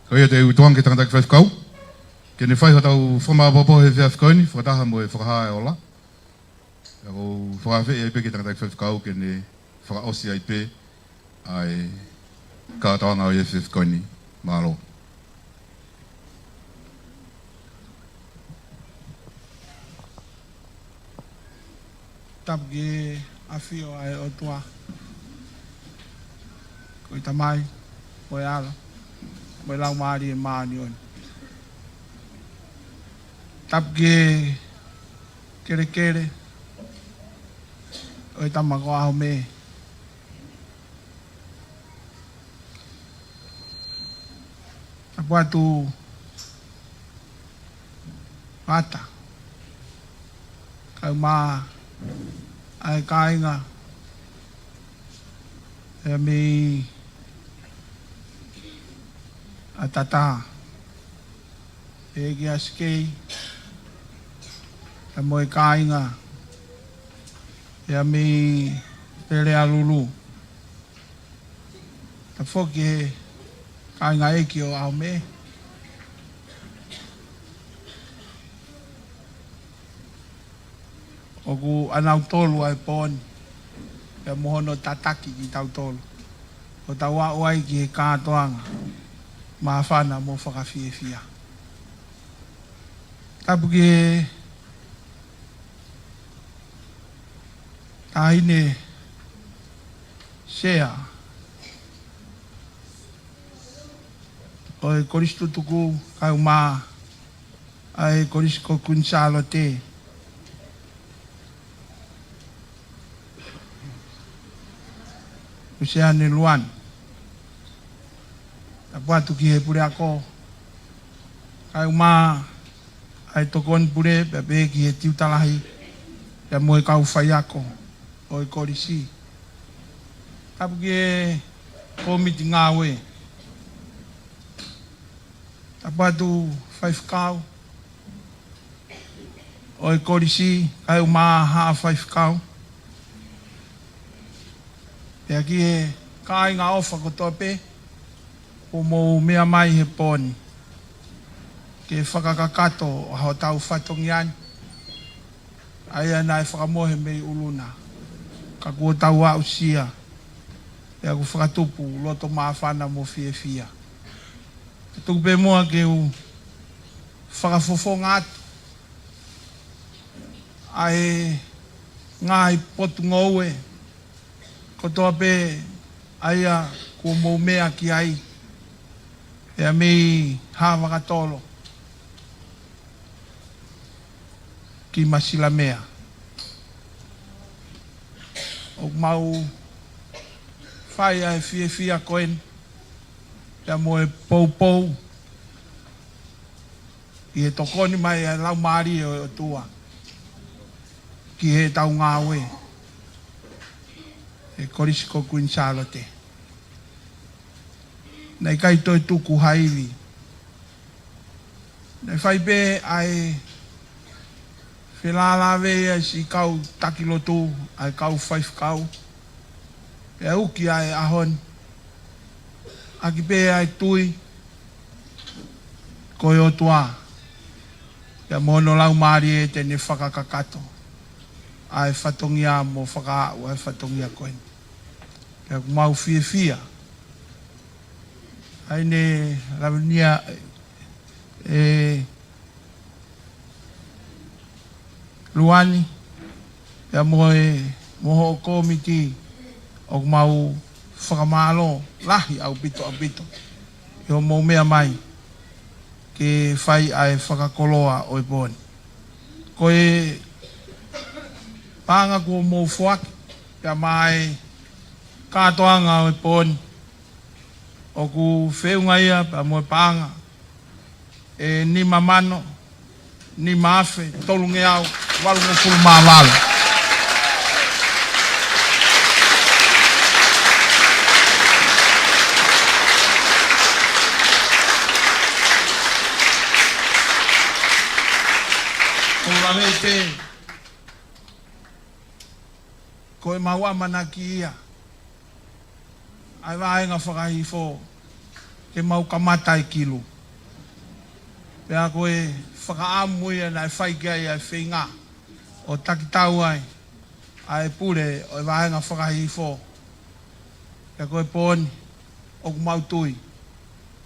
Ko ia te u tuku ange ki he tangataʻeiki faifekau ke ne fai hotau fakamāʻopoʻopo he efiafi ko eni, fakataha mo e fakahā ʻo e ola. ʻOku ou fakaafeʻi ai pē ki he tangataʻeiki faifekau ke ne fakaʻosi ai pē ʻa e kātoanga ʻo e efiafi ko eni. Mālō. Tapu ki he ʻafio ʻa e ʻOtua, ko e Tamai, mo e ʻAlo, mo e Laumālie Māʻoniʻoni. Tapu ki he kelekele ʻo e tama ko ʻAhomeʻe. Tapu atu Vata, kae ʻumaʻā ʻa e kāinga ʻa mei ʻAtata, ʻEiki ʻa Sikei, pea mo e kāinga ʻa mei Lele ʻAlulu. Tapu foki ki he kāinga ʻeiki ʻo ʻAhomeʻe. ʻOku ʻanautolu ʻa e pō ni, pea mo hono tataki kitautolu, ʻo tau aʻu ai ki he kātoanga māfana mo fakafiefia. Tapu ki he Taʻahine Sea ʻo e Kolisi Tutuku, kae ʻumaʻā ʻa e Kolisi ko Kuini Sālote, Luseane Luana. Tapu atu ki he puleako, kae ʻumaʻā ʻa e tokoni pule, pea pehē ki he tiuta lahi, pea mo e kau faiako ʻo e kolisi. Tapu ki he kōmiti ngāue. Tapu atu faifekau ʻo e kolisi, kae ʻumaʻā haʻa faifekau. Pea ki he kāinga ʻofa kotoa pē, Kuo mou meʻa mai he pō ni ke fakakakato ʻa hotau fatongia ni, ʻa ia naʻe fakamohe mei ʻolunga, ka kuo tau aʻusia, pea kuo fakatupu loto māfana mo fiefia. Tuku pē muʻa ke u fakafofonga atu ʻa e ngaahi potungāue kotoa pē ʻa ia kuo mou meʻa ki ai, pea mei Havakatolo ki Masilamea. ʻOku mau fai ʻa e fiefia ko eni, pea mo e poupou ʻi he tokoni mai ʻa e Laumālie ʻo e ʻOtua ki heʻetau ngāue he Kolisi ko Kuini Sālote. Naʻe ʻikai toe tuku ha ivi. Naʻe fai pē ʻa e felālāveʻi ʻa e siʻi kau taki lotu, ʻa e kau faifekau, pea uki ʻa e ʻaho ni ʻaki pē ʻa e tui ko e ʻOtua, pea mo hono Laumālie te ne fakakakato ʻa e fatongia mo fakaaʻu ʻa e fatongia ko eni. Pea ʻoku mau fiefia ʻa ʻEne Lavenia, ʻe Luani, pea mo e, mo hoʻo kōmiti, ʻoku mau fakamālō lahi ʻaupito, ʻaupito ʻi hoʻomou meʻa mai ke fai ʻa e fakakoloa ʻo e pō ni. Ko e paʻanga kuo mou foaki, pea mo e kātoanga ʻo e pō ni, ʻoku feʻunga ia pea mo e paʻanga ʻe nima mano, nima afe, tolungeau, valungofulu mā valu. ʻOku ou lave pē, ko ʻemau ʻamanaki ia ʻa e vāhenga fakahihifo ke mau kamata ʻa e kilu. Pea ko e fakaʻamu ia naʻe fai ki ai ʻa e feinga ʻo takitau ai ʻa e pule ʻo e vāhenga fakahihifo. Pea ko e pō ni ʻoku mau tui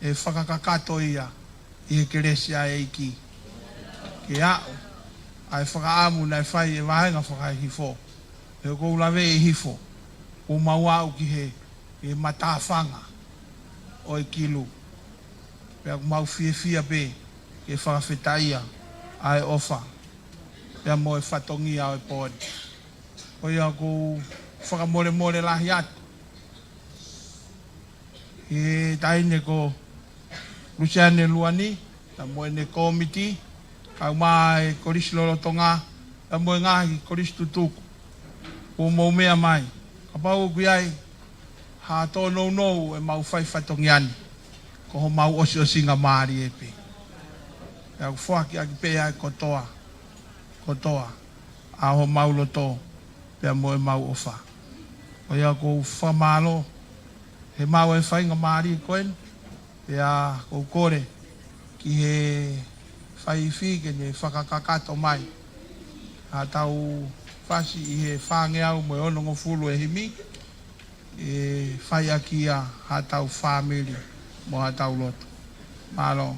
ʻe fakakakato ia ʻi he kelesi ʻa e ʻEiki, ke aʻu ʻa e fakaʻamu naʻe fai ʻe he vāhenga fakahihifo. He ʻoku ou laveʻi hifo, kuo mau aʻu ki he, ki he matāfanga ʻo e kilu. Pea ʻoku mau fiefia pē ke fakafetaʻia ʻa e ʻofa pea mo e fatongia ʻo e pō ni. Ko ia ʻoku ou fakamolemole lahi atu ʻi he taʻahine ko Lusiane Luani, pea mo ʻene kōmiti, kae ʻumaʻā e Kolisi Lolotonga, pea mo e ngaahi kolisi tutuku kuo mou meʻa mai. Kapau ʻoku ʻi ai ha tōnounou ʻemau fai fatongia ni, ko homau ʻosiʻosingamālie pē. Pea ʻoku foaki ʻaki pē ʻa e kotoa, kotoa ʻa homau loto pea mo ʻemau ʻofa. Ko ia ʻoku ou fakamālō he maʻu e faingamālie ko eni, pea ʻoku ou kole ki he faifi ke ne fakakakato mai haʻatau fasi ʻi he fāngeau mo e onongofulu e himi, ʻe fai ʻaki ia haʻatau fāmili mo haʻatau lotu. Mālō.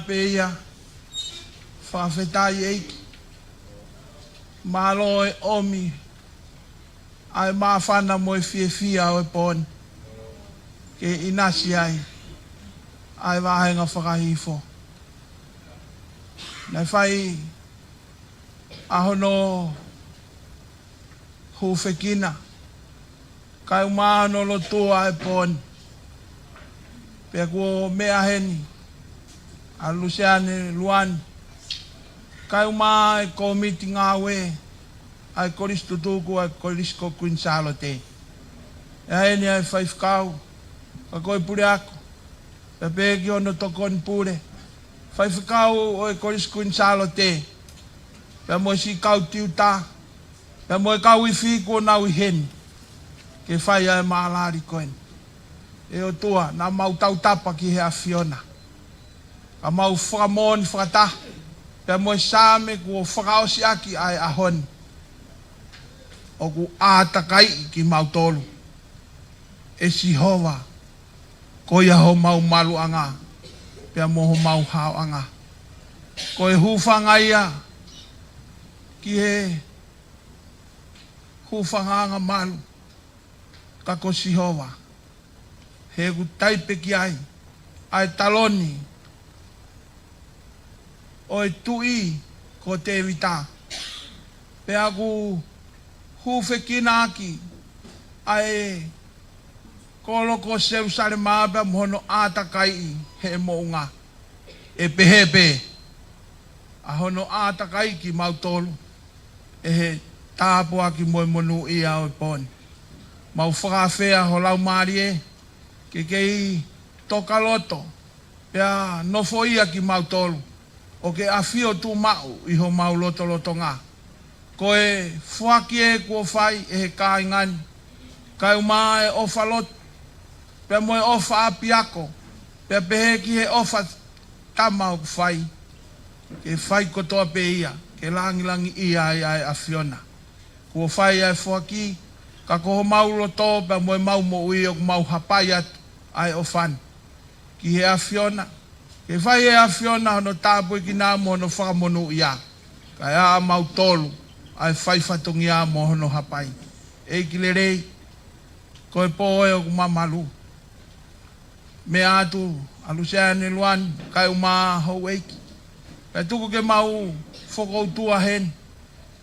Pea fakafetaʻi ʻEiki. Mālō e ʻomi ʻa e māfana mo e fiefia ʻo e pō ni ke ʻinasi ai ʻa e vāhenga fakahihifo. Naʻe fai ʻa hono hūfekina kae ʻumaʻā hono lotua e pō ni. Pea kuo meʻa heni ʻa Luseane Luani kae ʻumaʻā e kōmiti ngāue ʻa e kolisi tutuku ʻa e Kolisi ko Kuini Sālote. ʻI heni ʻa e faifekau, ka ko e puleako, pea pehē ki hono tokoni pule, faifekau ʻo e Kolisi Kuini Sālote, pea mo e siʻi kau tiuta, pea mo e kau ifi kuo nau ʻi heni ke fai ʻa e mālali ko eni. ʻE ʻOtua, naʻa mau tautapa ki he ʻAfiona, ka mau fakamoʻoni fakataha pea mo e Saame kuo fakaʻosi ʻaki ʻa e ʻaho ni: ʻOku ʻātakaiʻi kimautolu ʻe Sihova, ko ia homau maluʻanga pea mo homau haoʻanga. Ko e hūfanga ia ki he hūfangaʻanga malu, ka ko Sihova, he ʻoku taipe ki ai ʻa e taloni ʻo e tuʻi ko Tēvita, pea ʻoku hūfekina ʻaki ʻa e kolo ko Selūsalema pea mo hono ʻātakaiʻi he moʻunga. ʻE pehē pē ʻa hono ʻātakaiʻi kimautolu ʻe he tāpuaki mo e monūʻia ʻo e pō ni. Mau fakaafeʻi ho Laumālie ke kei tokaloto pea nofoʻia kimautolu, ʻo ke ʻafio tuʻumaʻu ʻi homau lotolotonga. Ko e foaki ē kuo fai ʻe he kāinga ni, kae ʻumaʻā e ʻofa lotu, pea mo e ʻofa ʻapiako, pea pehē ki he ʻofa tama ʻoku fai, ke fai kotoa pē ia ke langilangiʻia ai ʻa e ʻAfiona. Kuo fai ʻa e foaki, ka ko homau loto pea mo ʻemau moʻui ʻoku mau hapai atu ʻa e ʻofa ni ki he ʻAfiona, ke fai ʻe he ʻAfiona hono tāpuekina mo hono fakamonūʻia, kae ʻa mautolu ʻa e fai fatongia mo hono hapai. ʻEiki lelei, ko e pō ē ʻoku mamalu. Meʻa atu ʻa Luseane Luani kae ʻumaʻā houʻeiki, pea tuku ke mau fokoutua heni,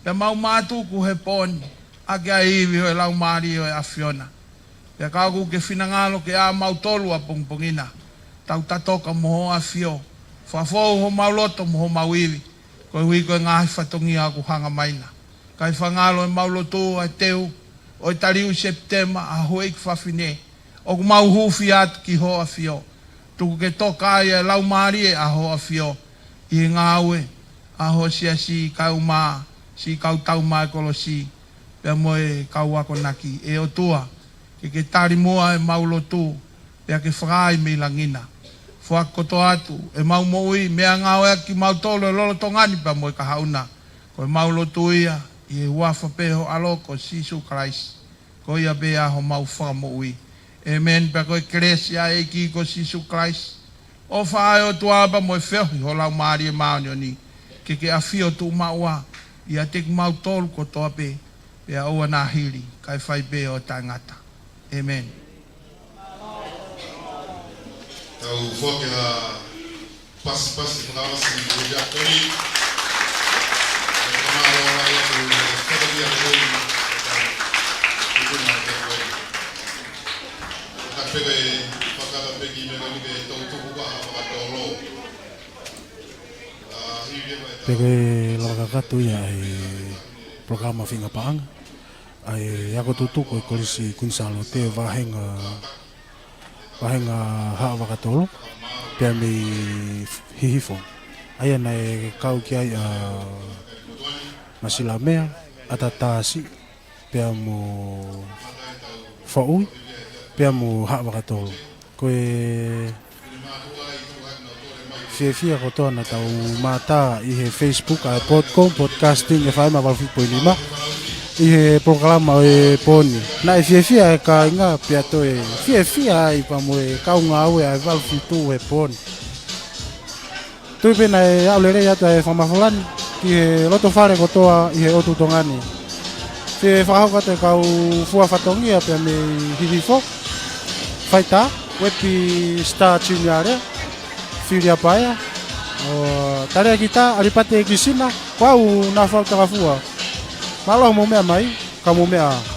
pea mau mātuku he pō ni ʻaki ʻa e ivi ʻo e Laumālie ʻo e ʻAfiona. Pea ka ʻoku ke finangalo ke ʻa mautolu ʻapongipongi na, tau tatoka mo ho ʻAfio, fakafou homau loto mo homau ivi, koeʻuhi ko e ngaahi fatongia ʻoku hanga mai na. Kae fakangalo ʻemau lotu ʻa e teu ʻo e taliu Sepitema ʻa houʻeiki fafine, ʻoku mau hūfia atu ki ho ʻAfio. Tuku ke toka ai ʻa e Laumālie ʻa ho ʻAfio ʻi he ngāue ʻa ho siasi kae ʻumaʻā siʻi kau tau mai kolosi, pea mo e kau akonaki. ʻE ʻOtua, ke ke tali muʻa ʻemau lotu, pea ke fakaai mei langi na. Foaki kotoa atu ʻemau moʻui, meʻangāueʻaki kimautolu ʻi he lolotonga ni pea mo e kahaʻu na. Ko ʻemau lotu ia ʻi he huafa pē ho ʻAlo ko Sīsū Kalaisi, ko ia pē ʻa homau Fakamoʻui. ʻĒmeni. Pea ko e kelesi ʻa e ʻEiki ko Sīsū Kalaisi, ʻofa ʻa e ʻOtua pea mo e feohi ho Laumālie Māʻoniʻoni, ke ke ʻafio tuʻumaʻu ʻiate kimautolu kotoa pē, pea ʻoua naʻa hili, kae fai pē ʻo taʻengata. ʻĒmeni. Tau foki ha pasipasi fakaʻosi ʻi he diakoni. Ka mālō mai atu ʻi he fakadiakoni. Tuku na te koe. Ka peke fakata peki me ka nike tau tuku ka fakatolo. Pea ko e lava kakato ia ʻa e polokalama feinga paʻanga ʻa e ako tutuku ʻo e Kolisi Kuini Sālote, vāhenga, vāhenga Haʻa Vakatolo, pea mei Hihifo. ʻA ia naʻe kau ki ai ʻa Masilamea, ʻAtatasi, pea mo Faʻui, pea mo Haʻa Vakatolo. Ko e fiefia kotoa naʻa tau mātā ʻi he Facebook ʻa e Potcom Podcasting F M valu fitu poini nima ʻi he polokalama ʻo e pō ni. Naʻe fiefia e kāinga pea toe fiefia ai pea mo e kau ngāue ʻa e valu fitu he pō ni. Tui pē naʻe aʻu lelei atu e fakamafola ni ki he loto fale kotoa ʻi he ʻotu Tonga ni. Fie fakahoko atu e kau fua fatongia pea mei Hihifo. Faitā, Wepi Star Junior Lea, Filia Paea, ʻo Talea Kita, ʻAlipate Kisina, ko au Nafau Takafua. Mālō hoʻomou meʻa mai, ka mou meʻa